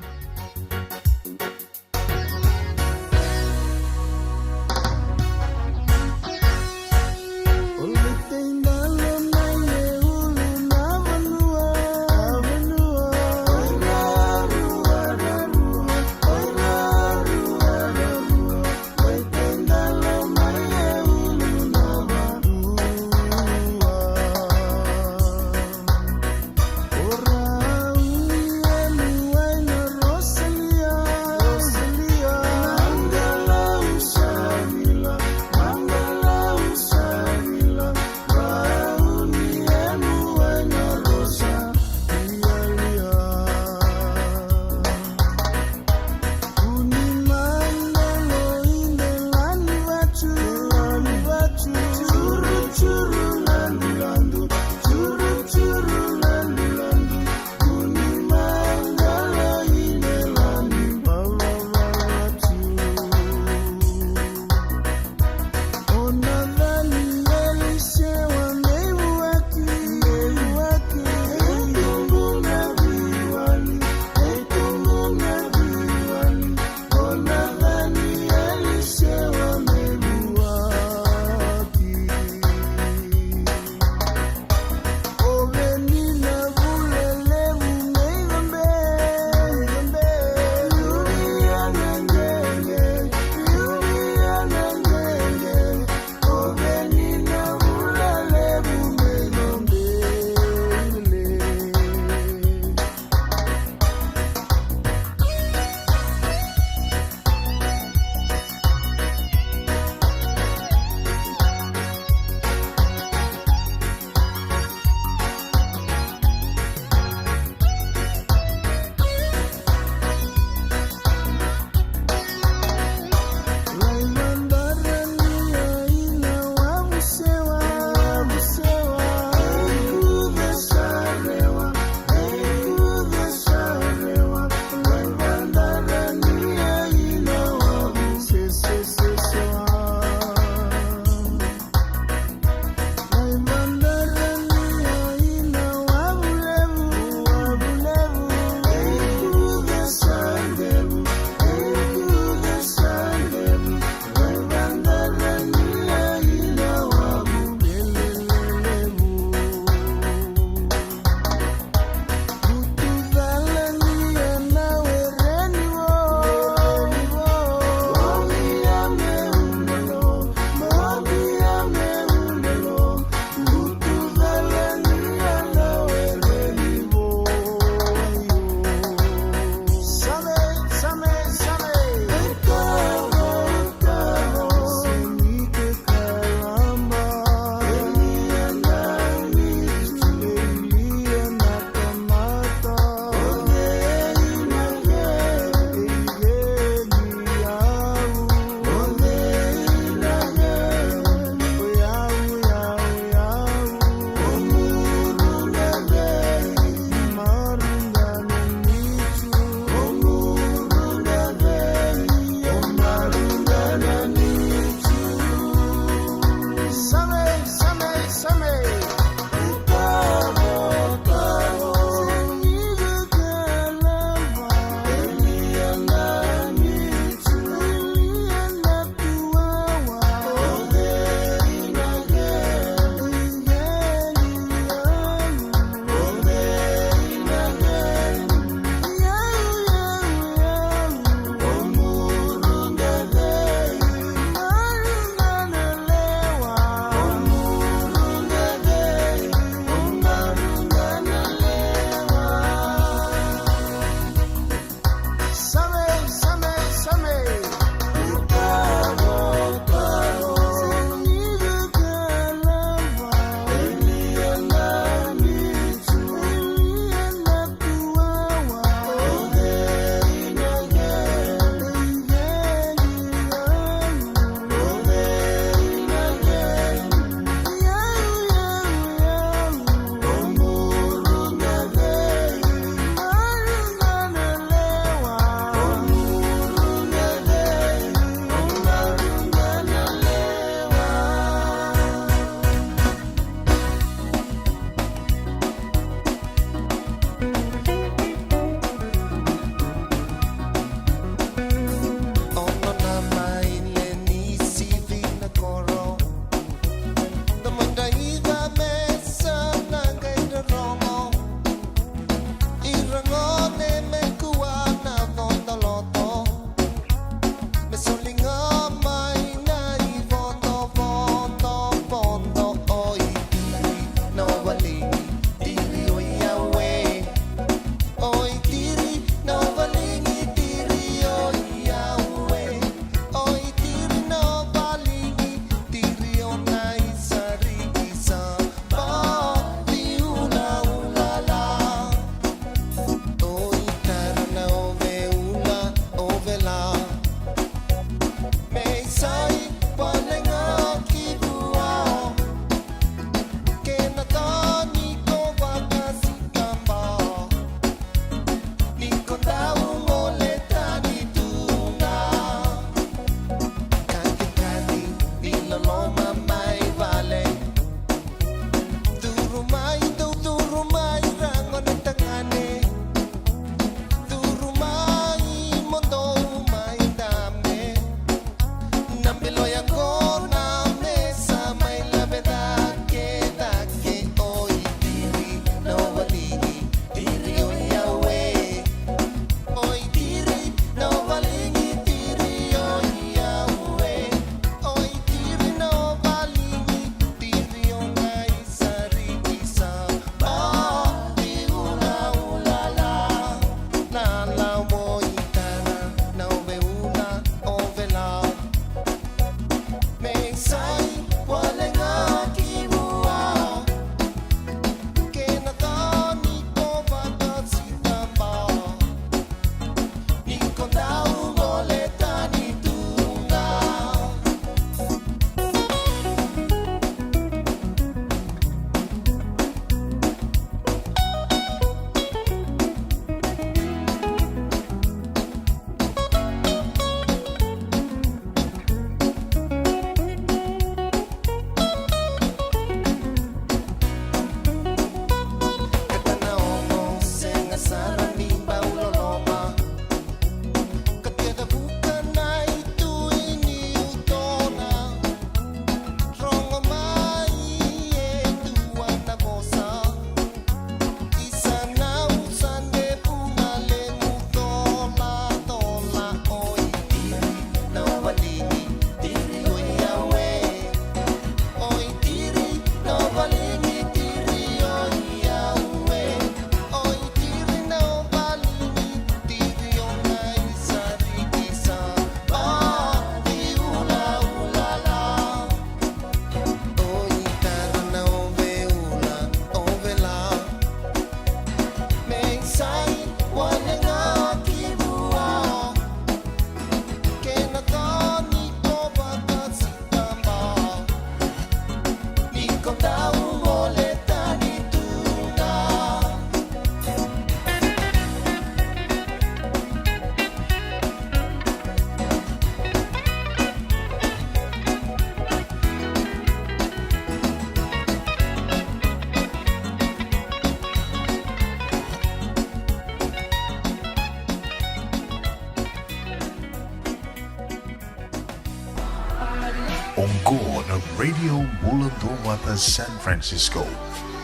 Qo na Radio Bula Duavata San Francisco,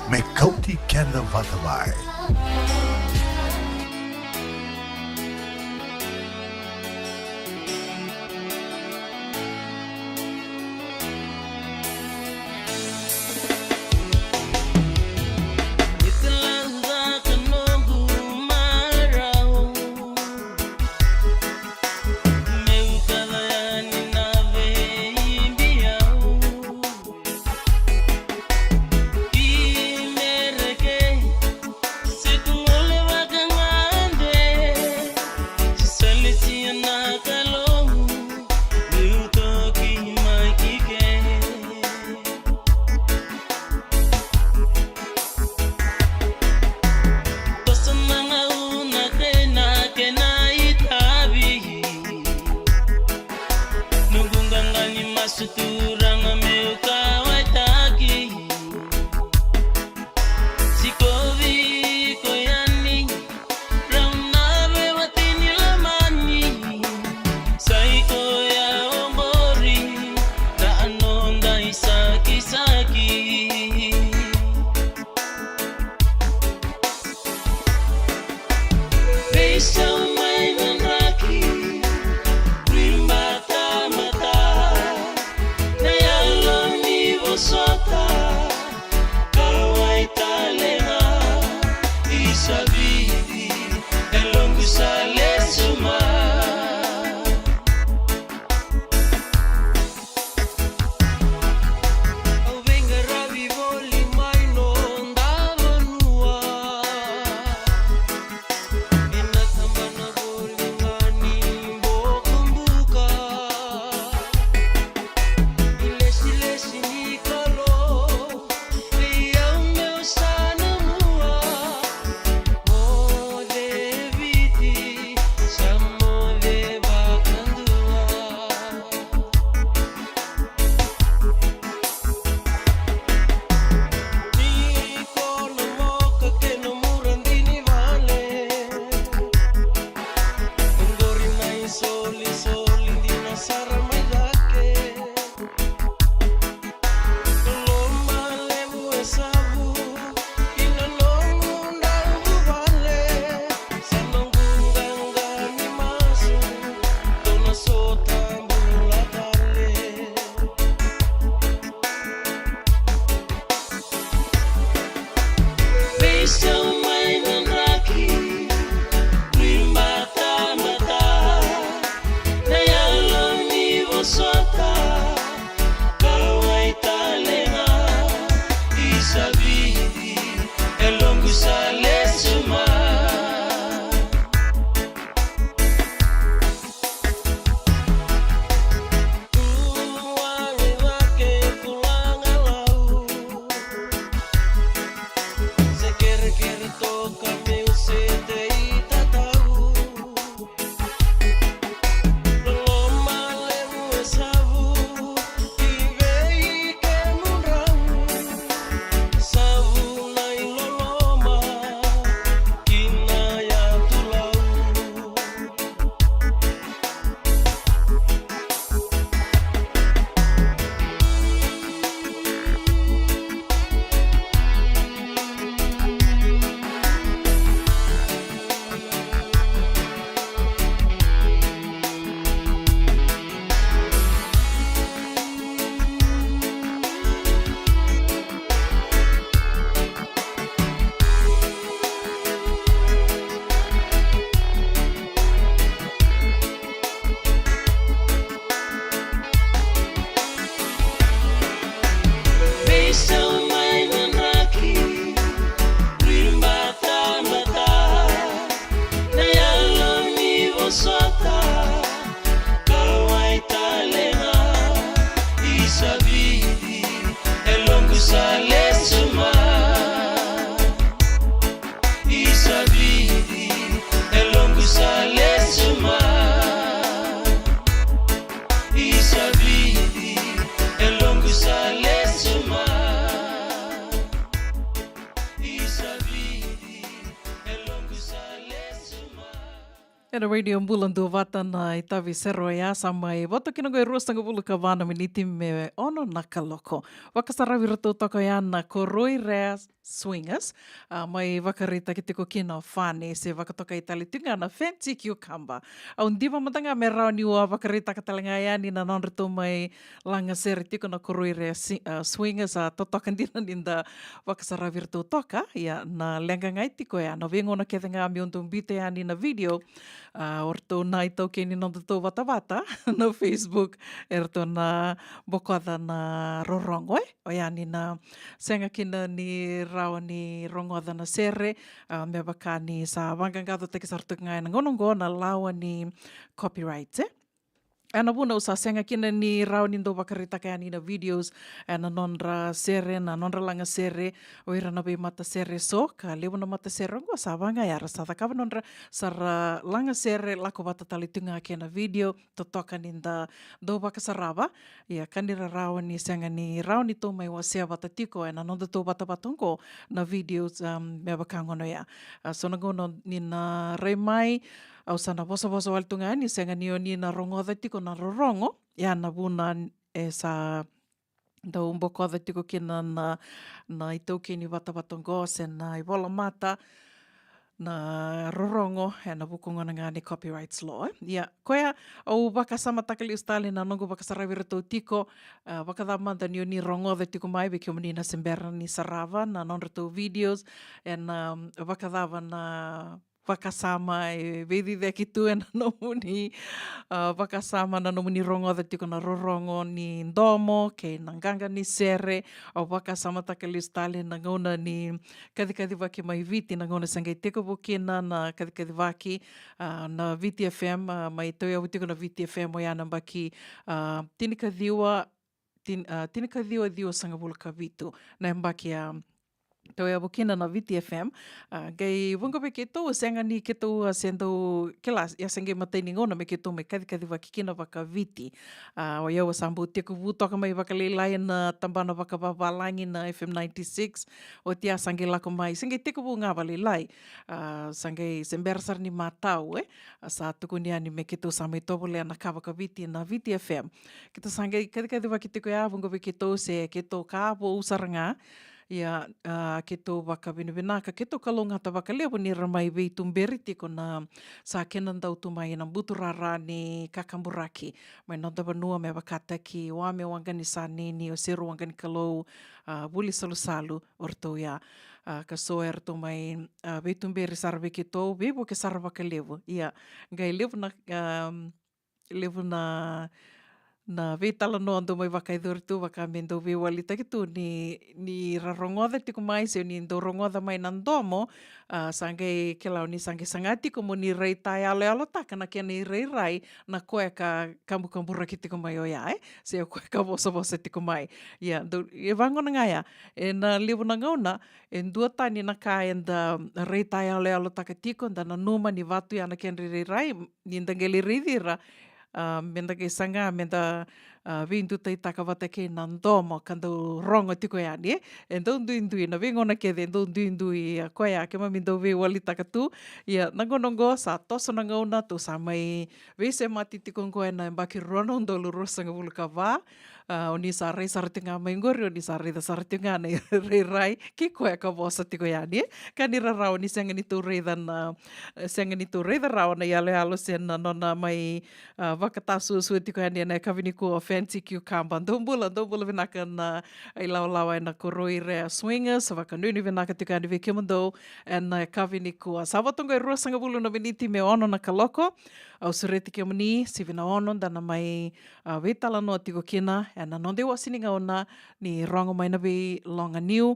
me kauti keda vata mai. Noqu qaqani masu Turaga meu kauwaitaki. Sikovi iko yani, rau na veiwati ni lomani. Sa i koya oqori na noda isakisaki. Veisau mai na draki, riba tamata, na yalo ni vosota, kauwai tale ga, isa Viti, yaloqu sa lesu mai. Au veiqaravi voli mai noda vanua, ena tabana voli ga ni bokobuka. Ilesilesi ni Kalou vei au meu sa namua. Moce Viti, sa moce vakadua. Ni ko na moka kei na muradi ni vale. Oqori na isolisoli dina sara mai cake. Loma levu e savu ina noqu dauvuvale. Sa noqu qaqa ni masu, dou na sota bula tale. Veisau mai na draki, riba tamata, na yalo ni vosota, kauwai tale ga, isa Viti, yaloqu sa lesu mai. Ena Radio Bula Duavata na itavi sere oya, sa mai voto kina qo e ruasagavulu ka va na miniti me ono na kaloko. Vakasaravi iratou toka oya na Koroi Rea Swingers, a, mai vakaraitaki tiko kina o Fani, se vakatokai tale tiko ga na Fancy Cucumber. Au diva mada ga me rawa niu a vakaraitaka tale ga yani na nodratou mai lagasere tiko na Koroi Rea Si-, a, Swingers, a, totoka dina ni da vakasaravi iratou toka. Ia, na leqa ga e tiko ya, na veigauna kece ga meu dau biuta yani na video, a, o ratou na itaukei ni nodatou vatavata na Facebook, eratou na bokoca na rorogo, e? Oya ni na sega kina ni rawa ni rogoca na sere, a, me vaka ni sa vaqaqacotaki sara tu ga ena gauna oqo na lawa ni copyright, e? Ena vuna au sa sega kina ni rawa ni dau vakaraitaka yani na videos ena nodra sere, na nodra lagasere, o ira na veimatasere eso, ka levu na matasere oqo sa vaqa era sa cakava nodra, sa ra lagasere, lako vata tale tu ga kei na video, totoka ni da dau vakasarava. Ia, ka ni rarawa ni sega ni rawa ni tou mai wasea vata tiko ena nodatou vatavata oqo na videos, um, me vaka gona oya. A, so na gauna ni na rai mai, au sa na vosavosa wale tu ga ni sega ni o ni na rogoca tiko na rorogo, ia na vuna e sa dau bokoca tiko kina na, na itaukei ni vatavata oqo se na ivolamata na rorogo ena vuku gona ga ni copyrights law, e? Ia, koya au vakasamataka lesu tale na noqu vakasaravi iratou tiko, a, vakacava mada ni o ni rogoca tiko mai, vei kemuni na se bera ni sarava na nodratou videos, ena, um, vakacava na vakasama e veiciciyaki tu ena nomuni, a, vakasama na nomuni rogoca tiko na rorogo ni domo kei na qaqa ni sere. Au vakasamataka lesu tale na gauna ni kacikacivaki mai Viti, na gauna se qai tekivu kina na kacikacivaki, a, na Viti F M, a, mai tauyavu tiko na Viti F M oya na yabaki, a, tinikaciwa, tin-, a, tinikaciwa ciwasagavulu ka vitu na yabaki, a, tauyavu kina na Viti F M. A, qai vuqa vei keitou, sega ni keitou a se dau kila, ia se qai matai ni gauna me keitou mai kacikacivaki kina vakaViti. A, o yau a sa bau tekivu toka mai vakalailai ena tabana vakavavalagi na F M ninety-six. Oti a sa qai lako mai, se qai tekivu ga vakalailai. A, sa qai se bera sara ni matau, e? A, sa tukuni yani me keitou sa mai tovolea na ka vakaViti na Viti F M. Keitou sa qai kacikacivaki tiko ya, vuqa vei keitou se keitou ka vou sara ga. Ia, a, keitou vakavinavinaka, keitou kalougata vakalevu ni ra mai veituberi tiko na sa kena dau tu mai na buturara ni kakaburaki mai noda vanua, me vakataki Wame Waqanisanini, o Seru Waqanikalou, a, Vuli Salusalu, o ratou ya. A, ka so eratou mai, a, veituberi sara vei keitou, veivuke sara vakalevu. Ia, qai levu na, a, levu na, na veitalanoa dau mai vakayacori tu, vaka me dau veiwalitaki tu ni, ni ra rogoca tiko mai, se ni dau rogoca mai na domo, a, sa qai kila ni sa qai saga tiko mo ni raitayaloyalotaka na kena irairai na koya ka kabukaburaki tiko mai oya, e? Se o koya ka vosavosa tiko mai. Ia, dau, e vagona ga ya, ena levu na gauna, e duatani na ka eda raitayaloyalotaka tiko, da nanuma ni vatu ya na kedra irairai, ni da qai lai raici ira, a, me da qai saga, me da, a, veidutaitaka vata kei na domo ka dau rogo tiko yani, e? E dau duidui, na veigauna kece e dau duidui, a, koya keimami dau veiwalitaka tu. Ia, na gauna oqo sa toso na gauna, tou sa mai veisemati tiko oqo ena yabaki rua na udolu ruasagavulu ka va. A, o ni sa rai sara tiko ga mai qori, o ni sa raica sara tiko ga na irairai kei koya ka vosa tiko yani, e? Ka ni rarawa ni sega ni tou raica na, sega ni tou raica rawa na iyaloyalo se na nona mai, a, vakatasuasua tiko yani ena yakavi nikua o Fancy Cucumber. Dou bula, dou bula vinaka na ilawalawa ena Koroi Rea Swingers, vakanuinui vinaka tiko yani vei kemudou ena yakavi nikua. Sa vo toka e ruasagavulu na miniti me ono na kaloko. Au sureti kemuni, sivi na ono, da na mai, a, veitalanoa tiko kina ena noda iwasi ni gauna ni rogo mai na veiloga niu.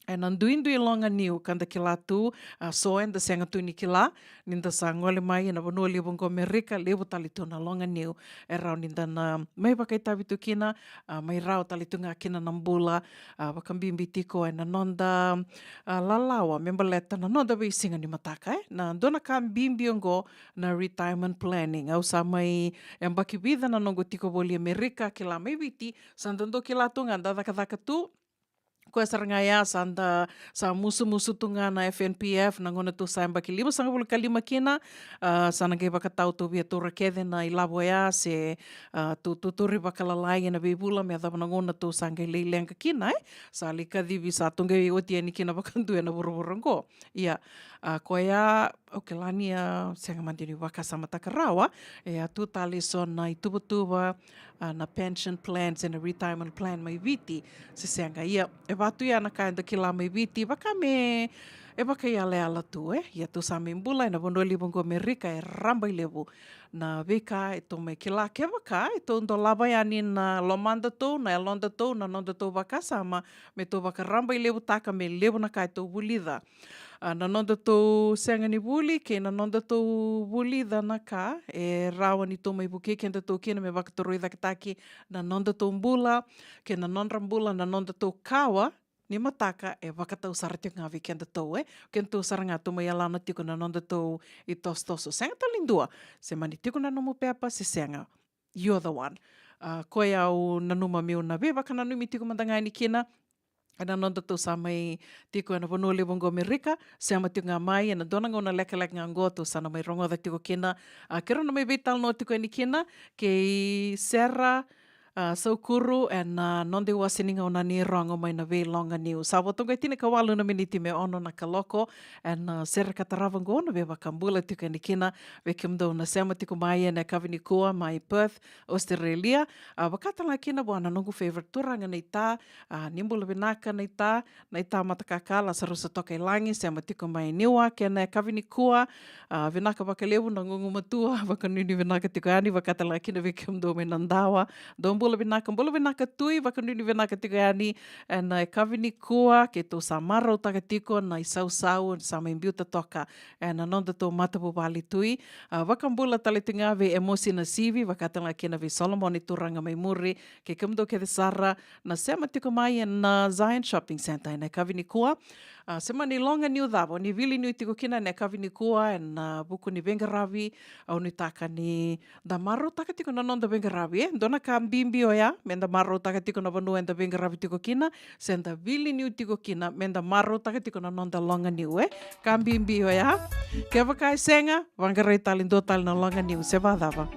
Ena duidui loga niu ka da kila tu, a, so eda sega tu ni kila, ni da sa gole mai ena vanua levu oqo Amerika, levu tale tu na loga niu e rawa ni da na mai vakaitavi tu kina, a, mai rawa tale tu ga kina na bula, a, vakabibi tiko ena noda, a, lalawa me baleta na noda veisiga ni mataka, e? Na dua na ka bibi oqo na retirement planning. Au sa mai yabaki vica na noqu tiko voli Amerika, kila mai Viti, sa da dau kila tu ga da cakacaka tu, Koya sara ga ya sa da sa musumusu tu ga na F N P F na gauna tou sa yabaki limasagavulu ka lima kina. A, sa na qai vakatau tou via taura kece na ilavo ya se, a, tou tuturi vakalalai ena veivula me yacova na gauna tou sa qai lai leqa kina, e? Sa lai kacivi sa tou qai oti yani kina vakadua ena vuravura oqo. Ia, a, koya, au kila ni a sega mada ni vakasamataka rawa, e a tu tale eso na ituvatuva, a, na pension plan se na retirement plan mai Viti, se sega. Ia, e vatu ia na ka eda kila mai Viti, vaka me, e vakaiyalayala tu, e? Ia tou sa mai bula ena vanua levu oqo Amerika, e rabailevu na veika e tou mai kila, kevaka e tou dolava yani na lomadatou, na yalodatou, na nodatou vakasama, me tou vakarabailevutaka me levu na ka e tou vulica. A, na nodatou sega ni vuli kei na nodatou vulica na ka e rawa ni tou mai vukei kedatou kina me vakatorocaketaki na nodatou bula, kei na nodra bula na nodatou kawa ni mataka e vakatau sara tiko ga vei kedatou, e? Kedatou sara ga tou mai yalana tiko na nodatou itosotoso. Sega tale ni dua se mani tiko na nomu pepa se sega, you're the one. A, koya au nanuma meu na veivakananumi tiko mada ga yani kina, ena nodatou sa mai tiko ena vanua levu oqo Amerika, sema tiko ga mai ena dua na gauna lekaleka ga oqo tou sa na mai rogoca tiko kina. A, keirau na mai veitalanoa tiko yani kina kei Sera, a, Saukuru ena noda iwase ni gauna ni rogo mai na Veiloganiu. Sa vo toka e tinikawalu na miniti me ono na kaloko, ena, a, sereka tarava oqo na veivakabula tiko yani kina vei kemudou na sema tiko mai ena yakavi nikua mai Perth, Australia. A, vaka tale ga kina vua na noqu favorite turaga naita, a, ni bula vinaka naita, naita Matakakala, sa rusa toka i lagi, sema tiko mai Newark ena yakavi nikua. A, vinaka vakalevu na gugumatua, vakanuinui vinaka tiko yani, vaka tale ga kina vei kemudou mai Nadawa. Dou bula vinaka, bula vinaka Tui, vakanuinui vinaka tiko yani ena yakavi nikua, keitou sa marautaka tiko na isausau sa mai biuta toka ena nodatou matavuvale Tui. A, vakabula tale tiko ga vei Emosi Nasivi, vaka tale ga kina vei Solomoni Turaga mai muri, kei kemudou kece sara na sema tiko mai ena Zion Shopping Centre ena yakavi nikua. A, se mani Loganiu cava o ni vili niu tiko kina ena yakavi nikua ena, a, vuku ni veiqaravi, au nuitaka ni da marautaka tiko na noda veiqaravi, e? Dua na ka bibi oya, me da marautaka tiko na vanua eda veiqaravi tiko kina, se da vili niu tiko kina, me da marautaka tiko na noda Loganiu, e? Ka bibi oya. Kevaka e sega, vaqarai tale dua tale na Loganiu, se vacava.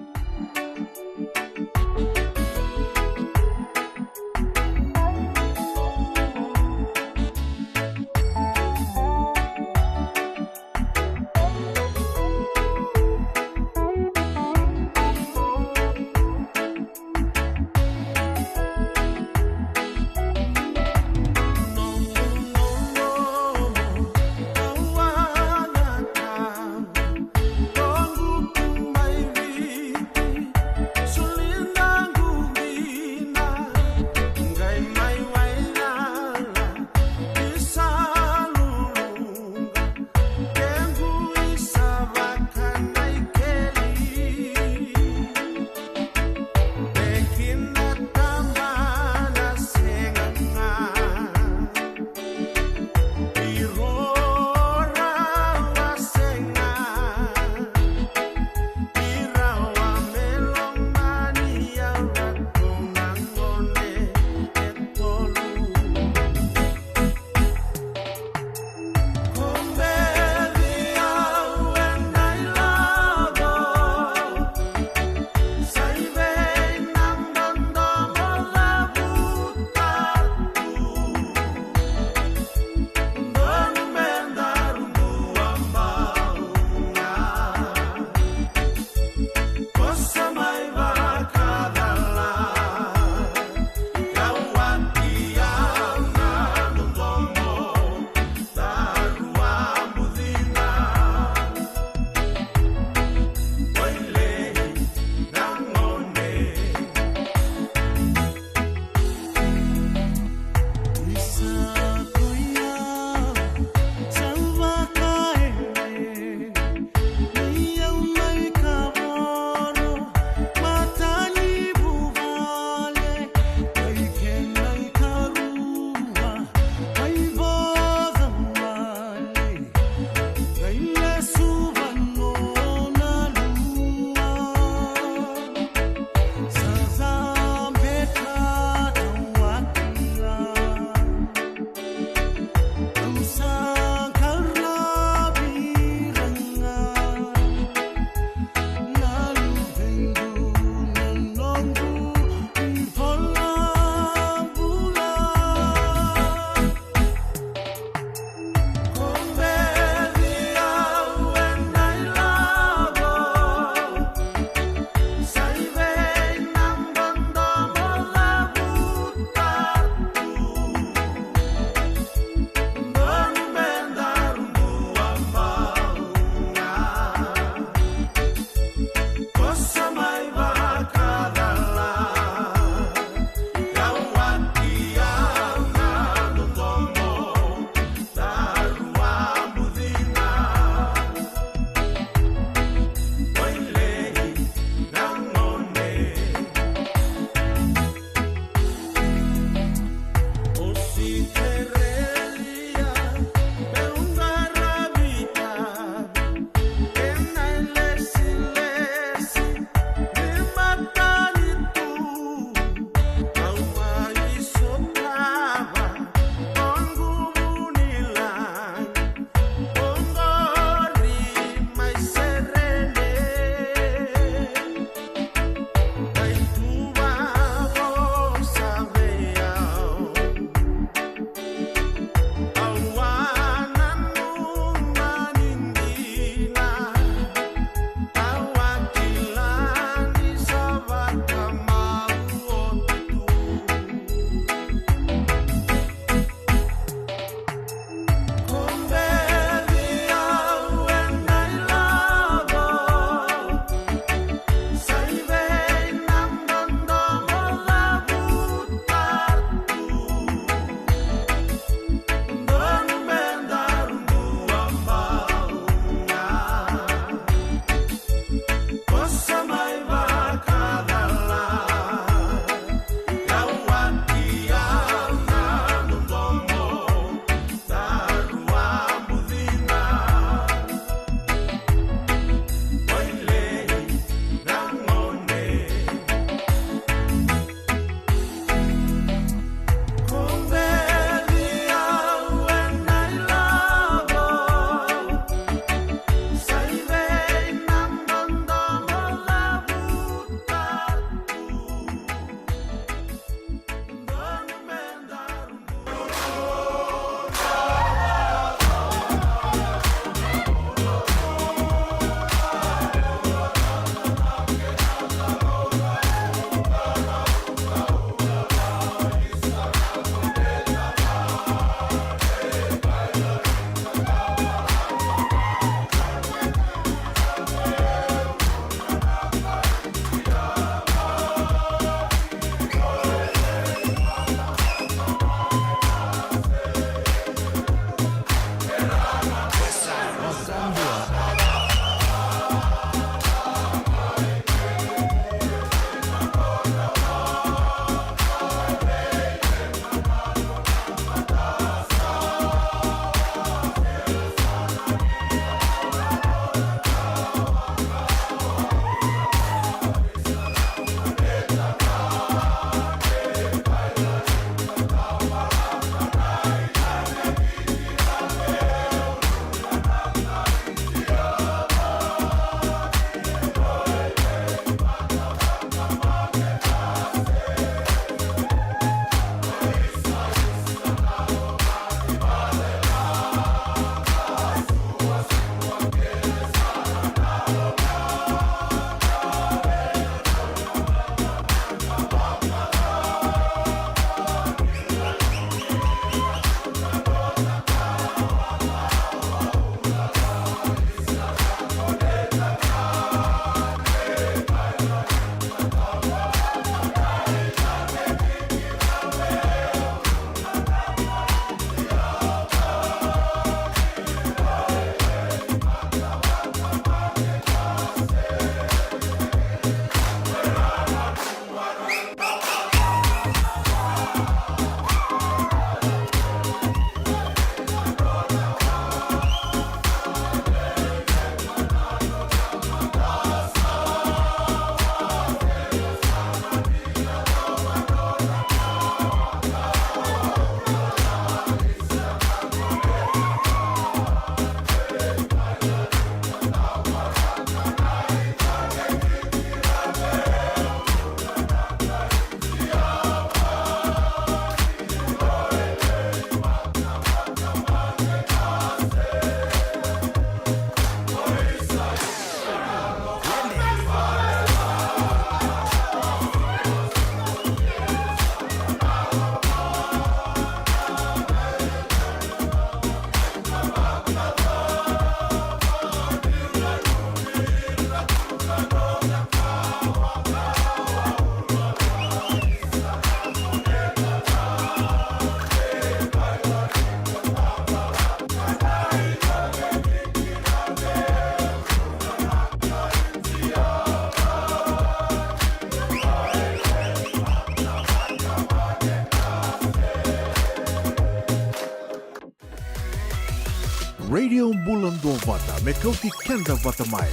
Radio Bula Duavata, me kauti keda vata mai.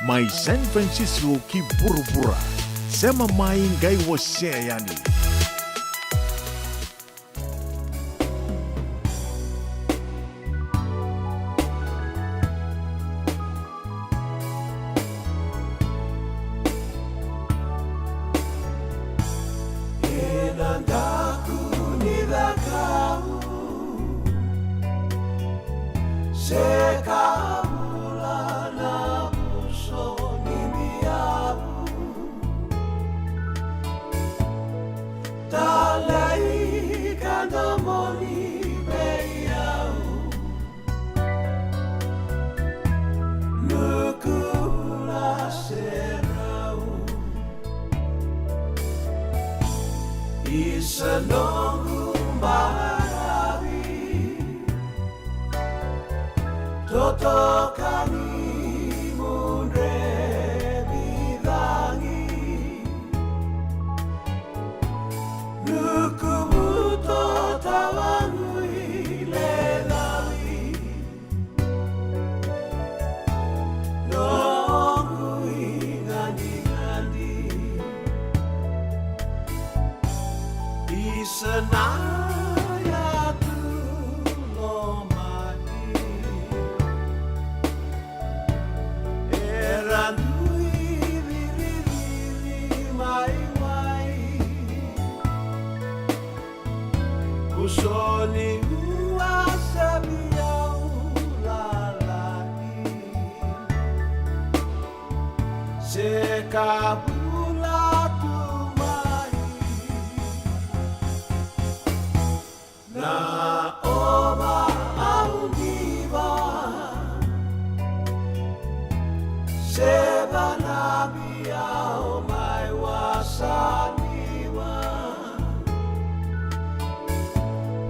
Mai San Francisco ki vuravura. Sema mai, qai wasea yani. Ena daku ni cakau, se ka bula na puso ni biau. Talei ka domoni vei au. Nuku na serau. Isa noqu baravi. Totoka ni mudre vidagi. Nuku buto tawagu i ledawi. Noqu igadingadi. Isa na yatu lomani. Era dui viriviri mai wai. Kusoni ua savi au lalai. Se ka bula tu mai. Na ova au diva. Se vanabi au mai wasaliwa.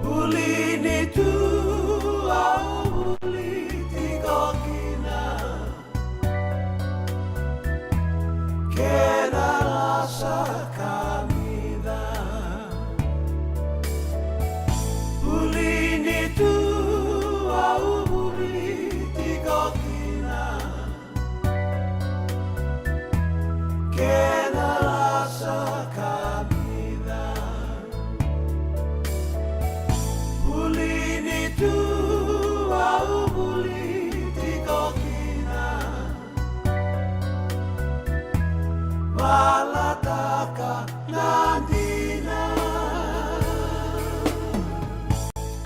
Vuli ni tu au vuli tiko kina. Kena lasa kamica. Vuli ni tu au vuli tiko kina. Kena lasa kamica. Vuli ni tu au vuli tiko kina. Valataka na dina.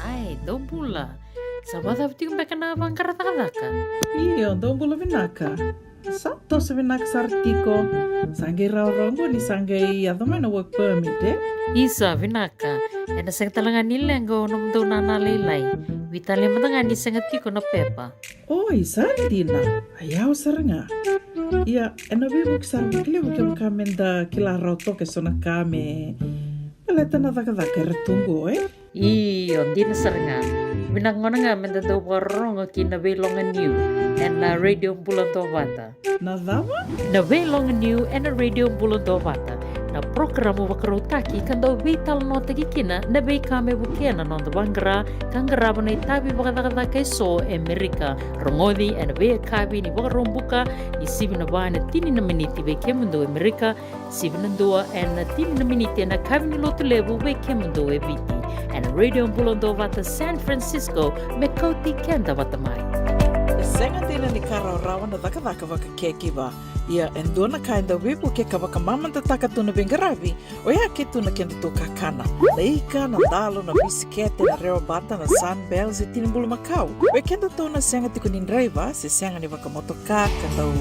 Ai, dou bula. Sa vakacava tiko beka na vaqara cakacaka? Io, dou bula vinaka. Sa toso vinaka sara tiko. Sa qai rawarawa qo ni sa qai yaco mai na work permit, e? Isa, vinaka. Ena sega tale ga ni leqa o nomudou nana lailai. Veitalai mada ga ni sega tiko na pepa. Oi, sa dina. A yawa sara ga. Ia, ena veivuke sara vakalevu kevaka meda kila rawa toka eso na ka me baleta na cakacaka era tu qo, e? Io, dina sara ga. Vinaka gona ga meda dau vakarorogo ki na Veiloga Niu ena Radio Bula Duavata. Na cava? Na Veiloga Niu ena Radio Bula Duavata. Na porokaramu vakarautaki ka dau veitalanoataki kina na veika me vukea na noda vaqara ka qarava na itavi vakacakacaka eso e Merika. Rogoci ena veiyakavi ni Vakaraubuka ni sivi na va ena tini na miniti vei kemudou e Merika, sivi na dua ena tini na miniti ena yakavi ni Lotulevu vei kemudou e Viti. Ena Radio Bula Duavata San Francisco, me kauti keda vata mai. E sega dina ni ka rawarawa na cakacaka vakakekiva. Ia, e dua na ka e dau veivuke ka vakamamadataka tu na veiqaravi, oya ke tu na kedatou kakana. Na ika, na dalo, na bisikete, na rewa bata, na Sunbell, se tini bulumakau. Vei kedatou na sega tiko ni draiva, se sega ni vakamotoka, ka dau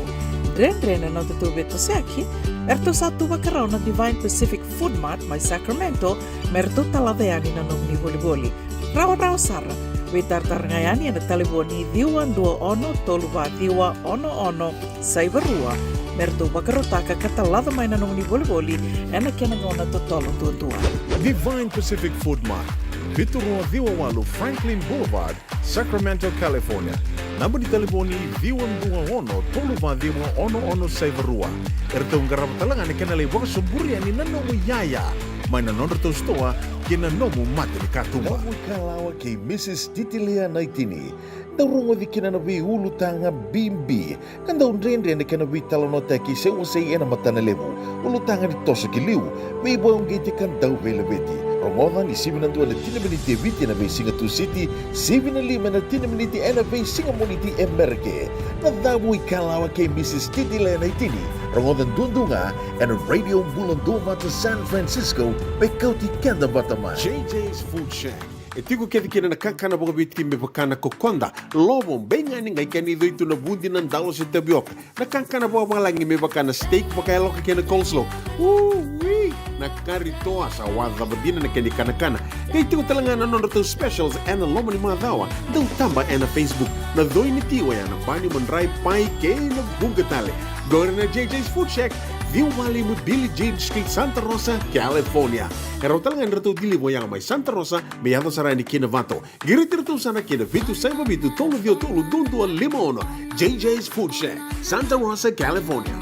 dredre na nodatou veitosoyaki, eratou sa tu vakarau na Divine Pacific Food Mart mai Sacramento, me ratou talaca yani na nomuni volivoli. Rawarawa sara. Veitaratara ga yani ena talevoni ciwa dua ono tolu va ciwa ono ono saiva rua, me ratou vakarautaka ka talaca mai na nomuni volivoli ena kena gauna totolo duadua. Divine Pacific Food Mart, vitu rua ciwa walu Franklin Boulevard, Sacramento, California. Naba ni talevoni ciwa dua ono tolu va ciwa ono ono saiva rua. Eratou qarava tale ga na kena lai vakasoburi yani na nomu iyaya mai na nodratou sitoa kei na nomu mata ni katuba. Nomu ikalawa kei Missus Titilia Naitini. Dau rogoci kina na veiulutaga bibi ka dau dredre na kena veitalanoataki se wasei ena matana levu. Ulutaga ni toso ki liu, veivakauqeti ka dau veilaveti. Rogoca ni sivi na dua ena tini na miniti e Viti ena veisiga Tusiti, sivi na lima ena tini na miniti ena veisiga Moniti e Merika. Na cavu i Kalawa kei Mrs Titi Lea na itini. Rogoca duadua ga ena Radio Bula Duavata San Francisco, me kauti keda vata mai. J J's Food Shack. E tiko kece kina na kakana vakaviti me vaka na kokoda, lovo, beigani, qai kena icoi tu na vudi, na dalo se tavioka. Na kakana vakavalagi me vaka na steak vakayaloka kei na coleslaw. Ui! Na kari toa, sa wacava dina na kena ikanakana. Qai tiko tale ga na nodratou specials ena loma ni macawa. Dau taba ena Facebook. Na coi ni ti oya na bani, madrai, pai kei na vuqa tale. Qori na J J's Food Shack, ciwa walu lima Billie Jean Street, Santa Rosa, California. E rawa tale ga ni ratou deliver oya mai Santa Rosa me yaco sara yani ki Novato. Qiriti iratou sara ki na vitu saiva vitu tolu ciwa tolu dua dua lima ono. J J's Food Shack, Santa Rosa, California.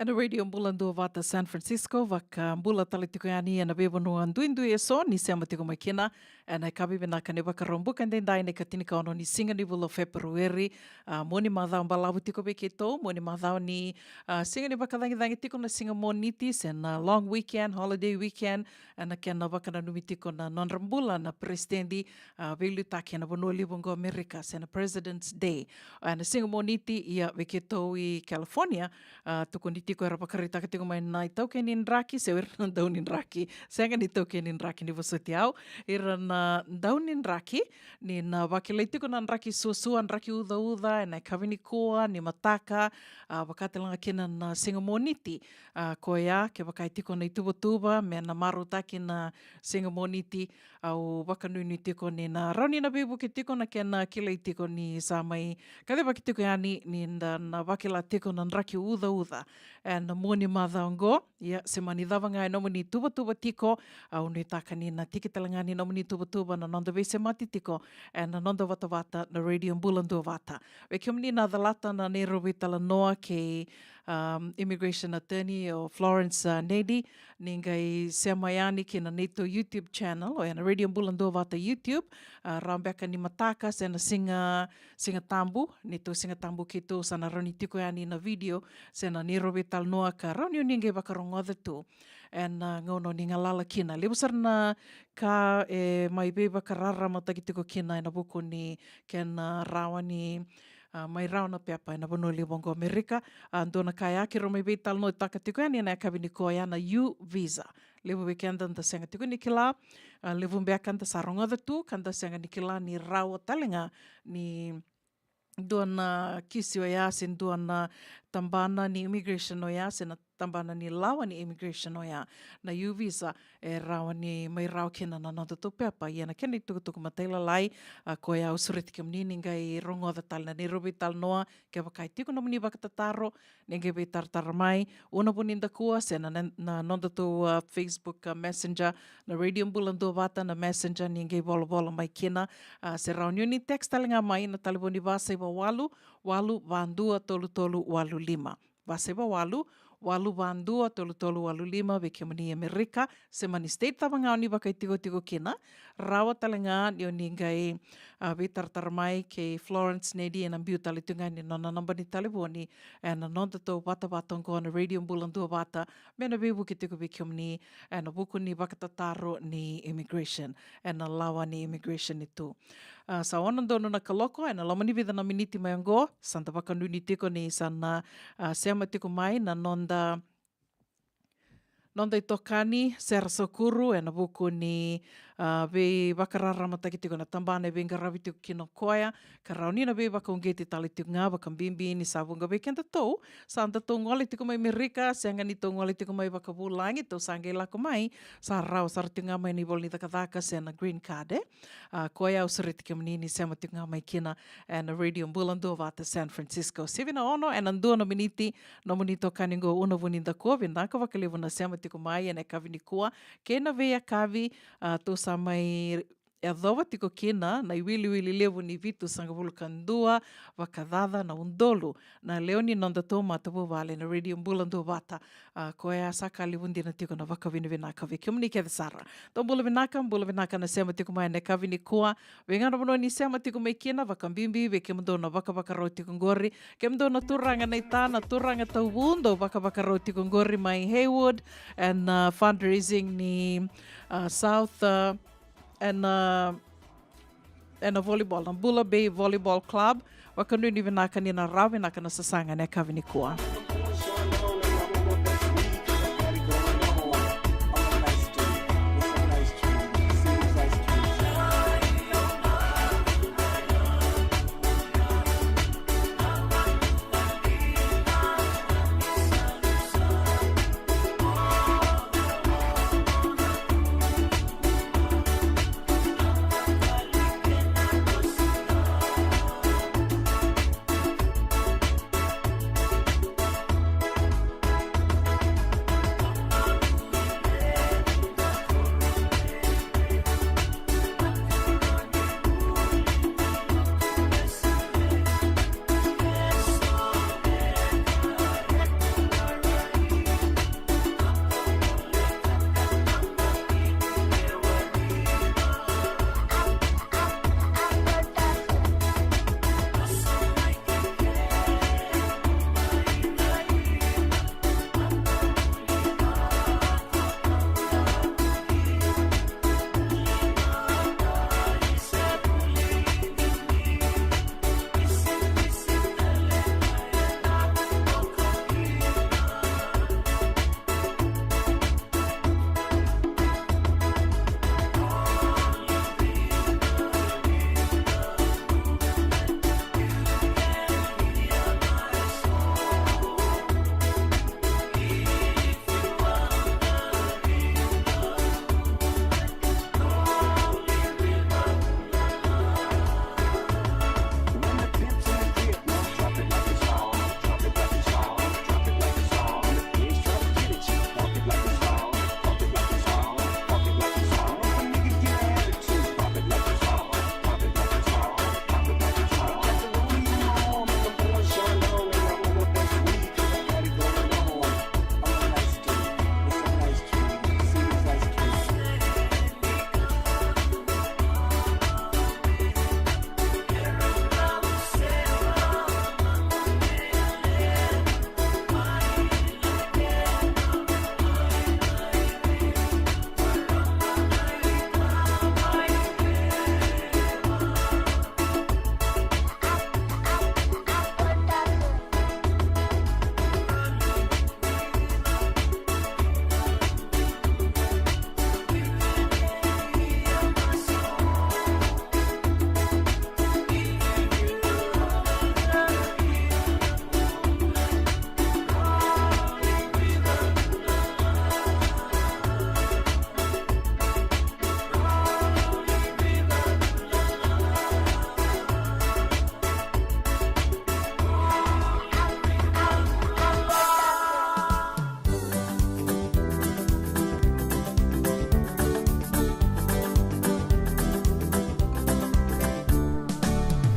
Ena Radio Bula Duavata San Francisco, vakabula tale tiko yani ena veivanua duidui eso ni sema tiko mai kina. Ena yakavi vinaka ni Vakaraubuka edaidai, na ikatinikaono ni siga ni vula o Feperueri. A, mua ni macawa balavu tiko vei keitou, mua ni macawa ni, a, siga ni vakacagicagi tiko, na siga Moniti se na long weekend, holiday weekend. Ena kena vakananumi tiko na nodra bula na peresitedi, a, veiliutaki ena vanua levu oqo Amerika, se na President's Day. A, ena siga Moniti, ia, vei keitou i California, a, tukuni tiko era vakaraitaka tiko mai na itaukei ni draki, se o ira na dau ni draki. Sega ni itaukei ni draki, ni vosoti au. Ira na dau ni draki, ni na vakilai tiko na draki suasua, draki ucauca, ena yakavi nikua, ni mataka, a, vaka tale ga kina na siga Moniti. A, koya, kevaka e tiko na ituvatuva me na marautaki na siga Moniti, au vakanuinui tiko ni na rawa ni na veivuke tiko na kena kilai tiko ni sa mai kacivaki tiko yani ni da na vakila tiko na draki ucauca ena mua ni macawa oqo. Ia, se mani cava ga e nomuni tuvatuva tiko, au nuitaka ni na tiki tale ga ni nomuni tuvatuva na noda veisemati tiko ena noda vatavata na Radio Bula Duavata. Vei kemuni na calata na neirau veitalanoa kei, um, immigration attorney o Florence, uh, Nedi, ni qai sema yani ki na neitou YouTube channel, oya na Radio Bula Duavata YouTube, a, rawa beka ni mataka se na siga, Siga Tabu, neitou Siga Tabu keitou sa na rawa ni tiko yani na video se na neirau veitalanoa ka rawa ni o ni qai vakarogoca tu ena, a, gauna o ni galala kina. Levu sara na ka e mai veivakararamataki tiko kina ena vuku ni kena, a, rawa ni, a, mai rawa na pepa ena vanua levu oqo Amerika. A, dua na ka ya keirau mai veitalanoataka tiko yani ena yakavi nikua ya na U visa. Levu vei keda da sega tiko ni kila, a, levu beka da sa rogoca tu ka da sega ni kila ni rawa tale ga ni dua na kisi oya se dua na tabana ni immigration oya se na tabana ni lawa ni immigration oya. Na U visa e rawa ni mai rawa kina na nodatou pepa, ia na kena itukutuku matailalai, a, koya au sureti kemuni ni qai rogoca tale na neirau veitalanoa, kevaka e tiko nomuni vakatataro, ni qai veitaratara mai, Una Vunidakua, se na, na, na nodatou, a, Facebook, a, Messenger, na Radio Bula Duavata na Messenger, ni qai volavola mai kina, a, se rawa ni o ni text tale ga mai na talevoni va saiva walu, walu va dua tolu tolu walu lima. Va saiva walu, walu va dua tolu tolu walu lima, vei kemuni Amerika, se mani state cava ga o ni vakaitikotiko kina, rawa tale ga ni o ni qai, a, veitaratara mai kei Florence Nedi, ena biu tale tu ga ni nona naba ni talevoni, ena nodatou vatavata oqo na Radio Bula Duavata, me na veivuke tiko vei kemuni ena vuku ni vakatataro ni immigration, ena lawa ni immigration e tu. A, sa ono donu na kaloko, ena loma ni vica na miniti mai oqo, sa da vakanuinui tiko ni sa na, a, sema tiko mai na noda noda itokani, Sera Saukuru, ena vuku ni, a, veivakararamataki tiko na tabana e veiqaravi tiko kina o koya, ka rawa ni na veivakauqeti tale tiko ga, vakabibi ni sa vuqa vei kedatou sa datou gole tiko mai Amerika, sega ni tou gole tiko mai vakavulagi, tou sa qai lako mai, sa rawa sara tiko ga mai na ivola ni cakacaka se na green card, e. A, koya au sureti kemuni ni sema tiko ga mai kina ena Radio Bula Duavata San Francisco. Sivi na ono ena dua na miniti, nomuni tokani qo Una Vunidakua, vinaka vakalevu na sema tiko mai ena yakavi nikua kei na veiyakavi, a, tou sa mai yacova tiko kina na iwiliwili levu ni vitusagavulu ka dua vakacaca na udolu na lewe ni noda taumata vuvale na Radio Bula Duavata. A, koya sa ka levu dina tiko na vakavinavinaka vei kemuni kece sara. Dou bula vinaka, bula vinaka na sema tiko mai ena yakavi nikua. Vei ga na vanua ni sema tiko mai kina, vakabibi vei kemudou na vakavakarau tiko qori, kemudou na turaga na ita, na turaga tauvu, dou vakavakarau tiko qori mai Haywood, ena, a, fundraising ni, a, South, a, ena, a, ena volleyball, na Bula Bay Volleyball Club. Vakanuinui vinaka ni na rawa vinaka na sasaga ena yakavi nikua.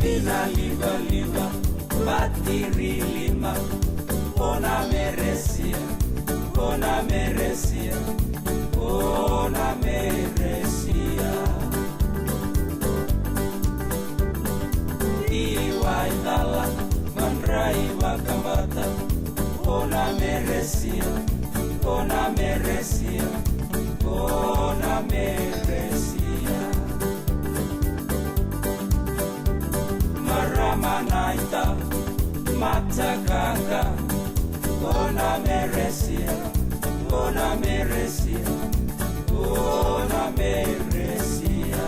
Vinalivaliva, batiri lima, o na meresia, o na meresia, o na meresia. Iwai tala, madrai vakabata, o na meresia, o na meresia, o na meresia. Marama na ita, mataqaqa, o na meresia, o na meresia, o na meresia.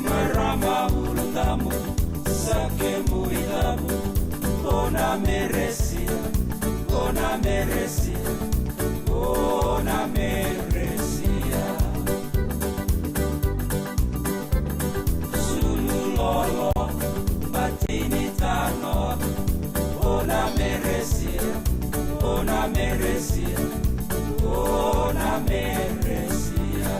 Marama ulu tabu, sa kemu itabu, o na meresia, o na meresia, o na meresia. Sulu lolo, batini tano, o na meresia, o na meresia, o na meresia.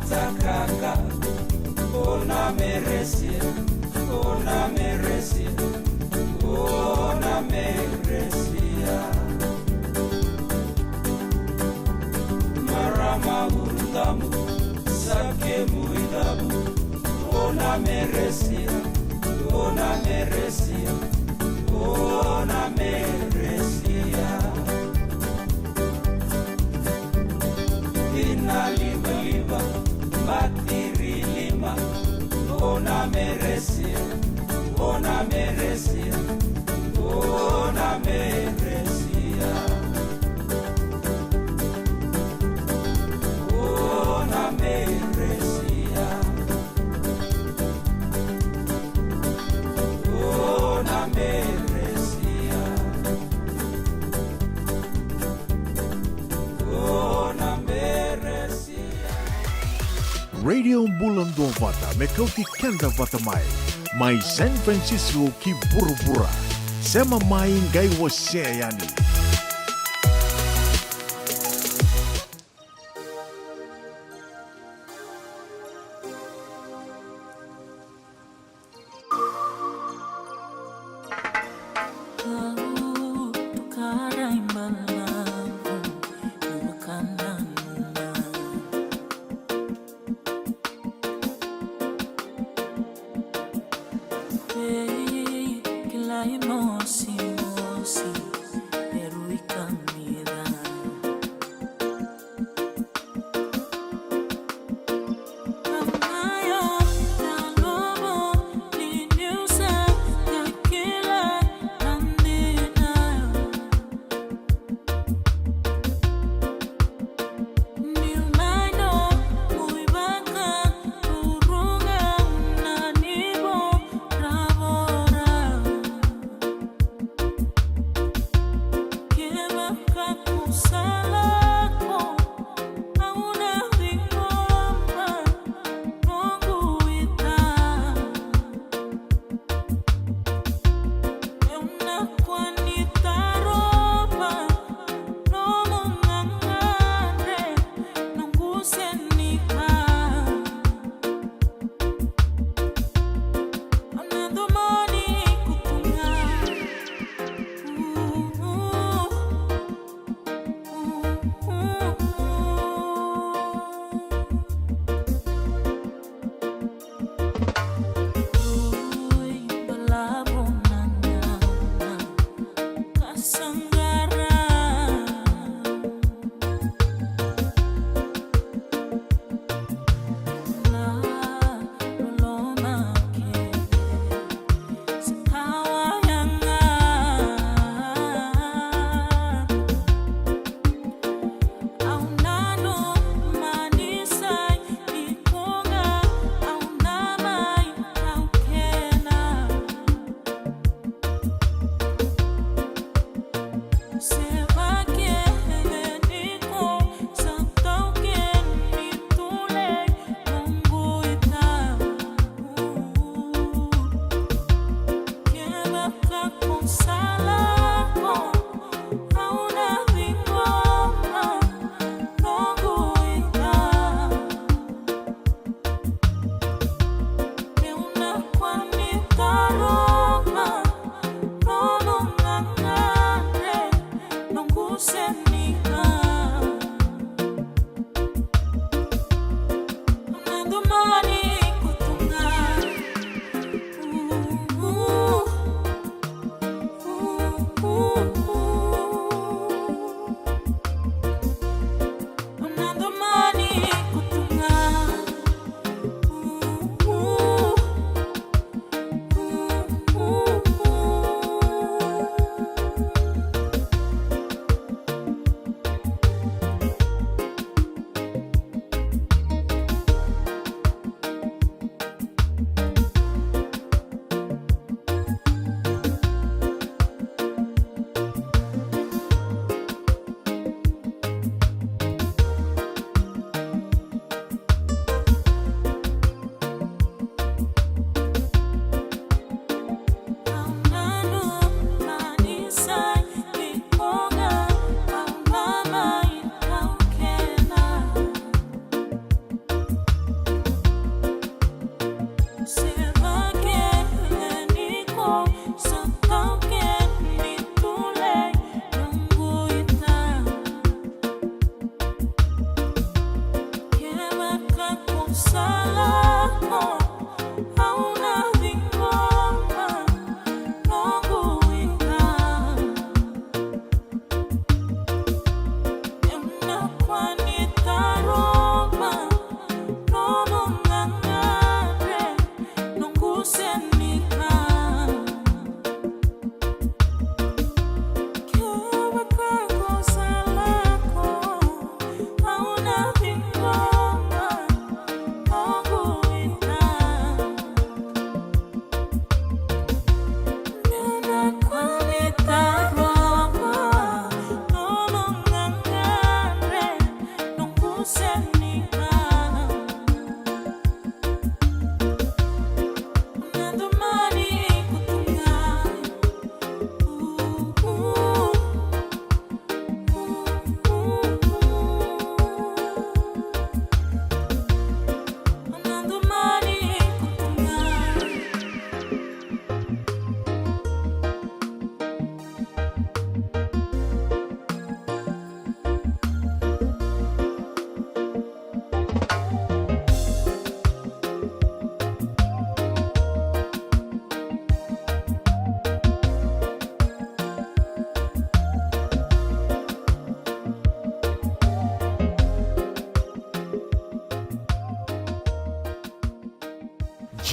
Takaka, o na meresia, o na meresia, o na meresia. Marama uludamu, sa kemu idamu, o na meresia, o na meresia, o na meresia. Ina livaliva, matiri lima, o na meresia, o na meresia, o na meresia, o na meresia, o na meresia. Radio Bula Duavata, me kauti keda vata mai. Mai San Francisco ki vuravura. Sema mai, qai wasea yani.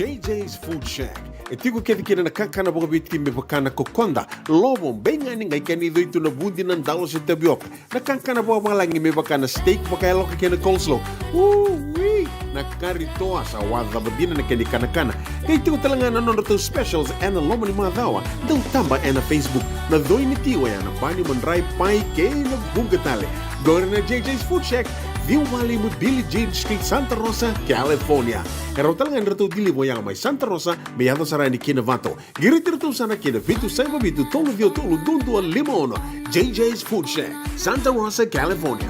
J J's Food Shack. E tiko kece kina na kakana vakaviti me vaka na kokoda, lovo, baigani, qai kena icoi tu na vudi, na dalo se tavioka. Na kakana vakavalagi me vaka na steak vakayaloka kei na coleslaw. Ui! Na kari toa, sa wacava dina na kena ikanakana. Qai tiko tale ga na nodratou specials ena loma ni macawa. Dau taba ena Facebook. Na coi ni ti oya na bani, madrai, pai kei na vuqa tale. Qori na J J's Food Shack, ciwa walu lima Billie Jean Street, Santa Rosa, California. E rawa tale ga ni ratou deliver oya mai Santa Rosa me yaco sara yani ki Novato. Qiriti iratou sara ki na vitu saiva vitu tolu ciwa tolu dua dua lima ono. J J's Food Shack, Santa Rosa, California.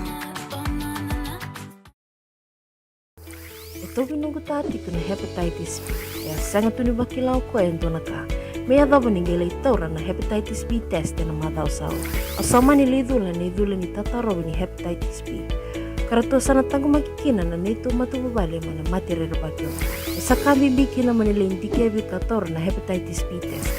E tauvi noqu ta tiko na hepatitis B. E a sega tu ni vakila o koya e dua na ka. Me yacova ni qai lai taura na hepatitis B test ena macawa sa oti. Au sa mani lai cula na icula ni tatarovi ni hepatitis B. Ka ratou sa na taqomaki kina na neitou matavuvale mai na mate rerevaki oqo. E sa ka bibi kina mo ni lai dikevi ka taura na hepatitis B test.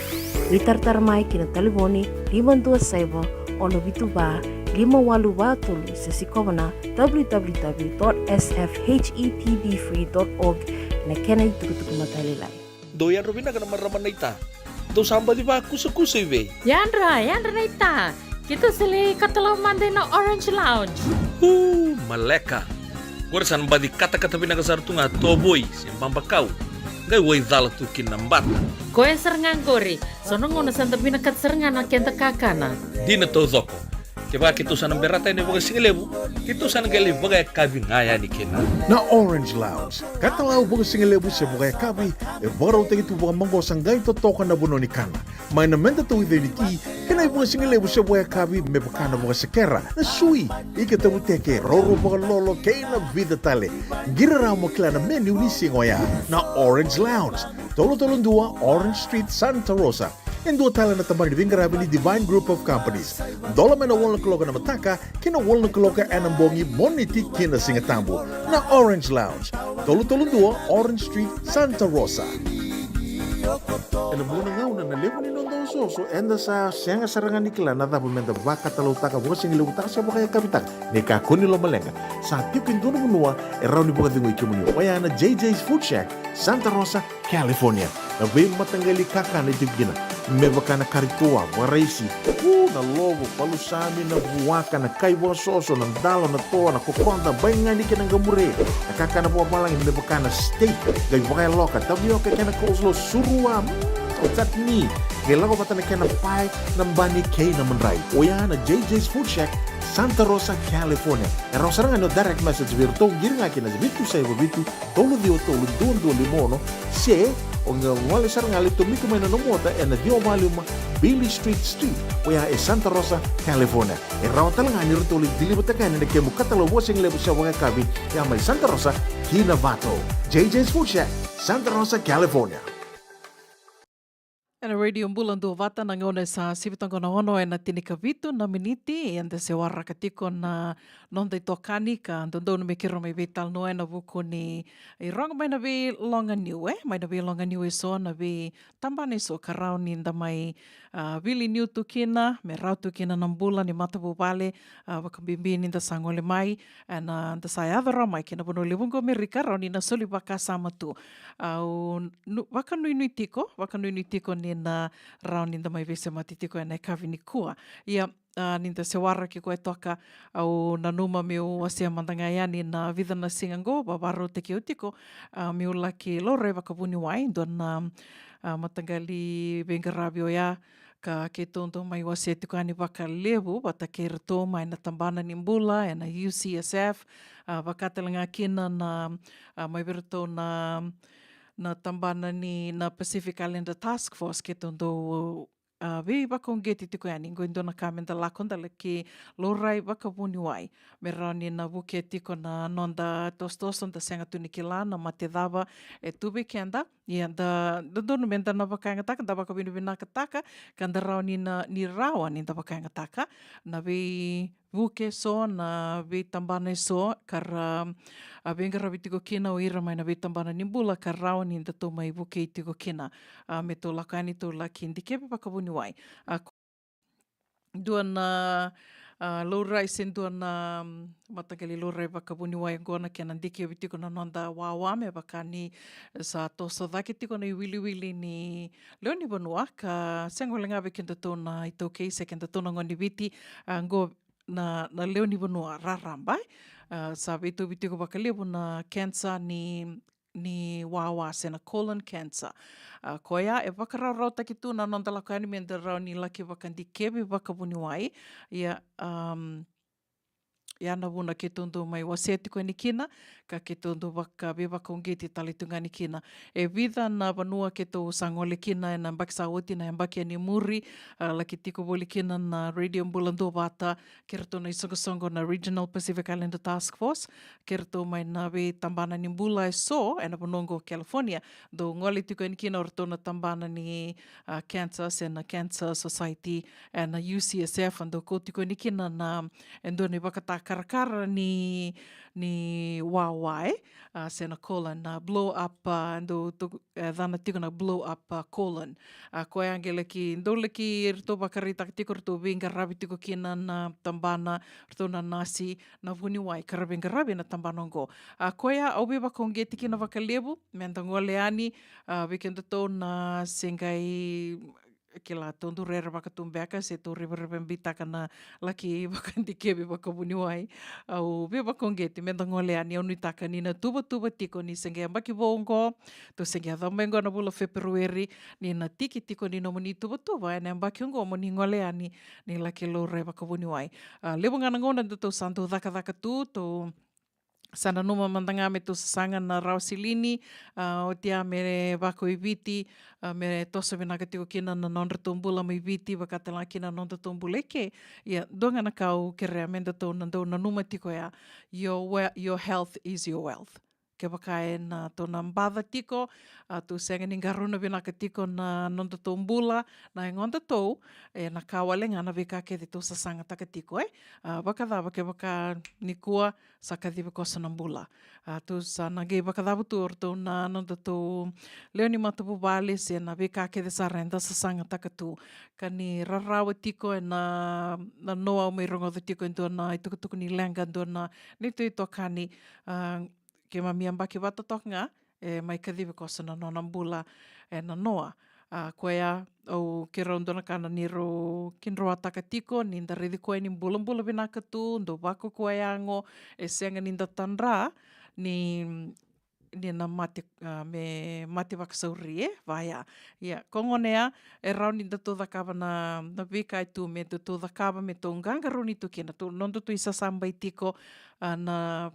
Veitaratara mai ki na talevoni lima dua saiva, ono vitu va, lima walu va tolu, se sikova na w w w dot s f h e p b free dot org na kena itukutuku matailalai. Dou yadra vinaka na marama naita. Dou sa baci vakusakusa i vei? Yadra, yadra naita. Keitou sa lai katalau mada ina Orange Lounge. Uu, maleka. Qori sa na baci katakata vinaka sara tu ga tovoi se babakau. Qai waicala tu kina na bata. Koya sara ga qori. So na gauna sa da vinakata sara ga na keda kakana. Dina taucoko. Kevaka keitou sa na berata yani vakasigalevu, keitou sa na qai lai vakayakavi ga yani kina. Na Orange Lounge, katalau vakasigalevu se vakayakavi, e vakarautaki tu vakamaqosa, qai totoka na vanua ni kana. Mai na medatou icoi ni ti, kei na ivakasigalevu se vakayakavi me vaka na vakasekera, na sui, ika tavuteke, roro vakalolo kei na vica tale. Qiri rawa mo kila na menu ni siga oya. Na Orange Lounge, tolu tolu dua Orange Street, Santa Rosa. E dua tale na tabana ni veiqaravi ni Divine Group of Companies. Dola mai na walu na kaloko ena mataka ki na walu na kaloko ena bogi, Moniti ki na Sigatabu. Na Orange Lounge, tolu tolu dua Orange Street, Santa Rosa. Ena vuqa na gauna na levu ni noda osooso, eda sa sega sara ga ni kila na cava meda vakatalautaka, vakasigalevutaka se vakayakavitaka. Ni kakua ni lomaleqa, sa tiko e dua na vanua e rawa ni vakacegui kemuni, oya na J J's Food Shack, Santa Rosa, California. Na veimataqali kakana e tiko kina, me vaka na kari toa, vakaraisi, u, na lovo, palusami, na vuaka, na kai vakasoso, na dalo, na toa, na kokoda, baigani kei na qamure. Na kakana vakavalagi me vaka na steak, qai vakayaloka, tavioka kei na coleslaw, surua, mm, chutney. Qai lako vata na kena pae, na bani kei na madrai. Oya na J J's Food Shack, Santa Rosa, California. E rawa sara ga ni o direct message vei iratou, qiri ga kina vitu saiva vitu, tolu ciwa tolu dua dua lima ono, se o qai gole sara ga, lai tomika mai na nomu ota ena ciwa walu lima Billie Street Suite, oya e Santa Rosa, California. E rawa tale ga ni ratou lai deliver-taka yani na kemu katalau vakasigalevu se vakayakavi, ya mai Santa Rosa ki Novato. J J's Food Shack, Santa Rosa, California. Ena Radio Bula Duavata, na gauna e sa sivi toka na ono ena tinikavitu na miniti, eda se waraka tiko na noda itokani ka dodonu me keirau mai veitalanoa ena vuku ni irogo mai na veiloganiu, e, mai na veiloganiu eso, na veitabana eso ka rawa ni da mai, a, vili niu tu kina, me rawa tu kina na bula ni matavuvale, a, vakabibi ni da sa gole mai, ena da sa yaco rawa mai kina vanua levu qo Amerika, rawa ni na soli vakasama tu. Au nu-, vakanuinui tiko, vakanuinui tiko ni na rawa ni da mai veisemati tiko ena yakavi nikua. Ia, a, ni da se waraki koya toka, au nanuma meu wasea mada ga yani na vica na siga qo, vavarautaki au tiko, a, meu laki laurai vakavuniwai, dua na, a, mataqali veiqaravi oya, ka keitou dau mai wasea tiko yani vakalevu vata kei iratou mai na tabana ni bula ena U C S F, a, vaka tale ga kina na, a, mai vei iratou na, na tabana ni na Pacific Islander Task Force, keitou dau, a, veivakauqeti tiko yani. Qo e dua na ka meda lako, da laki laurai vakavuniwai me rawa ni na vukea tiko na noda tosotoso, da sega tu ni kila na mate cava e tu vei keda. Ia da, da dodonu meda na vakayagataka, da vakavinavinakataka, ka da rawa ni na, ni rawa ni da vakayagataka na veivuke eso, na veitabana eso ka ra, a, veiqaravi tiko kina o ira mai na veitabana ni bula ka rawa ni datou mai vukei tiko kina. A, me tou lako yani tou laki dikevi vakavuniwai. A, dua na, a, laurai se dua na, mm, mataqali laurai vakavuniwai oqo na kena dikevi tiko na noda wawa me vaka ni sa toso cake tiko na iwiliwili ni lewe ni vanua ka sega wale ga vei kedatou na iTaukei se kedatou na gone ni Viti, a, oqo na, na lewe ni vanua raraba, e. A, sa veitauvi tiko vakalevu na cancer ni ni wawa se na colon cancer. A, koya e vakaraurautaki tu na noda lako yani me da rawa ni laki vakadikevi vakavuniwai. Ia, um, ia na vuna keitou dau mai wasea tiko yani kina, ka keitou dau vaka, veivakauqeti tale tu ga yani kina. E vica na vanua keitou sa gole kina ena yabaki sa oti, na yabaki yani muri, a, laki tiko voli kina na Radio Bula Duavata, kei ratou na isoqosoqo na Regional Pacific Islander Task Force, kei ratou mai na veitabana ni bula eso ena vanua oqo o California. Dou gole tiko yani kina o ratou na tabana ni, a, cancer se na Cancer Society ena U C S F, dou kau tiko yani kina na, e dua na ivakatakarakara ni, ni wawa, e, a, se na colon, na blow up, a, dou tu-, e, cana tiko na blow up, a, colon. A, koya qai laki, dou laki ratou vakaraitaka tiko, ratou veiqaravi tiko kina na tabana, ratou na nasi, na vuniwai ka ra veiqaravi ena tabana oqo. A, koya au veivakauqeti kina vakalevu me da gole yani, a, vei kedatou na se qai kila tou dau rere vakatubeka se tou revereve bitaka na laki vakadikevi vakavuniwai. Au veivakauqeti me da gole yani, au nuitaka ni na tuvatuva tiko ni se qai yabaki vou oqo, tou se qai yaco mai oqo na vula Feperueri, ni na tiki tiko ni nomuni tuvatuva ena yabaki oqo mo ni gole yani ni laki laurai vakavuniwai. A, levu ga na gauna datou sa dau cakacaka tu, tou sa nanuma mada ga me tou sasaga na rawa silini, a, oti ya me vakau i Viti, a, me toso vinaka tiko kina na nodratou bula mai Viti, vaka tale ga kina na nodatou bula eke. Ia, dua ga na ka au kerea me datou na dau nanuma tiko ya, your we-, your health is your wealth. Kevaka e na tou na baca tiko, a, tou sega ni qarauna vinaka tiko na nodatou bula, na yagodatou, e na ka wale ga na veika kece tou sasagataka tiko, e. A, vakacava kevaka nikua sa kacivi koso na bula. A, tou sa na qai vakacava tu o ratou na nodatou lewe ni matavuvale se na veika kece sara eda sasagataka tu. Ka ni rarawa tiko e na, na noa au mai rogoca tiko e dua na itukutuku ni leqa, dua na neitou itokani, a, keimami yabaki vata toka ga, e mai kacivi koso na nona bula e na noa. A, koya au keirau dua na ka na neirau kidroataka tiko, ni da raici koya ni bulabula vinaka tu, dau vakaukauwa yago, e sega ni da tadra ni, ni na mate, a, me mate vakasauri, e, vaya. Ia, ko gone ya, e rawa ni datou cakava na, na veika e tu me datou cakava, me tou qaqarauni tu kina, tou, nodatou isasabai tiko, a, na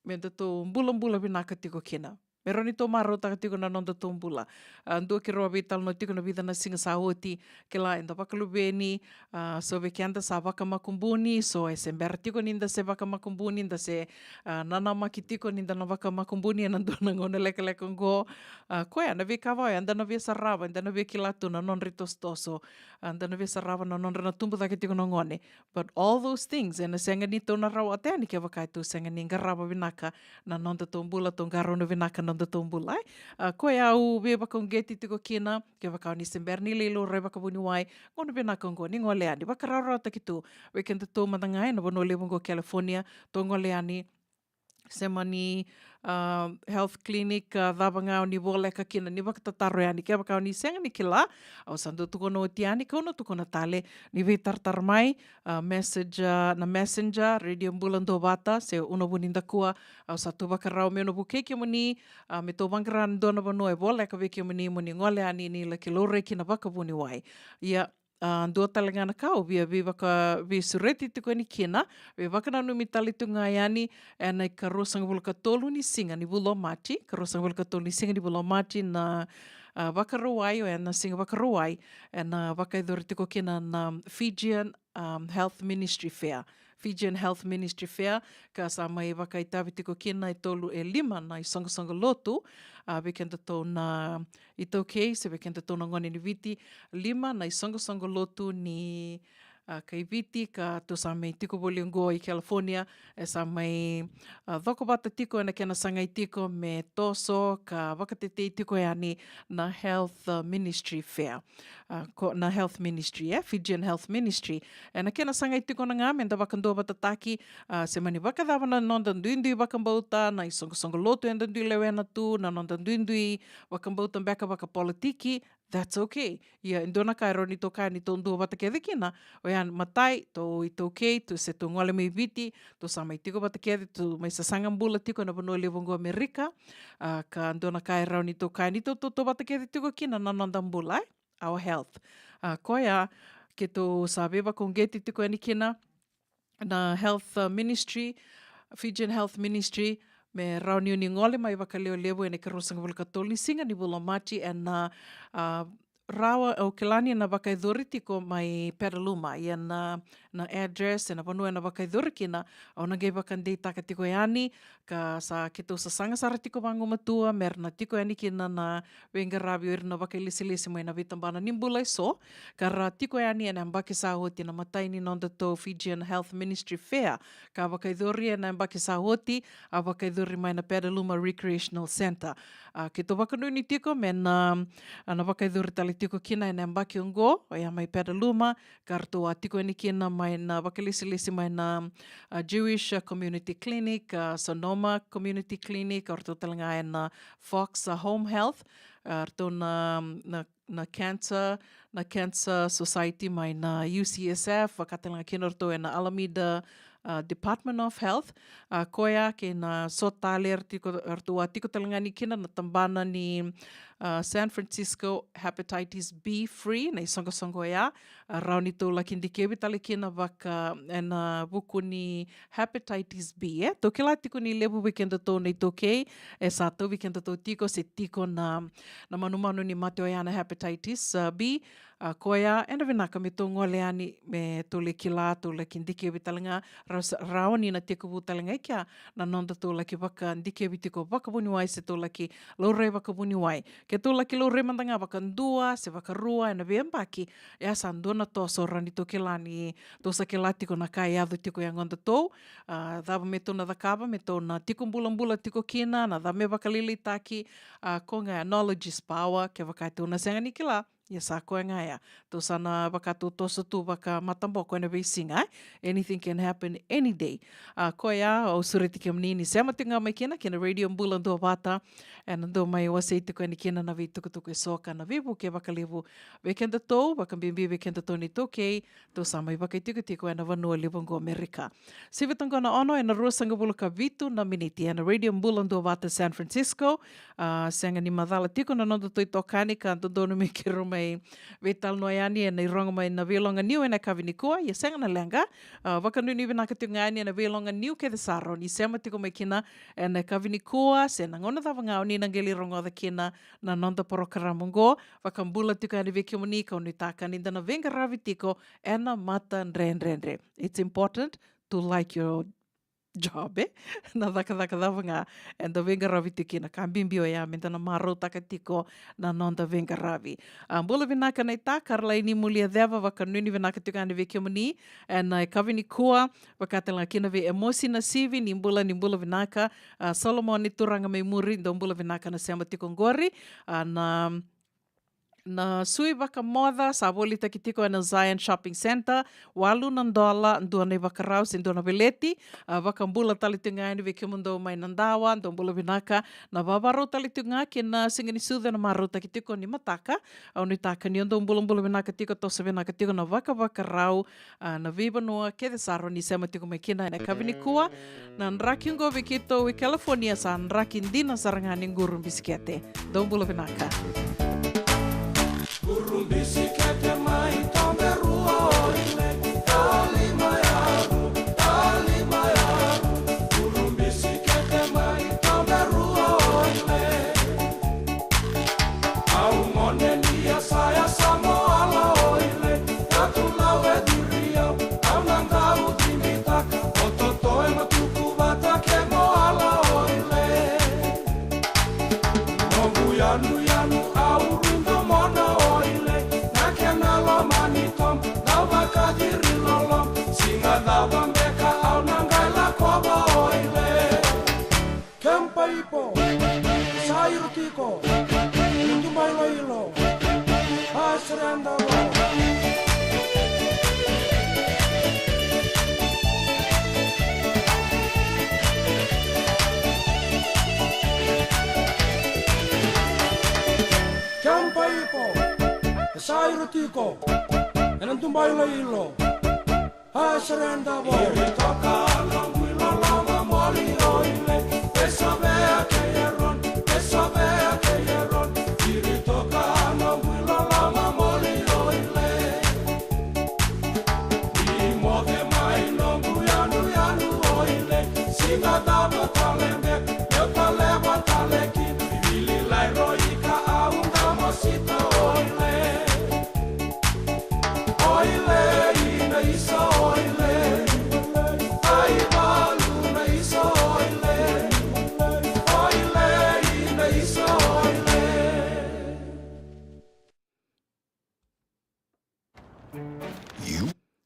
me datou bulabula vinaka tiko kina. Me rawa ni tou marautaka tiko na nodatou bula. A, dua keirau a veitalanoa tiko na vica na siga sa oti, kila eda vakaluveni, a, so vei keda sa vakamakubuni, so e se bera tiko ni da se vakamakubuni, da se, a, nanamaki tiko ni da na vakamakubuni ena dua na gauna lekaleka oqo. A, koya na veika vaya, eda na via sarava, eda na via kila tu na nodra itosotoso, a, eda na via sarava na nodra na tubu cake tiko na gone. But all those things, ena sega ni tou na rawata yani kevaka e tou sega ni qarava vinaka na nodatou bula, tou qarauna vinaka na nodatou bula, e. A, koya au veivakauqeti tiko kina, kevaka o ni se bera ni lai laurai vakavuniwai, gauna vinaka oqo ni gole yani, vakarawarawataki tu vei kedatou mada ga ena vanua levu oqo California, tou gole yani, se mani, a, health clinic, a, cava ga o ni voleka kina, ni vakatataro yani. Kevaka o ni sega ni kila, au sa dau tukuna oti yani, kau na tukuna tale, ni veitaratara mai, a, message, a, na Messenger, Radio Bula Duavata, se Una Vunidakua, au sa tu vakarau meu na vukei kemuni, a, me tou vaqara e dua na vanua e voleka vei kemuni mo ni gole yani ni laki laurai kina vakavuniwai. Ia, a, dua tale ga na ka au via veivaka, veisureti tiko yani kina, veivakananumi tale tu ga yani, ena ikaruasagavulu ka tolu ni siga ni vula o Maji, karuasagavulu ka tolu ni siga ni vula o Maji na, a, Vakarauwai, o ena siga Vakarauwai, ena vakayacori tiko kina na Fijian, um, Health Ministry Fair. Fijian Health Ministry Fair, ka sa mai vakaitavi tiko kina e tolu, e lima na isoqosoqo lotu, a, vei kedatou na iTaukei, se vei kedatou na gone ni Viti, lima na isoqosoqo lotu ni, a, kai Viti, ka tou sa mai tiko voli oqo i California, e sa mai, a, cokovata tiko ena kena sagai tiko me toso ka vakatetei tiko yani na health, a, ministry fair. A, ko, na health ministry, e, Fijian Health Ministry. Ena kena sagai tiko na ga me da vakaduavatataki, a, se mani vakacava na noda duidui vakabauta, na isoqosoqo lotu eda dui lewena tu, na noda duidui vakabauta beka vakapolitiki, that's okay. Ia, e dua na ka e rawa ni tou kaya ni tou duavata kece kina, oya, matai, tou iTaukei, tou se tou gole mai Viti, tou sa mai tiko vata kece, tou mai sasaga bula tiko ena vanua levu oqo Amerika, a, ka dua na ka e rawa ni tou kaya ni tou tautauvata kece tiko kina na noda bula, e? Our health. A, koya, keitou sa veivakauqeti tiko yani kina na health, uh, ministry, Fijian Health Ministry, me rawa ni o ni gole mai vakalevulevu ena ikaruasagavulu ka tolu ni siga ni vula o Maji ena, uh, uh, rawa, au kila ni na vakayacori tiko mai Petaluma, ia na, na address, ena vanua ena vakayacori kina, au na qai vakadeitaka tiko yani, ka sa keitou sasaga sara tiko vagumatua, me ra na tiko yani kina na veiqaravi o ira na vakailesilesi mai na veitabana ni bula eso, ka ra tiko yani ena yabaki sa oti na imatai ni nodatou Fijian Health Ministry Fair, ka vakayacori ena yabaki sa oti, a vakayacori mai na Petaluma Recreational Centre. A, keitou vakanuinui tiko me na, a, na vakayacori tale tiko kina ena yabaki oqo, oya mai Petaluma, ka ratou a tiko yani kina mai na vakailesilesi mai na, a, Jewish, a, Community Clinic, a, Sonoma Community Clinic, o ratou tale ga ena Fox, a, Home Health, a, ratou na, na, na cancer, na Cancer Society mai na U C S F, vaka tale ga kina o ratou ena Alameda, a, Department of Health, a, koya kei na so tale, ra tiko, ratou a tiko tale ga yani kina na tabana ni, a, San Francisco Hepatitis B Free, na isoqosoqo oya, a, rawa ni tou laki dikevi tale kina vaka ena vuku ni hepatitis B, e? Tou kila tiko ni levu vei kedatou na iTaukei, e sa tauvi kedatou tiko se tiko na, na manumanu ni mate oya na hepatitis, a, B, a, koya, ena vinaka me tou gole yani, me tou lai kila, tou laki dikevi tale ga, ra-, rawa ni na tekivu tale ga i kea na nodatou laki vakadikevi tiko vakavuniwai se tou laki laurai vakavuniwai. Keitou laki laurai mada ga vakadua se vakarua ena veiyabaki, e a sa dua na toso rawa ni tou kila ni tou sa kila tiko na ka e yaco tiko e yagodatou, a, cava me tou na cakava, me tou na tiko bulabula tiko kina, na cava me vakalailaitaki, a, koya ga knowledge is power, kevaka tou na sega ni kila, ia sa koya ga ya. Tou sa na vaka tou toso tu vakamataboko ena veisiga, e? Anything can happen any day. A, koya, au sureti kemuni ni sema tiko ga mai kina kei na Radio Bula Duavata, ena dau mai wasei tiko yani kina na veitukutuku eso ka na veivuke vakalevu vei kedatou, vakabibi vei kedatou na iTaukei, tou sa mai vakaitikotiko ena vanua levu oqo Amerika. Sivi toqo na ono ena ruasagavulu ka vitu na miniti ena Radio Bula Duavata San Francisco. A, sega ni macala tiko na nodatou itokani ka dodonu me keirau mai veitalanoa yani ena irogo mai na veiloga niu ena yakavi nikua, ia sega na leqa. A, vakanuinui vinaka tiko ga yani ena veiloga niu kece sara o ni sema tiko mai kina ena yakavi nikua, se na gauna cava ga o ni na qai lai rogoca kina na noda porokaramu oqo, vakabula tiko yani vei kemuni, kau nuitaka ni da na veiqaravi tiko ena matadredredre. It's important to like your job, e? Na cakacaka cava ga eda veiqaravi tiko kina, ka bibi oya me da na marautaka tiko na noda veiqaravi. A, bula vinaka naita, Karolaini Muliaceva, vakanuinui vinaka tiko yani vei kemuni ena yakavi nikua, vaka tale ga kina vei Emosi Nasivi, ni bula, ni bula vinaka. A, Solomoni Turaga mai muri, dou bula vinaka na sema tiko oqori. A, na Na sui vakamoca sa volitaki tiko ena Zion Shopping Centre, walu na dola, dua na ivakarau se dua na veleti. A, vakabula tale tiko ga yani vei kemudou mai Nadawa, dou bula vinaka. Na vavarau tale tiko ga kei na siga ni sucu ena marautaki tiko ni mataka. Au nuitaka ni o dou bulabula vinaka tiko, toso vinaka tiko na vakavakarau, a, na veivanua kece sara o ni sema tiko mai kina ena yakavi nikua. Na draki oqo vei keitou e California sa draki dina sara ga ni quru bisikete. Dou bula vinaka. Quru bisikete mai Toberua o Ile, tali mai Aru, tali mai Aru. Quru bisikete mai Toberua o Ile. Au gone ni yasayasa mo ala o Ile, ka tu lau e ciri au, au na dau cibitaka, o Toto e na tuku vata kei mo ala o Ile. Noqu yanuyanu au rudo mona o Ile, na kena lomani Cava beka au na qai lakova o Ile? Kempa ipo, sa iro tiko, na tuba iloilo, a sereda vo. Kempa ipo, sa iro tiko, ena tuba iloilo. A sereda vo. Iri toka noqu iloloma moli o Ile. Esovea kei Eron, esovea kei Eron. Iri toka noqu iloloma moli o Ile. Ni moce mai noqu yanuyanu o Ile. Siga cava tale beka, meu taleva tale kina. Vili lai roi ka au na mosita o Ile. Oile, ina isa oile. Ai valu na isa oile. Oile, ina isa oile.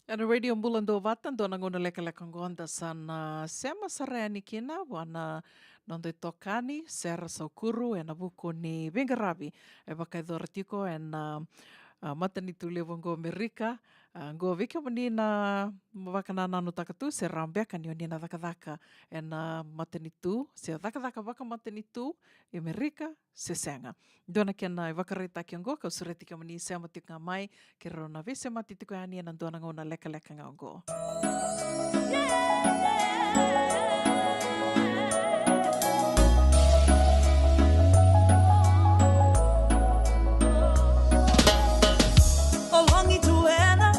Ena Radio Bula Duavata, dua na gauna lekaleka oqo da sa na sema sara yani kina vua na noda itokani Sera Saukuru ena vuku ni veiqaravi e vakayacora tiko ena, a, matanitu levu oqo Amerika. A, oqo vei kemuni na vakanananutaka tu se rawa beka ni o ni na cakacaka ena matanitu se cakacaka vakamatanitu e Amerika se sega. Dua na kena ivakaraitaki oqo kau sureti kemuni sema tiko ga mai, keirau na veisemati tiko yani ena dua na gauna lekaleka ga oqo. O logi tu ena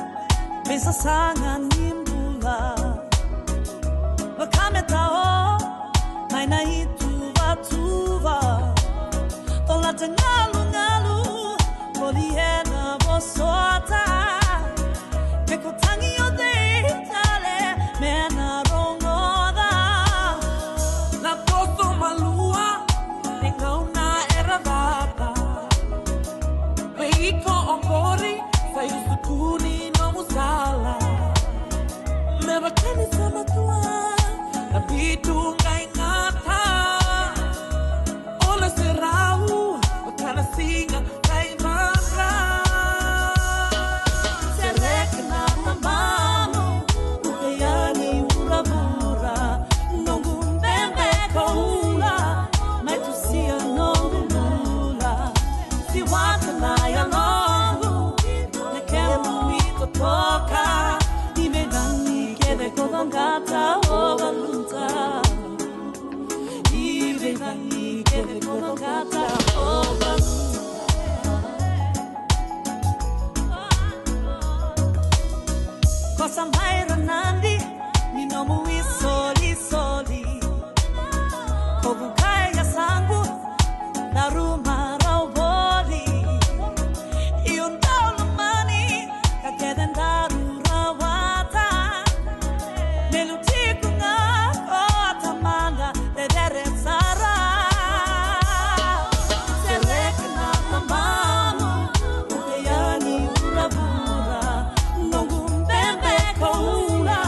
veisasaga ni bula. Vakameta o mai na ituvatuva. Tolata galugalu, voli ena vosota. Me ko tagi o cei tale me na rogoca. Na toso malua, e gauna era cava. Me iko oqori, sa iusu tu ni nomu sala. Me vaka ni sa matua, na vitu qai gata. Ola se rau, vaka na siga qai vaka. Sereka na lomanu, uke yani vuravura. Noqu bebe koula, mai tusia noqu bula. Siwata na yaloqu, na kemu itotoka. Ni veicagi kece ko vaqata o valuta. Ni veicagi kece ko vaqata o valuta. Ko sa mai ra nadi ni nomu isolisoli. Ko vuka e yasaqu, daru marau voli. Io daru lomani, ka kece daru rawata. Me luti iko ga ko Tamada, cecere sara. Sereka na lomanu, uke yani vuravura. Noqu bebe koula,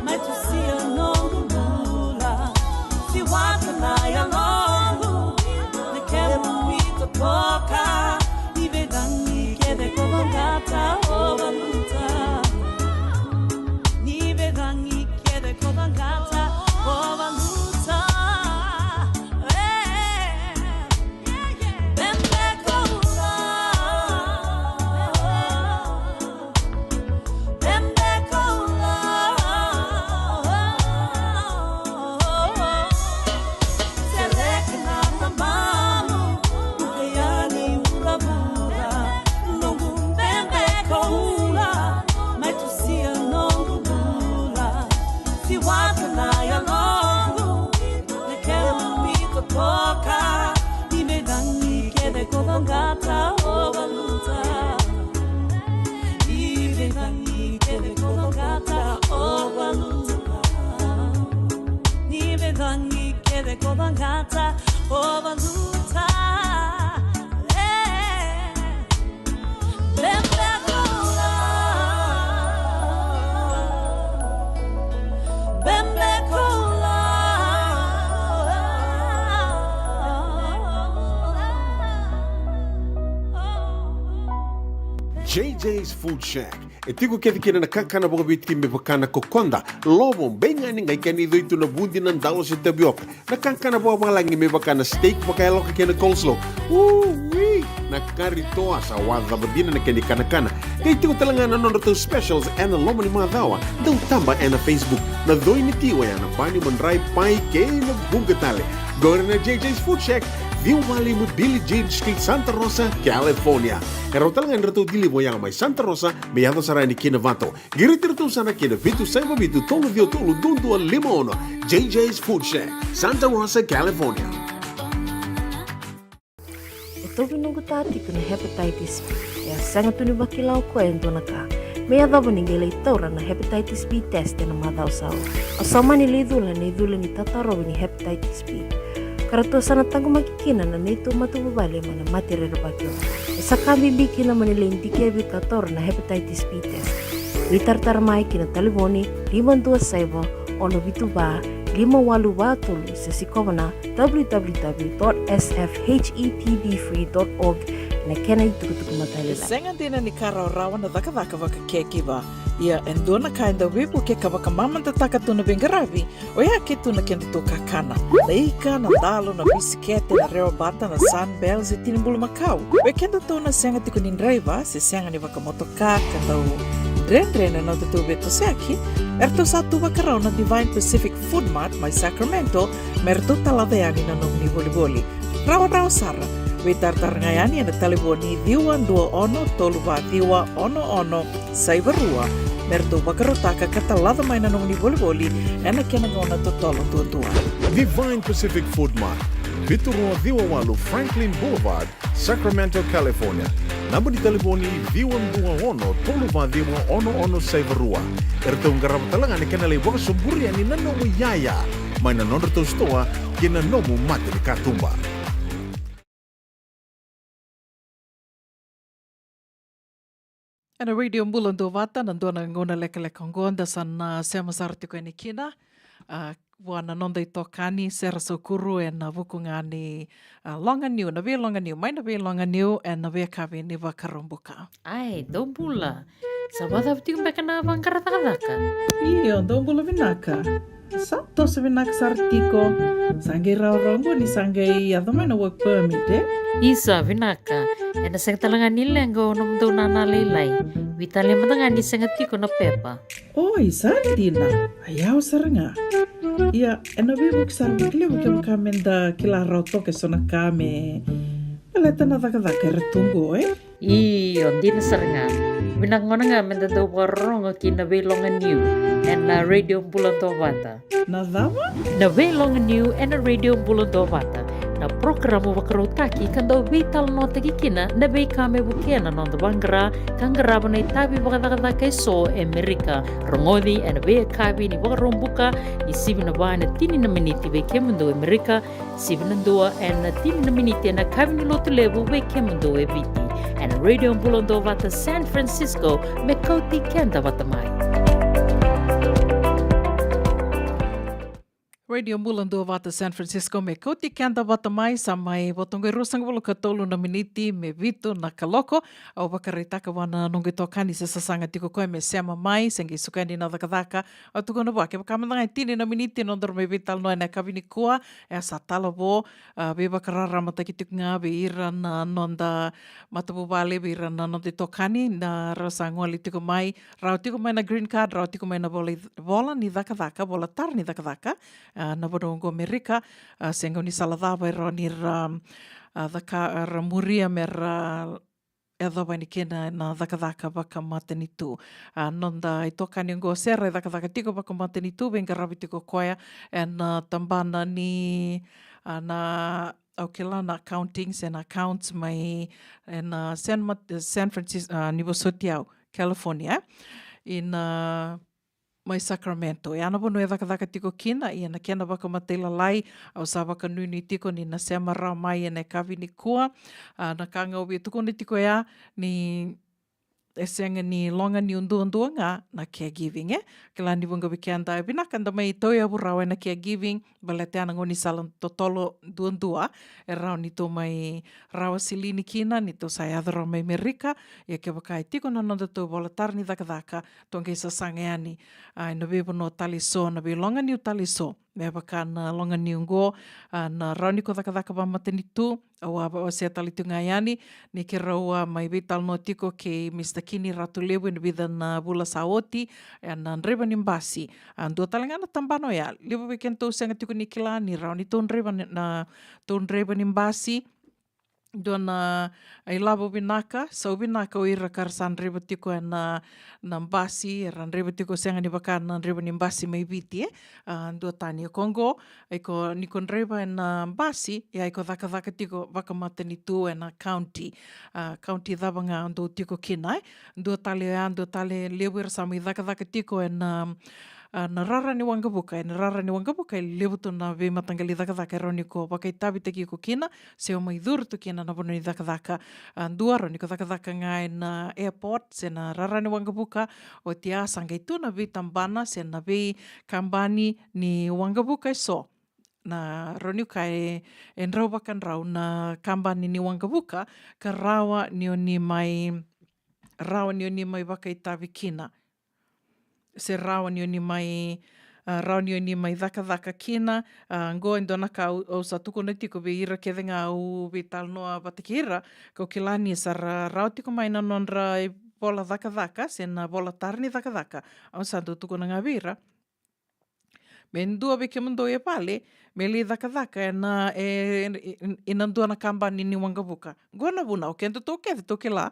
mai tusia noqu bula. Siwata na yaloqu, na kemu itotoka. Ni veicagi kece ko vaqata o valuta. Ni veicagi kece ko vaqata o valuta. E. Bebe koula. Bebe koula. Sereka na lomanu, uke yani vuravura. Noqu bebe koula, mai tusia noqu bula. Siwata na yaloqu, na kemu itotoka. Ni veicagi kece ko vaqata o valuta. Ni veicagi kece ko vaqata o valuta. Ni veicagi kece ko vaqata o valuta. E. Bebe koula. J J's Food Shack. E tiko kece kina na kakana vakaviti me vaka na kokoda, lovo, beigani, qai kena icoi tu na vudi, na dalo se tavioka. Na kakana vakavalagi me vaka na steak vakayaloka kei na coleslaw. Ui! Na kari toa sa wacava dina na kena ikanakana. Qai tiko tale ga na nodratou specials ena loma ni macawa. Dau taba ena Facebook. Na coi ni ti oya na bani, madrai, pai kei na vuqa tale. Qori na J J's Food Shack, ciwa walu lima Billie Jean Street, Santa Rosa, California. E rawa tale ga ni ratou deliver oya mai Santa Rosa me yaco sara yani ki Novato. Qiriti iratou sara ki na vitu saiva vitu tolu ciwa tolu dua dua lima ono. J J's Food Shack, Santa Rosa, California. E tauvi noqu ta tiko na hepatitis B. E a sega tu ni vakila o koya e dua na ka. Me yacova ni qai lai taura na hepatitis B test ena macawa sa oti. Au sa mani lai cula na icula ni tatarovi ni hepatitis B. Ka ratou sa na taqomaki kina na neitou matavuvale mai na mate rerevaki oqo. E sa ka bibi kina mo ni lai dikevi ka taura na hepatitis B test. Veitaratara mai ki na talevoni lima dua saiva, ono vitu va, lima walu va tolu, se sikova na w w w dot s f h e p b free dot org ena kena itukutuku matailalai. E sega dina ni ka rawarawa na cakacaka vaka caregiver. Ia, e dua na ka e dau veivukei ka vakamamadataka tu na veiqaravi, oya ke tu na kedatou kakana. Na ika, na dalo, na bisikete, na rewa bata, na Sunbell, se tini bulumakau. Vei kedatou na sega tiko ni draiva, se sega ni vakamotoka, ka dau dredre na nodatou veitosoyaki, eratou sa tu vakarau na Divine Pacific Food Mart mai Sacramento, me ratou talaca yani na nomuni volivoli. Rawarawa sara, veitaratara ga yani ena talevoni ciwa dua ono tolu va ciwa ono ono saiva rua, me ratou vakarautaka ka talaca mai na nomuni volivoli ena kena gauna totolo duadua. Divine Pacific Food Mart, vitu rua ciwa walu Franklin Boulevard, Sacramento, California. Naba ni talevoni ciwa dua ono tolu va ciwa ono ono saiva rua. Eratou qarava tale ga na kena lai vakasoburi yani na nomu iyaya mai na nodratou sitoa kei na nomu mata ni katuba. Ena Radio Bula Duavata, na dua na gauna lekaleka oqo da sa na sema sara tiko yani kina, a, vua na noda itokani Sera Saukuru ena vuku ga ni, a, loganiu, na veiloganiu, mai na veiloganiu ena veiyakavi ni Vakaraubuka. Ai, dou bula. Sa vakacava tiko beka na vaqara cakacaka? Io, dou bula vinaka. Sa toso vinaka sara tiko. Sa qai rawarawa oqo ni sa qai yaco mai na work permit, e? Isa, vinaka. Ena sega tale ga ni leqa o nomudou nana lailai. Veitalia mada ga ni sega tiko na pepa. Oi, sa dina. A yawa sara ga. Ia, ena veivuke sara vakalevu kevaka meda kila rawa toka eso na ka me baleta na cakacaka era tu oqo, e? Io, dina sara ga. Vinaka gona ga meda dau vakarorogo ki na veiloganiu ena Radio Bula Duavata. Na cava? Na veiloganiu ena Radio Bula Duavata. Na porokaramu vakarautaki ka dau veitalanoataki kina na veika me vukea na noda vaqara ka qarava na itavi vakacakacaka eso e Amerika. Rogoci ena veiyakavi ni Vakaraubuka, ni sivi na va ena tini na miniti vei kemudou e Amerika, sivi na dua ena tini na miniti ena yakavi ni Lotulevu vei kemudou e Viti. Ena Radio Bula Duavata San Francisco, me kauti keda vata mai. Radio Bula Duavata San Francisco, me kauti keda vata mai, sa mai vo toka e ruasagavulu ka tolu na miniti me vitu na kaloko. Au vakaraitaka vua na noqu itokani se sasaga tiko koya me sema mai, se qai suka yani na cakacaka. Au tukuna vua, kevaka mada ga e tini na miniti na nodaru mai veitalanoa ena yakavi nikua, e sa tala vo, a, veivakararamataki tiko ga vei ira na noda matavuvale, vei ira na noda itokani, na ra sa gole tiko mai, rawa tiko mai na green card, rawa tiko mai na vola, vola ni cakacaka, vola tara ni cakacaka, a, na vanua oqo Amerika, a, se gaunisala cava e rawa ni ra, a, caka, ra muria me ra yacova yani kina na cakacaka vakamatanitu. A, noda itokani oqo Sera e cakacaka tiko vakamatanitu, veiqaravi tiko koya ena, a, tabana ni, a, na, au kila na accounting se na accounts mai ena San Mat-, San Francisco, a, ni vosoti au, California, ina mai Sacramento. Ia na vanua e cakacaka tiko kina, ia na kena vakamatailalai, au sa vakanuinui tiko ni na sema rawa mai ena yakavi nikua. A, na ka ga au via tukuna tiko ya ni, e sega ni loga niu duadua ga na caregiving, e. Kila ni vuqa vei keda e vinaka da mai tauyavu rawa ena caregiving, baleta ya na gaunisala totolo duadua e rawa ni tou mai rawa silini kina ni tou sa yaco rawa mai Merika. Ia kevaka e tiko na nodatou ivola tara ni cakacaka, tou qai sasaga yani, a, ena veivanua tale eso, na veiloga niu tale eso. Me vaka na loga niu qo, a, na rawa ni ko cakacaka vakamatanitu, au a wasea tale tiko ga yani ni keirau a mai veitalanoa tiko kei Mista Kini Ratulevu ena vica na vula sa oti, ena draiva ni basi. A, dua tale ga na tabana oya, levu vei kedatou sega tiko ni kila ni rawa ni tou draiva ni, na, tou draiva ni basi. Dua na, a, ilavo vinaka, sau vinaka o ira ka ra sa draiva tiko ena, na basi, era draiva tiko sega ni vaka na draiva ni basi mai Viti, e. A, dua tani. Ko qo, iko, ni ko draiva ena basi, ia iko cakacaka tiko vakamatanitu ena county. A, county cava ga o dou tiko kina, e. Dua tale oya, dua tale levu era sa mai cakacaka tiko ena, a, na rara ni waqavuka, ena rara ni waqavuka e levu tu na veimataqali cakacaka e rawa ni ko vakaitavitaki iko kina, se o mai curu tu kina na vanua ni cakacaka. A, dua rawa ni ko cakacaka ga ena airport, se na rara ni waqavuka, oti ya sa qai tu na veitabana, se na veikabani ni waqavuka eso. Na rawa ni kaya e, e drau vakadrau na kabani ni waqavuka, ka rawa ni o ni mai, rawa ni o ni mai vakaitavi kina. Se rawa ni o ni mai, a, rawa ni o ni mai cakacaka kina. A, qo e dua na ka au, au sa tukuna tiko vei ira kece ga au veitalanoa vata kei ira, kau kila ni sa ra, rawa tiko mai na nodra ivola cakacaka, se na vola tara ni cakacaka. Au sa dau tukuna ga vei ira, me dua vei kemudou e vale, me lai cakacaka ena, e, e, e, ena dua na kabani ni waqavuka. Qo na vuna, o kedatou kece tou kila,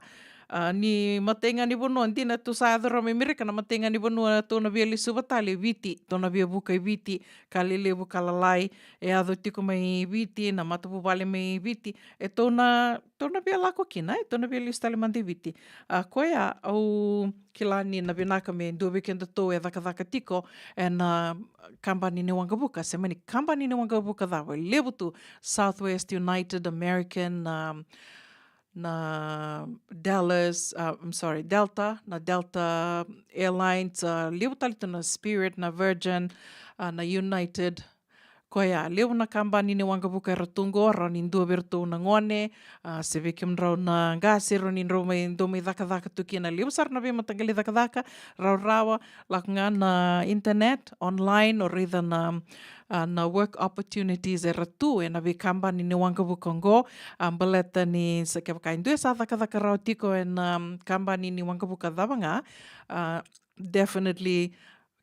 a, ni matai ga ni vanua, dina tou sa yaco rawa mai Merika, na matai ga ni vanua tou na via lesuva tale e Viti, tou na via vuka e Viti, ka lelevu ka lalai, e yaco tiko mai Viti, na matavuvale mai Viti, e tou na, tou na via lako kina, e tou na via lesu tale mada i Viti. A, koya, au kila ni na vinaka me dua vei kedatou e cakacaka tiko ena, a, kabani ni waqavuka, se mani kabani ni waqavuka cava, e levu tu, Southwest, United, American, um, na Dallas, uh, I'm sorry, Delta, na Delta Airlines, uh, levu tale tu na Spirit, na Virgin, uh, na United. Koya, levu na kabani ni waqavuka era tu qo, rawa ni dua vei iratou na gone, a, se vei kemudrau na qase, rawa ni drau mai, dau mai cakacaka tu kina. Levu sara na veimataqali cakacaka, rawarawa, lako ga na internet, online, o raica na, a, na work opportunities era tu ena veikabani ni waqavuka qo, a, baleta ni sa kevaka e dua e sa cakacaka rawa tiko ena, um, kabani ni waqavuka cava ga, a, definitely,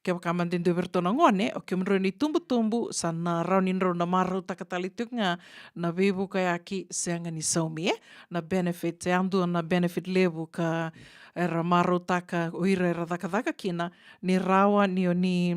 kevaka mada e dua vei iratou na gone, o kemudrau na itubutubu, sa na rawa ni drau na marautaka tale tiko ga na veivukayaki sega ni saumi, e? Na benefit, e a dua na benefit levu ka era marautaka o ira era cakacaka kina, ni rawa ni o ni,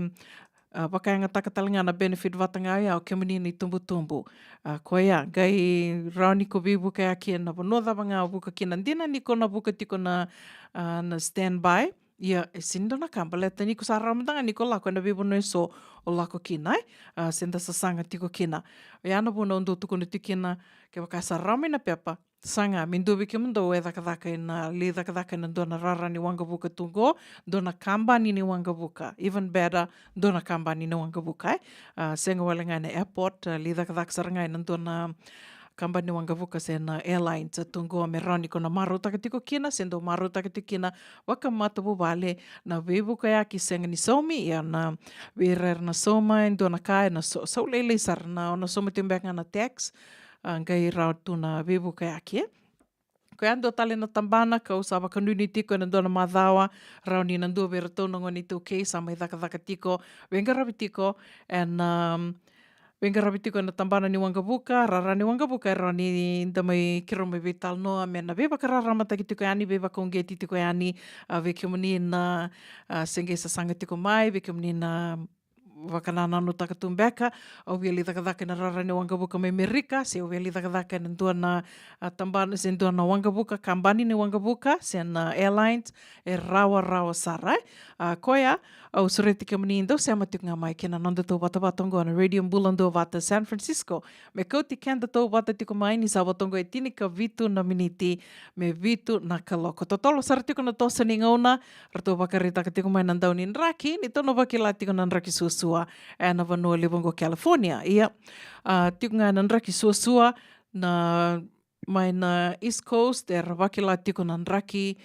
a, vakayagataka tale ga na benefit vata ga oya o kemuni na itubutubu. A, koya, qai rawa ni ko veivukayaki ena vanua cava ga o vuka kina. Dina ni ko na vuka tiko na, a, na standby, ia, e sega ni dua na ka, baleta ni ko sa rawa mada ga ni ko lako ena veivanua eso o lako kina, e? A, se da sasaga tiko kina. Oya na vuna au dau tukuna tiko kina, kevaka sa rawa mai na pepa, saga, me dua vei kemudou e cakacaka ena, lai cakacaka ena dua na rara ni waqavuka tu qo, dua na kabani ni waqavuka. Even better, dua na kabani ni waqavuka, e? A, sega wale ga ena airport, a, lai cakacaka sara ga ena dua na kabani ni waqavuka se na airlines tu qo, me rawa ni ko na marautaka tiko kina, se dau marautaka tiko kina vakamatavuvale, na veivukayaki sega ni saumi, ia na vei ira era na sauma e dua na ka, ena sau, sau lailai sara, na o na sauma tiko beka ga na tax, a, qai rawa tu na veivukayaki, e? Koya dua tale na tabana kau sa vakanuinui tiko ena dua na macawa, rawa ni na dua vei iratou na gone iTaukei sa mai cakacaka tiko, veiqaravi tiko ena, um, veiqaravi tiko ena tabana ni waqavuka, rara ni waqavuka, e rawa ni da mai, keirau mai veitalanoa me na veivakararamataki tiko yani, veivakauqeti tiko yani, a, vei kemuni na, a, se qai sasaga tiko mai, vei kemuni na vakanananutaka tu beka, au via lai cakacaka ena rara ni waqavuka mai Merika, se au via lai cakacaka ena dua na, a, tabana, se dua na waqavuka, kabani ni waqavuka, se na airlines, e rawarawa sara, e. A, koya, Au sureti kemuni dou sema tiko ga mai kina noda tauvatavata oqo na Radio Bula Duavata San Francisco. Me kauti keda tauvata tiko mai ni sa vo toqo e tinikavitu na miniti me vitu na kaloko. Totolo sara tiko na toso ni gauna, ratou vakaraitaka tiko mai na dau ni draki, ni tou na vakila tiko na draki suasua ena vanua levu oqo California. Ia, a, tiko ga na draki suasua, na mai na East Coast, era vakila tiko na draki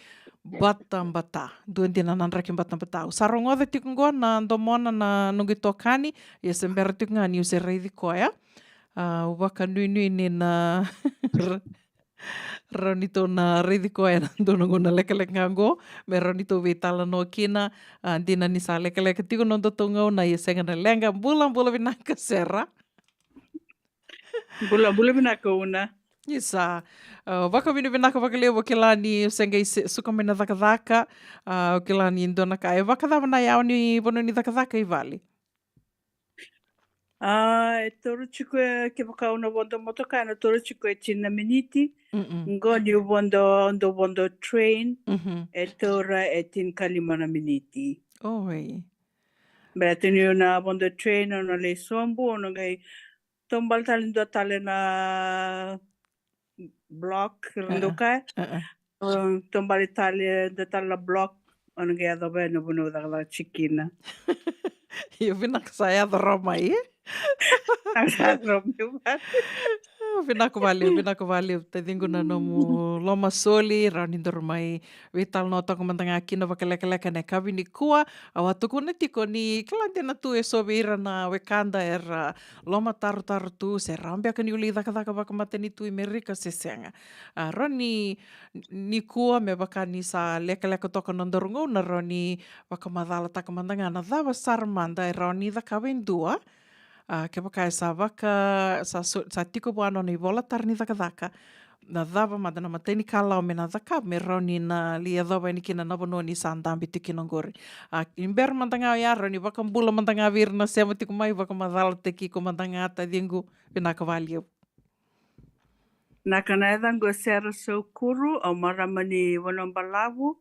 batabata. Dua dina na draki batabata. Au sa rogoca tiko oqo na domona na noqu itokani, ia se bera tiko ga niu se raici koya. A, au vakanuinui ni na ra-, rawa ni tou na raici koya ena dua na gauna lekaleka ga oqo, me rawa ni tou veitalanoa kina. A, dina ni sa lekaleka tiko na nodatou gauna, ia sega na leqa. Bula, bula vinaka Sera. Bula, bula vinaka Una. Isa, a, vakavinavinaka vakalevu, au kila ni o se qai se-, suka mai na cakacaka, a, au kila ni dua na ka. E vakacava na yawa ni vanua ni cakacaka i vale? A, e toro tiko e, kevaka au na vodo motoka, ena toro tiko e tini na miniti. Mm-mm. Qo niu vodo, dou vodo train, mhm, e taura e tinikalima na miniti. Oi. Baleta niu na vodo train, au na lai sobu, au na qai taubale tale dua tale na block, ra dau kaya. Taubale tale dua tale na block, au na qai yacova ena vanua au cakacaka tiko kina. Io, vinaka sa yaco rawa mai, e? Sa yaco rawa mai. Vinaka vakalevu, vinaka vakalevu taciqu na nomu lomasoli, rawa ni daru mai veitalanoataka mada ga kina vakalekaleka ena yakavi nikua. Au a tukuna tiko ni kila dina tu e so vei ira na wekada era lomatarotaro tu, se rawa beka niu lai cakacaka vakamatanitu i Merika se sega. A, rawa ni, nikua me vaka ni sa lekaleka toka na nodaru gauna, rawa ni vakamacalataka mada ga na cava sara mada e rawa ni cakava e dua. A, kevaka e sa vaka, sa so-, sa tiko vua na nona ivolatara ni cakacaka, na cava mada na imatai ni kalawa me na cakava me rawa ni na lai yacova yani kina na vanua ni sa dabe tiko kina oqori. A, ni bera mada ga oya, rawa ni vakabula mada ga vei ira na sema tiko mai, vakamacalataki iko mada ga taciqu. Vinaka vakalevu. Vinaka, na yacaqu o Sera Saukuru, au marama ni Vanua Balavu.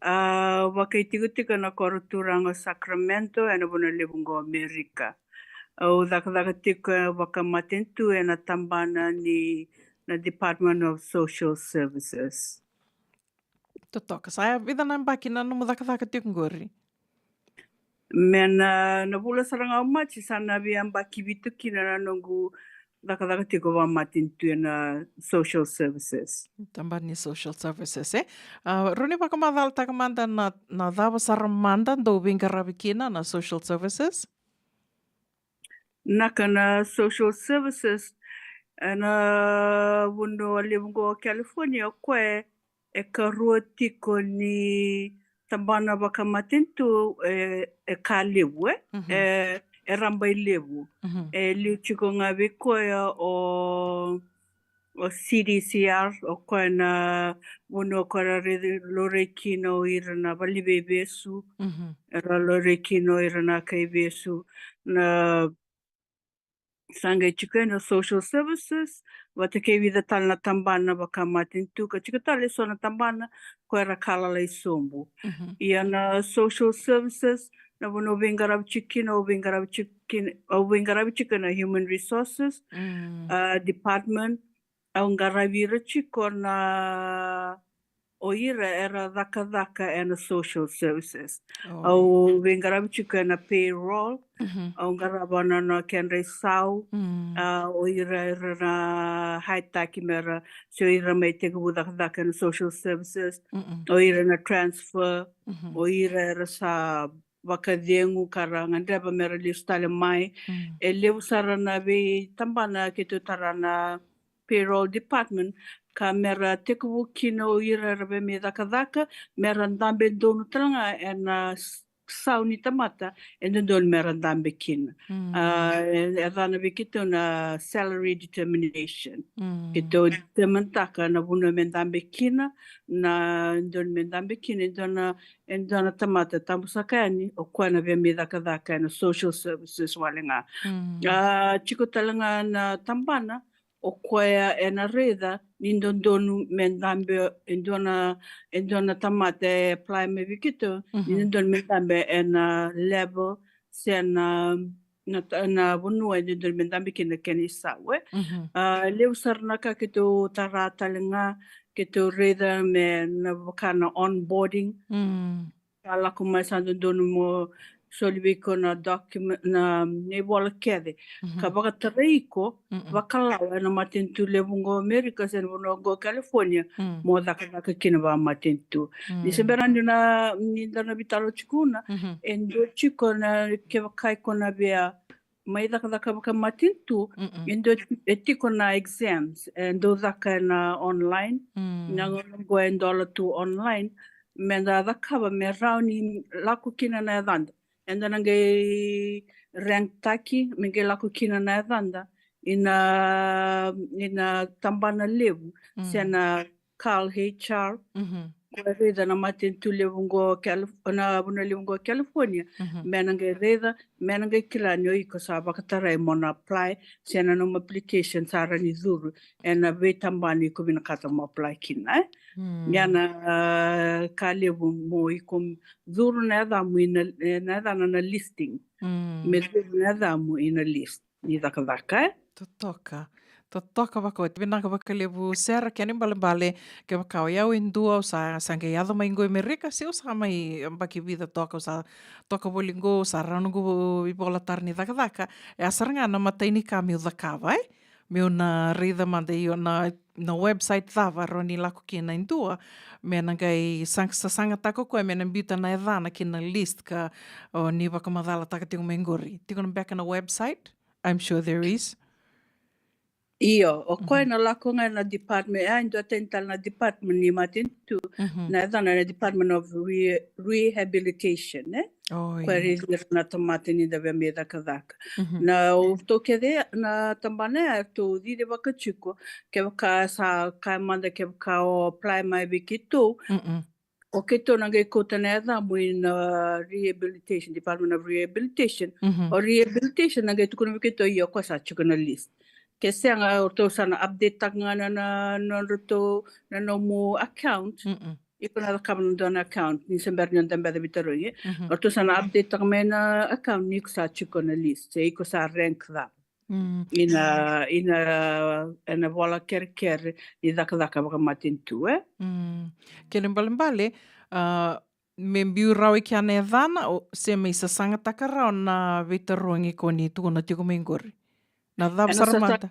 A, vakaitikotiko ena koro turaga o Sacramento, ena vanua levu qo Amerika. Au cakacaka tiko vakamatanitu ena tabana ni na Department of Social Services. Totoka, sa vica na yabaki na nomu cakacaka tiko qori? Me na, na vula sara ga o Maji sa na veiyabaki vitu kina na noqu cakacaka tiko vakamatanitu ena social services. Tabana ni social services, e? A, rawa ni vakamacalataka mada na, na cava sara mada dou veiqaravi kina na social services? Vinaka, na social services ena vanua levu qo California, o koya e karua tiko ni tabana vakamatanitu, e, e ka levu, e, e, e rabailevu. E liu tiko ga vei koya o, o C D C R, o koya na vanua o koya ra raici, laurai kina o ira na valeniveivesu, era laurai kina o ira na kaivesu, na sa qai tiko ena social services, vata kei vica tale na tabana vakamatanitu, ka tiko tale eso na tabana ko era ka lalai sobu. Ia na social services, na vanua au veiqaravi tiko kina, au veiqaravi tiko kina, au veiqaravi tiko ena human resources, a, department, au qaravi ira tiko na o ira era cakacaka ena social services. Au veiqaravi tiko ena payroll, au qarava na, na kedra isau, a, o ira era na hire-taki mera, se o ira mai tekivu cakacaka ena social services, o ira na transfer, o ira era sa vakacegu ka ra gadreva mera lesu tale mai. E levu sara na veitabana keitou tara na payroll department, ka mera tekivu kina o ira era via mai cakacaka, mera dabe donu tale ga ena s-, sau ni tamata e dodonu mera dabe kina. A, e, e yacana vei keitou na salary determination. Keitou determine-taka na vanua me dabe kina, na dodonu me dabe kina e dua na, e dua na tamata, tabu saka yani, o koya na via mai cakacaka ena social services wale ga. A, tiko tale ga na tabana, o koya ena raica ni dodonu me dabe e dua na, e dua na tamata e apply mai vei keitou, ni dodonu me dabe ena level se na, na ta-, na vanua e dodonu me dabe kina na kena isau, e. A, levu sara na ka keitou tara tale ga, keitou raica me na vaka na onboarding. Sa lako mai sa dodonu mo soli vei iko na document, na, na ivola kece. Ka vakatarai iko vakalawa ena matanitu levu qo Amerika se na vanua qo California, mo cakacaka kina vakamatanitu. Ni se bera ni na, ni da na veitalanoa tiko na, e dua tiko na kevaka iko na via mai cakacaka vakamatanitu, e dua, e tiko na exams e dau caka ena online. Na gauna qo e dola tu online, me da cakava me rawa ni lako kina na yacada. Eda na qai rank taki me qai lako kina na yacada ina, ina tabana levu se na Cal H R. Ko e raica na matanitu levu qo Calif-, na vanua levu qo California, me na qai raica, me na qai kila ni o iko sa vakatarai mo na apply, se na nomu application sa rawa ni curu ena veitabana iko vinakata mo apply kina, e. Ia na, a, ka levu mo iko curu na yacamu ina, e, na yacana na listing. Me curu na yacamu ina list ni cakacaka, e. Totoka. Totoka vakaoti. Vinaka vakalevu Sera, kena ibalebale kevaka o yau e dua au sa, sa qai yaco mai qo i Amerika, se au sa mai yabaki vica toka, au sa toka voli qo, au sa rawa noqu ivola tara ni cakacaka. E a sara ga na imatai ni ka meu cakava, e. Meu na raica mada io na, na website cava rawa ni lako kina e dua me na qai sag-, sasagataka o koya me na biuta na yacana ki na list ka o ni vakamacalataka tiko mai qori. Tiko na beka na website? I'm sure there is. Io, o koya na lako ga na department, e, e dua tani tale na department ni matanitu, na yacana na Department of Re-, Rehabilitation, e? Ko e raici ira na tamata ni da via mai cakacaka. Na o ratou kece na tabana ya, ratou cici vaka tiko, kevaka sa kaya mada kevaka o apply mai vei keitou, o keitou na qai kauta na yacamu ina rehabilitation, Department of Rehabilitation. O rehabilitation na qai tukuna vei keitou, io, o koya sa tiko na list. Ke sega, o ratou sa na update taka ga na, na, na nodratou, na nomu account. Iko na cakava na dua na account, ni se bera ni o dabeca veitarogi. O ratou sa na update taka mai na account ni iko sa tiko na list, se iko sa rank cava. Ina, ina, ena vola kerekere ni cakacaka vakamatanitu, e. Kena ibalebale, a, me biu rawa i kea na yacana, o, se me isasagataka rawa na veitarogi ko ni tukuna tiko mai qori. Na cava sara mada?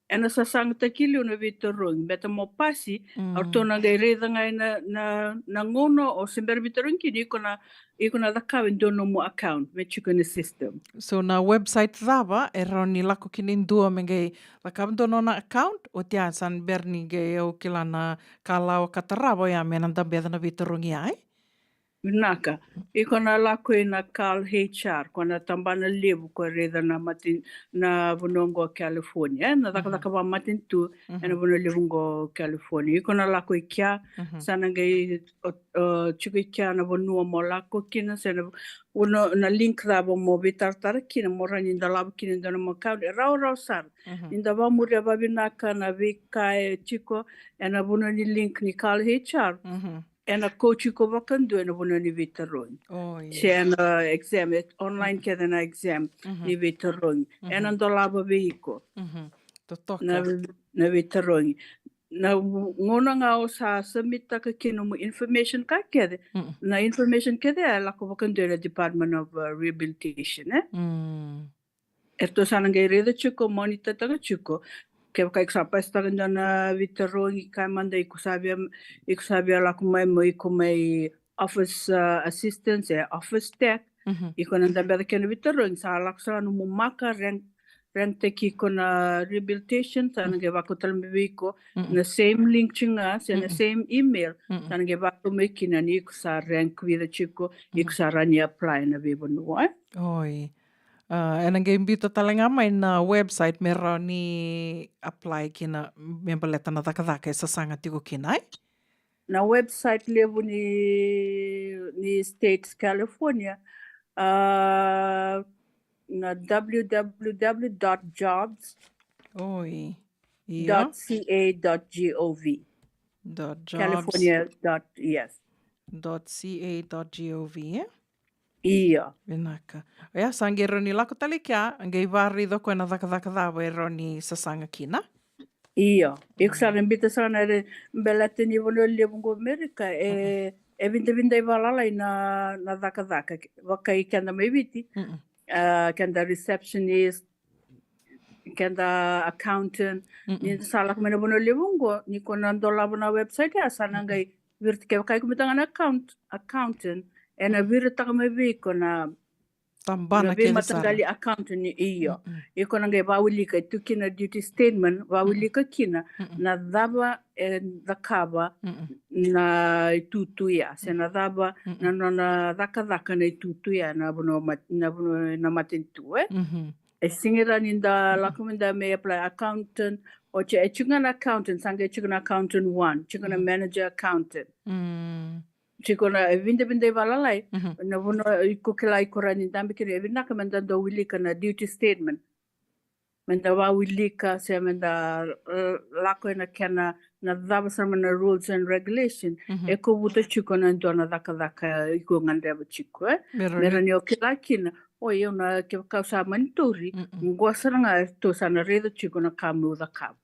Ena sasagataki liu na veitarogi, beta mo pasi, o ratou na qai raica ga ina, na, na gauna o se bera veitarogi kina, iko na, iko na cakava e dua nomu account me tiko ena system. So na website cava e rawa ni lako kina e dua me qai cakava dua nona account, oti ya sa na bera ni qai au kila na kalawa ka tarava oya me na dabeca na veitarogi ya, e? Vinaka. Iko na lako ina Cal H R, ko na tabana levu ko e raica na mati-, na vanua qo California, e, na cakacaka vakamatanitu ena vanua levu qo California. Iko na lako i kea, sa na qai, o, o, tiko i kea na vanua mo lako kina, se na vanua, na link cava mo veitaratara kina, mo rawa ni dolava kina e dua nomu account, e rawarawa sara. Ni da vakamuria vakavinaka na veika e tiko ena vanua ni link ni Cal H R. Ena kauti iko vakadua ena vanua ni veitarogi. Se na exam, e online kece na exam ni veitarogi. Ena dolava vei iko. Totoka. Na, na veitarogi. Na gauna ga o sa submit taka kina nomu information ka kece, na information kece e lako vakadua ena Department of, uh, Rehabilitation, e? Eratou sa na qai raica tiko, monitor taka tiko. Kevaka iko sa pasitaka e dua na veitarogi, kaya mada iko sa via, iko sa via lako mai mo iko mai office, uh, assistance, e office tech. Iko na dabeca kei na veitarogi, sa lako sara nomu maka, rank, rank taki iko na rehabilitation, sa na qai vakau tale mai vei iko na same link tiko ga, se na same email, sa na qai vakau mai kina ni iko sa rank vica tiko, iko sa rawa ni apply na veivanua, e? Oi. A, ena qai biuta tale ga mai na website me rawa ni apply kina me baleta na cakacaka e sasaga tiko kina, e? Na website levu ni, ni States California, a, na W W W dot jobs. Oi. Io. Dot C A dot G O V. Dot jobs. California dot, yes. Dot C A dot G O V, e? Io. Vinaka. Oya, sa qai rawa ni lako tale kea, qai varaica o koya na cakacaka cava e rawa ni sasaga kina. Io. Iko sa na bita sara na re, baleta ni vanua levu qo Amerika, e, e vidavidai valalai na, na cakacaka. Vakai keda mai Viti, a, keda receptionist, keda accountant. Ni sa lako mai na vanua levu qo, ni ko na dolava na website ya, sa na qai viri, kevaka iko bita ga na account, accountant, ena viritaka mai vei iko na tabana kece sara. Veimataqali accountant, io. Iko na qai vawilika, e tu kina duty statement, vawilika kina na cava e cakava na itutu ya, se na cava na nona cakacaka na itutu ya, na vanua mat-, na vanua, na matanitu, e. E sega ni rawa ni da lako mai da mai apply accountant, o e tiko ga na accountant, sa qai tiko na accountant one, tiko na manager accountant. Tiko na, e vidavidai valalai, na vanua iko kila iko rawa ni dabe kina, e vinaka me da dau wilika na duty statement. Me da vawilika, se me da, e, lako ena kena, na cava sara mai na rules and regulation, e kovuta tiko na dua na cakacaka iko gadreva tiko, e. Me rawa ni o kila kina, o yau na, kevaka au sa mani tauri, qo sara ga eratou sa na raica tiko na ka meu cakava.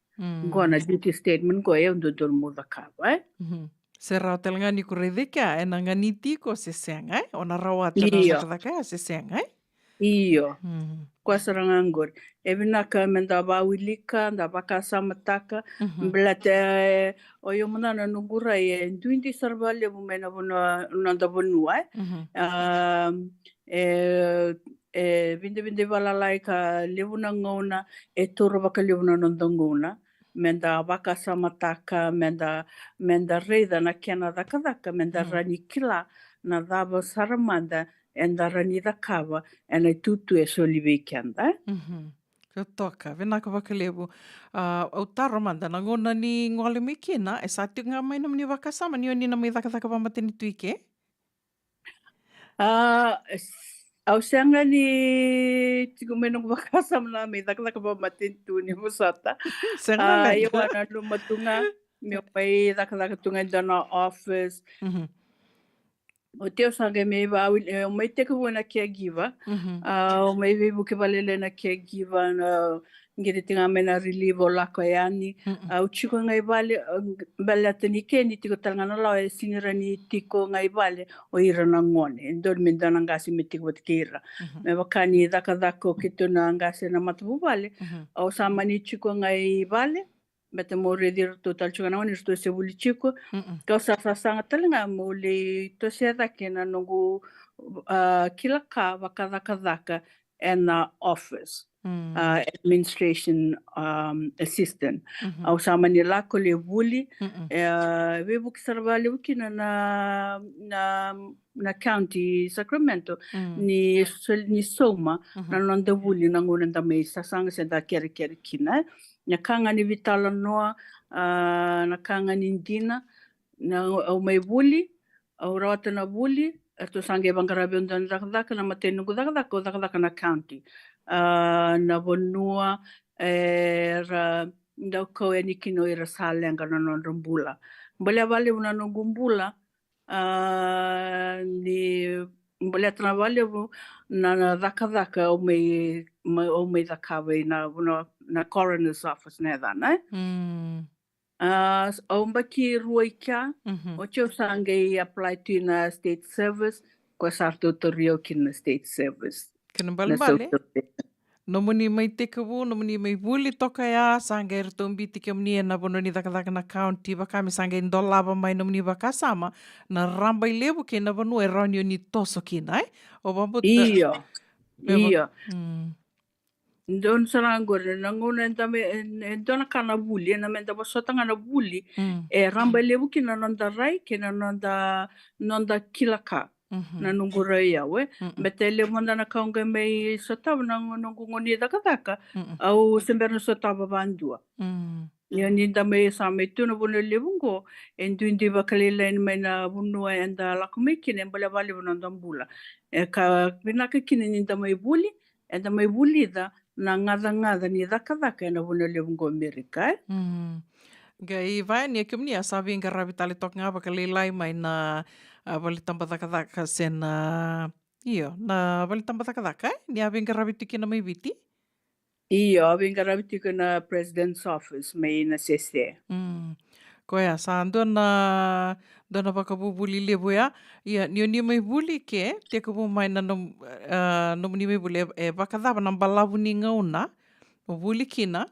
Qo na duty statement, qo e dodonu meu cakava, e. Se rawa tale ga ni ko raica kea, ena ganiti iko se sega, e? O na rawata na cakacaka ya se sega, e? Io. Koya sara ga qori. E vinaka me da vawilika, da vakasamataka, baleta, e, o yau mada na noqu rai, e duidui sara vakalevu mai na vanua, noda vanua, e? A, e, e vidavidai valalai ka levu na gauna, e taura vakalevu na noda gauna. Me da vakasamataka, me da, me da raica na kena cakacaka, me da rawa ni kila na cava sara mada eda rawa ni cakava ena itutu e soli vei keda. Ka toka, vinaka vakalevu. A, au taro mada, na gauna ni gole mai kina, e sa tiko ga mai nomuni vakasama ni o ni na mai cakacaka vakamatanitu i ke? A, s-, au sega ni tiko mai noqu vakasama na mai cakacaka vakamatanitu ni vosota. Sega. A, leqa. Au nanuma tu ga meu mai cakacaka tu ga e dua na office. Oti au sa qai mai vawili, e, au mai tekivu na caregiver. A, au mai veivuke vakalailai na caregiver, na qiri tiko ga mai na relief, au lako yani. Au tiko ga i vale, a, baleta ni ke ni tiko tale ga na lawa, e sega ni rawa ni tiko ga i vale o ira na gone. E dodonu me dua na qase me tiko vata kei ira. Me vaka ni cakacaka o keitou na qase na matavuvale, au sa mani tiko ga i vale, baleta meu raici iratou tale tiko ga na gone, iratou se vuli tiko. Kau sa sasaga tale ga meu lai tosoya cake na noqu, a, kila ka vakacakacaka ena office, a, administration, um, assistant. Au sa mani lako lai vuli, e, veivuke sara vakalevu kina na, na, na county Sacramento, ni sol-, ni sauma na noda vuli na gauna da mai sasaga se da kerekere kina. Na ka ga ni veitalanoa, a, na ka ga ni dina, na, au mai vuli, au rawata na vuli, eratou sa qai vaqaravi au dua na cakacaka, na imatai ni noqu cakacaka, au cakacaka na county. A, na vanua, e, era dau kau yani kina o ira sa leqa na nodra bula. Baleta vakalevu na noqu bula, a, ni baleta na vakalevu na, na cakacaka au mai, mai, au mai cakava ina vanua na coroner's office na yacana, e? A, s-, au yabaki rua i kea, oti au sa qai apply tu ina state service, ko sa ratou tauri au kina state service. Kena ibalebale, nomuni mai tekivu, nomuni mai vuli toka ya, sa qai ratou biuti kemuni ena vanua ni cakacaka na county, vaka me sa qai dolava mai nomuni vakasama, na rabailevu kei na vanua e rawa ni o ni toso kina, e? O vakabauta. Io. Io. Donu sara ga qori, na gauna eda mai, e, e dua na ka na vuli, ena meda vosota ga na vuli, e rabailevu kina na noda rai kei na noda, noda kila ka. Na noqu rai au, e. Baleta e levu mada na ka au qai mai sotava na noqu gauna ni cakacaka, au se bera ni sotava vakadua. Ia ni da mai sa mai tu na vanua levu qo, e duidui vakalailai mai na vanua eda lako mai kina, e balebale vakalevu na noda bula. E ka vinaka kina ni da mai vuli, eda mai vulica na gacagaca ni cakacaka ena vanua levu qo Amerika, e? Mm. Qai vaya ni a kemuni a sa veiqaravi tale toka ga vakalailai mai na, a, vale taba cakacaka se na, io, na vale taba cakacaka, e? Ni a veiqaravi tu kina mai Viti? Io, a veiqaravi tiko na President's Office mai Nasese. Mm. Koya, sa dua na, dua na vakavuvuli levu ya. Ia, ni o ni mai vuli ke, tekivu mai na nom-, a, nomuni mai vuli, e, e vakacava na balavu ni gauna o vuli kina,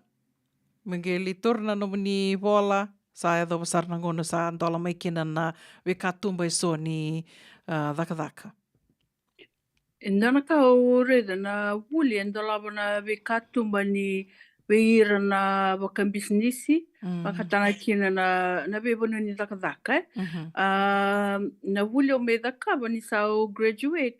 me qai lai taura na nomuni vola, sa yacova sara na gauna sa dola mai kina na veikatuba eso ni, a, cakacaka. E dua na ka au raica na vuli e dolava na veikatuba ni vei ira na vakabisinisi, mm, vakatana kina na, na veivanua ni cakacaka, e. Mhm. A, na vuli au mai cakava ni sa au graduate,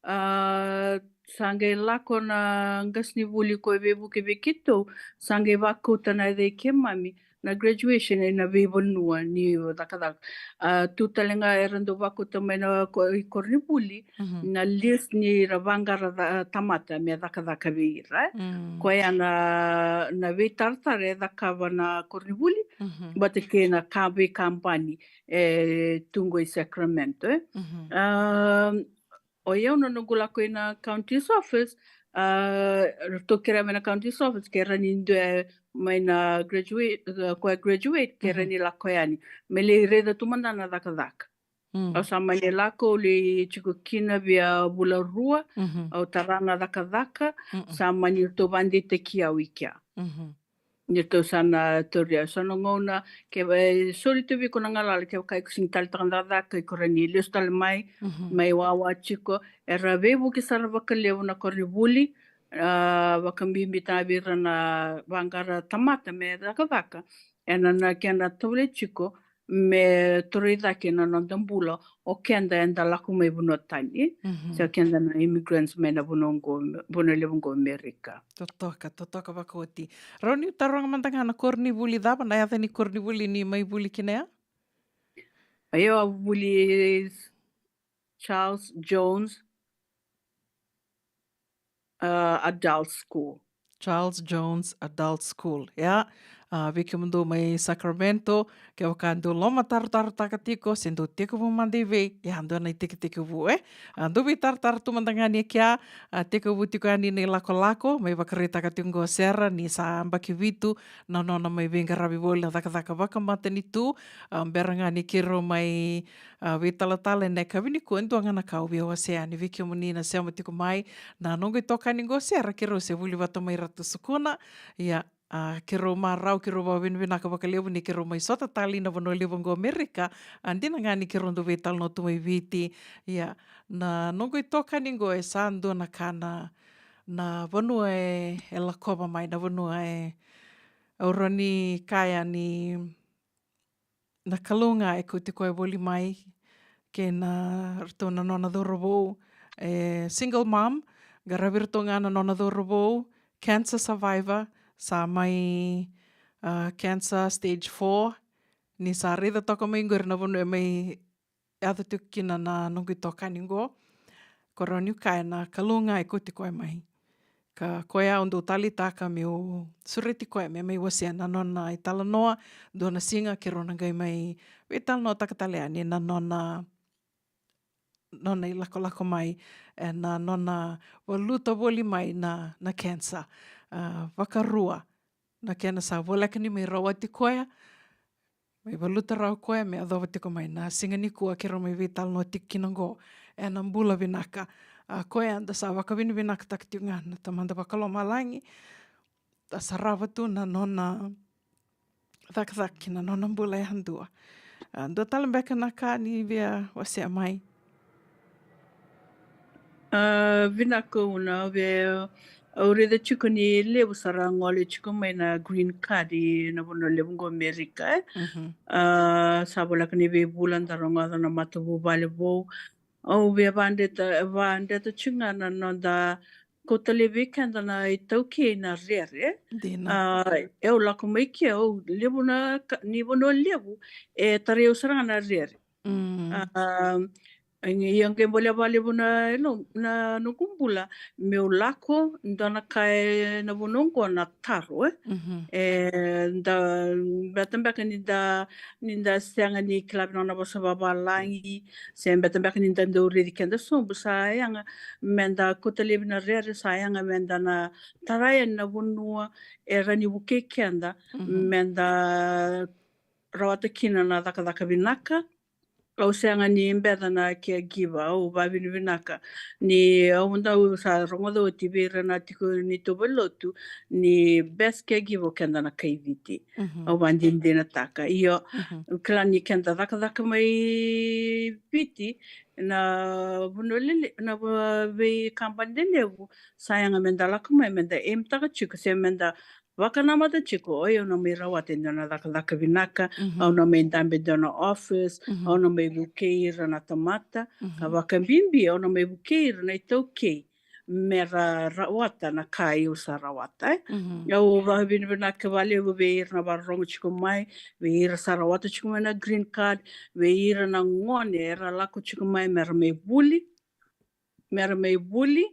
a, sa qai lako na qasenivuli ko e veivuke vei keitou, sa qai vakauta na yaca i keimami na graduation ena veivanua ni cakacaka. A, tu tale ga era dau vakauta mai na ko-, i koronivuli, mhm, na list ni ra vaqara ca-, tamata me cakacaka vei ira, e. Mm. Koya na, na veitaratara e cakava na koronivuli, mhm, vata kei na ka veikabani e tu qo i Sacramento, e. Mhm. A, o yau na noqu lako ina county's office, a, ratou kerea mai na county's office, ke ra ni dua mai na graduate, a, ko e graduate, ke ra, mhm, ni lako yani. Me lai raica tu mada na cakacaka. Mm. Au sa mani lako, au lai tiko kina via vula rua, mhm, au tara na cakacaka, mm-mm, sa mani ratou vakadeitaki au i kea. Mhm. Ni ratou sa na tauri au, sa na gauna, ke, e, soli tu vei iko na galala, kevaka iko sega ni taleitaka na cakacaka, iko rawa ni lesu tale mai, mhm, mai wawa tiko. Era veivuke sara vakalevu na koronivuli, a, vakabibi tale vei ira na vaqara tamata me cakacaka. Ena, na kena tovolei tiko me tarai cake na noda bula o keda eda lako mai vanua tani, mhm, se o keda na immigrants mai na vanua qo, vanua levu qo Amerika. Totoka, totoka vakaoti. Rawa niu taroga mada ga na koronivuli cava, na yaca ni koronivuli ni mai vuli kina ya? Io, au vuli Charles Jones, a, Adult School. Charles Jones Adult School, ia. A, vei kemudou mai Sacramento, kevaka dou lomatarotarotaka tiko se dou tekivu mada i vei, ia, dua na itekitekivu, e. A, dou veitaratara tu mada ga ni kea, a, tekivu tiko yani na ilakolako, mai vakaraitaka tiko qo o Sera ni sa yabaki vitu na nona mai veiqaravi voli na cakacaka vakamatanitu, a, bera ga ni keirau mai, a, veitalatala ena yakavi nikua, e dua ga na ka au via wasea yani vei kemuni na sema tiko mai, na noqu itokani qo o Sera, keirau se vuli vata mai Ratu Sukuna, ia, a, keirau marau, keirau vakavinavinaka vakalevu ni keirau mai sota tale ina vanua levu qo Amerika, a, dina ga ni keirau dau veitalanoa tu mai Viti, ia, na noqu itokani qo e sa dua na ka na, na vanua e, e lakova mai, na vanua e, au rawa ni kaya ni, na Kalou ga e kauti koya voli mai, kei na ratou na nona cauravou, e single mom, qaravi iratou ga na nona cauravou, cancer survivor, sa mai, a, cancer stage four, ni sa raica toka mai qori na vanua e mai yaco tiko kina na noqu itokani qo. Ko rawa niu kaya na Kalou ga e kauti koya mai. Ka koya au dau taleitaka meu sureti koya me mai wasea na nona italanoa, dua na siga keirau na qai mai veitalanoataka tale yani na nona, nona ilakolako mai, ena nona valuta voli mai na, na cancer. A, vakarua, na kena sa voleka ni mai rawati koya, mai valuta rawa koya me yacova tiko mai na siga nikua keirau mai veitalanoa tiko kina qo, ena bula vinaka. A, koya eda sa vakavinavinakataka tiko ga na Tamada Vakalomalagi, da sarava tu na nona cakacaka ki na nona bula yadua. A, dua tale beka na ka ni via wasea mai? A, vinaka Una, au via, au raica tiko ni levu sara gole tiko mai na green card ina vanua levu qo Amerika, e. Mhm. A, sa voleka ni veivula da rogoca na matavuvale vou. Au via vadreta, vadreta tiko ga na noda kauta laivi keda na iTaukei na rere. Dina. A, au lako mai ke, au levu na ka, ni vanua levu e tarai au sara ga na rere. Mm. A, Ia qai bolea vakalevu na, na noqu bula meu lako dua na ka e na vanua oqo na taro, e. E da beta beka ni da, ni da sega ni kila vinaka na vosa vavalagi, se beta beka ni da dau raici keda sobu, sa yaga me da kauta laivi na rere, sa yaga me da na tara yani na vanua e rawa ni vukei keda me da rawata kina na cakacaka vinaka. Au sega ni beca na caregiver, au vavinavinaka ni au dau sa rogoca oti vei ira na tiko ni tu valotu ni best caregiver o keda na kai Viti. Au vadinadinataka. Io, kila ni keda cakacaka mai Viti na vanua lele, na veikabani lelevu, sa yaga me da lako mai me da aim taka tiko se me da vakanamata tiko, oi, au na mai rawata e dua na cakacaka vinaka, au na mai dabe dua na office, au na mai vukei ira na tamata, ka vakabibi au na mai vukei ira na itaukei me ra rawata na ka au sa rawata, e. Au vavinavinaka vakalevu vei ira na varorogo tiko mai, vei ira sa rawata tiko mai na green card, vei ira na gone era lako tiko mai me ra mai vuli, me ra mai vuli,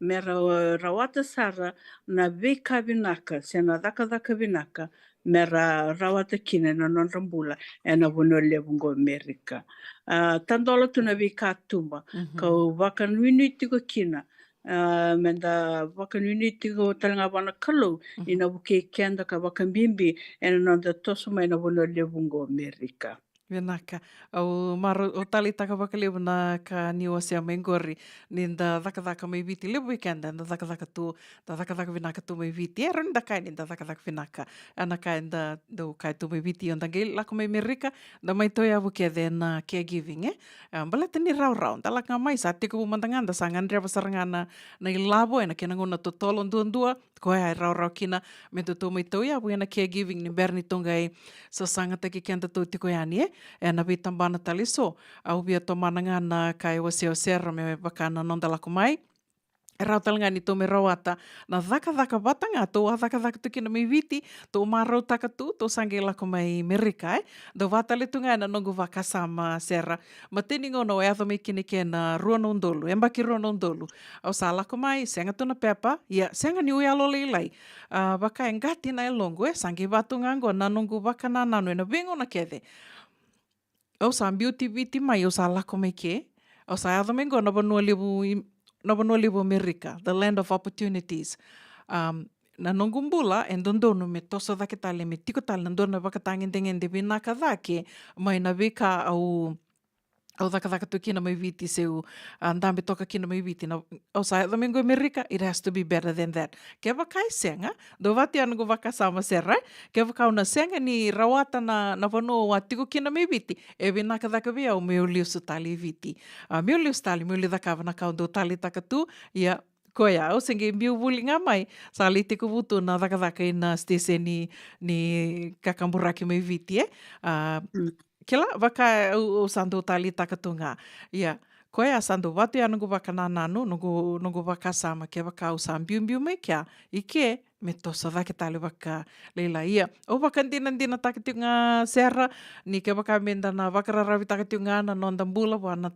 me ra rawata sara na veika vinaka se na cakacaka vinaka me ra rawata kina na nodra bula e na vanua levu oqo Amerika. A, tadola tu na veika tuba kau vakanuinui tiko kina, a, me da vakanuinui tiko tale ga vua na Kalou ni na vukei keda ka vakabibi e na noda toso mai na vanua levu oqo Amerika. Vinaka. Au marau, au taleitaka vakalevu na ka ni wasea mai qori, ni da cakacaka mai Viti, levu vei keda da cakacaka tu, da cakacaka vinaka tu mai Viti, e rawa ni da kaya ni da cakacaka vinaka. A, na ka eda dau kaya tu mai Viti, o da qai lako mai Amerika, da mai tauyavu kece na caregiving, e. A, baleta ni rawarawa, da lako ga mai, sa tekivu mada ga, da sa gadreva sara ga na, na ilavo e na kena gauna totolo duadua, koya e rawarawa kina me datou mai tauyavu e na caregiving ni bera ni tou qai sasagataki kedatou tiko yani, e, e na veitabana tale eso. Au via tomana ga na ka e wasea o Sera me vaka na noda lako mai. E rawa tale ga ni tou mai rawata na cakacaka vata ga tou a cakacaka tu kina mai Viti, tou marautaka tu, tou sa qai lako mai Amerika, e. Dau vaka tale tu ga e na noqu vakasama, Sera. Matai ni gauna au yaco mai kina ke na rua na udolu, yabaki rua na udolu. Au sa lako mai, sega tu na pepa, ia, sega niu yalolailai. A, vaka e qati na yaloqu, e, sa qai vaka tu ga oqo na noqu vakanananu e na veigauna kece. Au sa biuti Viti mai, au sa lako mai ke. Au sa yaco mai oqo na vanua levu i, na vanua levu Amerika, the land of opportunities. Um, na noqu bula e dodonu me toso cake tale, me tiko tale na dua na vakatagedegede vinaka cake mai na veika au, au cakacaka tu kina mai Viti, se au, a, dabe toka kina mai Viti. Na, au sa yaco mai oqo Amerika, it has to be better than that. Kevaka e sega, dau vaka tu ya noqu vakasama, Sera, e. Kevaka au na sega ni rawata na, na vanua au a tiko kina mai Viti, e vinaka cake vei au meu lesu tale i Viti. A, meu lesu tale, meu lai cakava na ka au dau taleitaka tu, ia, koya, au se qai biu vuli ga mai, sa lai tekivu tu na cakacaka i na siteseni ni, ni kakaburaki mai Viti, e. A, kila, vaka au, au sa dau taleitaka tu ga. Ia, koya sa dau vaka tu ya noqu vakanananu, noqu, noqu vakasama, kevaka au sa biubiu mai kea i ke, me toso cake tale vakalailai. Ia, au vakadinadinataka tiko ga, Sera, ni kevaka me da na vakararavitaka tiko ga na noda bula vua na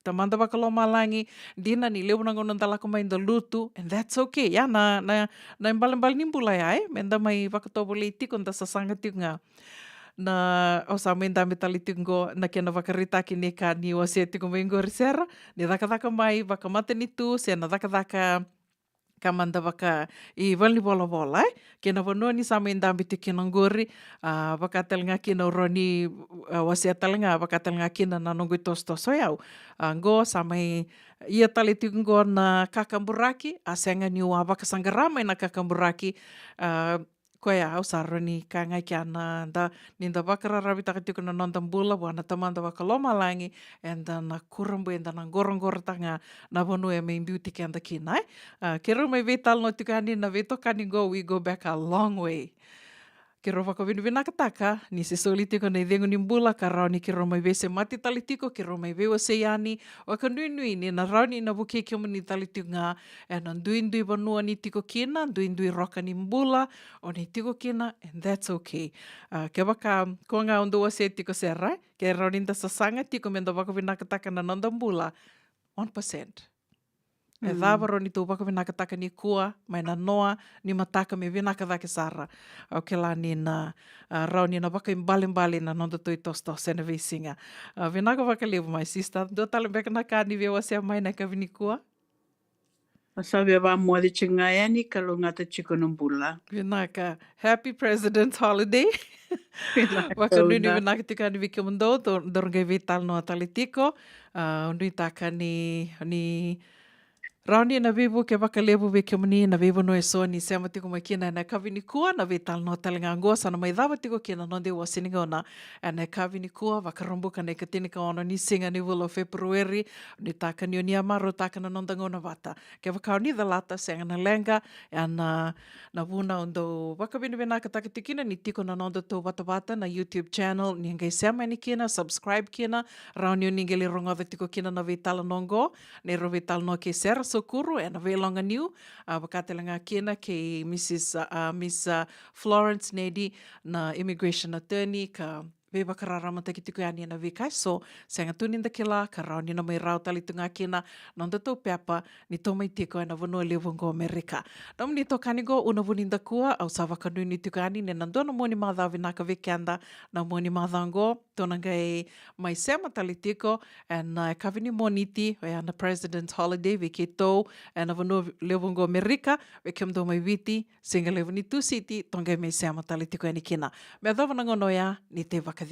Tamada vakalomalagi, dina ni levu na gauna da lako mai da lutu, and that's okay. Ia, na, na, na ibalebale ni bula ya, e, me da mai vakatovolei tiko, da sasaga tiko ga. Na, au sa mai dabe tale tiko oqo na kena vakaraitaki ni ka ni wasea tiko mai oqori, Sera, ni cakacaka mai vakamatanitu, se na cakacaka ka mada vaka i valenivolavola, e, kei na vanua ni sa mai dabe tiko kina oqori, a, vaka tale ga kina au rawa ni, a, wasea tale ga, vaka tale ga kina na noqu itosotoso o yau. A, oqo sa mai ia tale tiko oqo na kakaburaki, a sega niu a vakasaqara mai na kakaburaki, a, koya au sa rawa ni kaya ga kina, da, ni da vakararavitaka tiko na noda bula vua na Tamada vakalomalagi, eda na kurabui, eda na qoroqorotaka ga na vanua e mai biuti keda kina, e. A, keirau mai veitalanoa tiko yani na veitokani qo, we go back a long way. Keirau vakavinavinakataka ni se soli tiko na icegu ni bula ka rawa ni keirau mai veisemati tale tiko, keirau mai veiwasei yani. Vakanuinui ni na rawa ni na vukei kemuni tale tiko ga ena duidui vanua ni tiko kina, duidui roka ni bula o ni tiko kina, and that's okay. A, kevaka ko ga o dau wasea tiko, Sera, ke rawa ni da sasaga tiko me da vakavinakataka na noda bula, one percent. E cava rawa ni tou vakavinakataka nikua mai na noa ni mataka me vinaka cake sara? Au kila ni na, a, rawa ni na vakaibalebale na noda tou itosotoso ena veisiga. A, vinaka vakalevu, my sister. Dua tale beka na ka ni via wasea mai na yakavi nikua? A, sa via vamoce tiko ga yani, kalougata tiko na bula. Vinaka. Happy President's Holiday. Vinaka. Vakanuinui vinaka tiko yani vei kemudou, dou, dou qai veitalanoa tale tiko. A, au nuitaka ni, ni rawa ni na veivuke vakalevu vei kemuni na veivanua eso ni sema tiko mai kina ena yakavi nikua. Na veitalanoa tale ga oqo sa na mai cava tiko kina na noda iwase ni gauna ena yakavi nikua, Vakaraubuka na ikatinikaono ni siga ni vula o Feperueri. Nuitaka ni o ni a marautaka na noda gauna vata. Kevaka o ni calata, sega na leqa, ena, na vuna au dau vakavinavinakataka tiko kina ni tiko na noda tou vatavata na YouTube channel, ni qai sema yani kina, subscribe kina, rawa ni o ni qai lai rogoca tiko kina na veitalanoa oqo, na neirau veitalanoa kei Sera Sokuru ena veiloganiu, a, vaka tale ga kina kei Mrs, a, Miss, a, Florence Nedi, na immigration attorney, ka veivakararamataki tiko yani ena veika eso, sega tu ni da kila, ka rawa ni na mai rawa tale tu ga kina na noda tou pepa ni tou mai tiko ena vanua levu oqo Amerika. Nomuni itokani oqo, Una Vunidakua, au sa vakanuinui tiko yani ni na dua na mua ni macawa vinaka vei keda na mua ni macawa oqo. Tou na qai mai sema tale tiko ena, e, yakavi ni Moniti, oya na President's Holiday vei keitou ena vanua levu oqo Amerika. Vei kemudou mai Viti, siga levu ni Tusiti, tou qai mai sema tale tiko yani kina. Me yacova na gauna oya, ni tei vakacegu.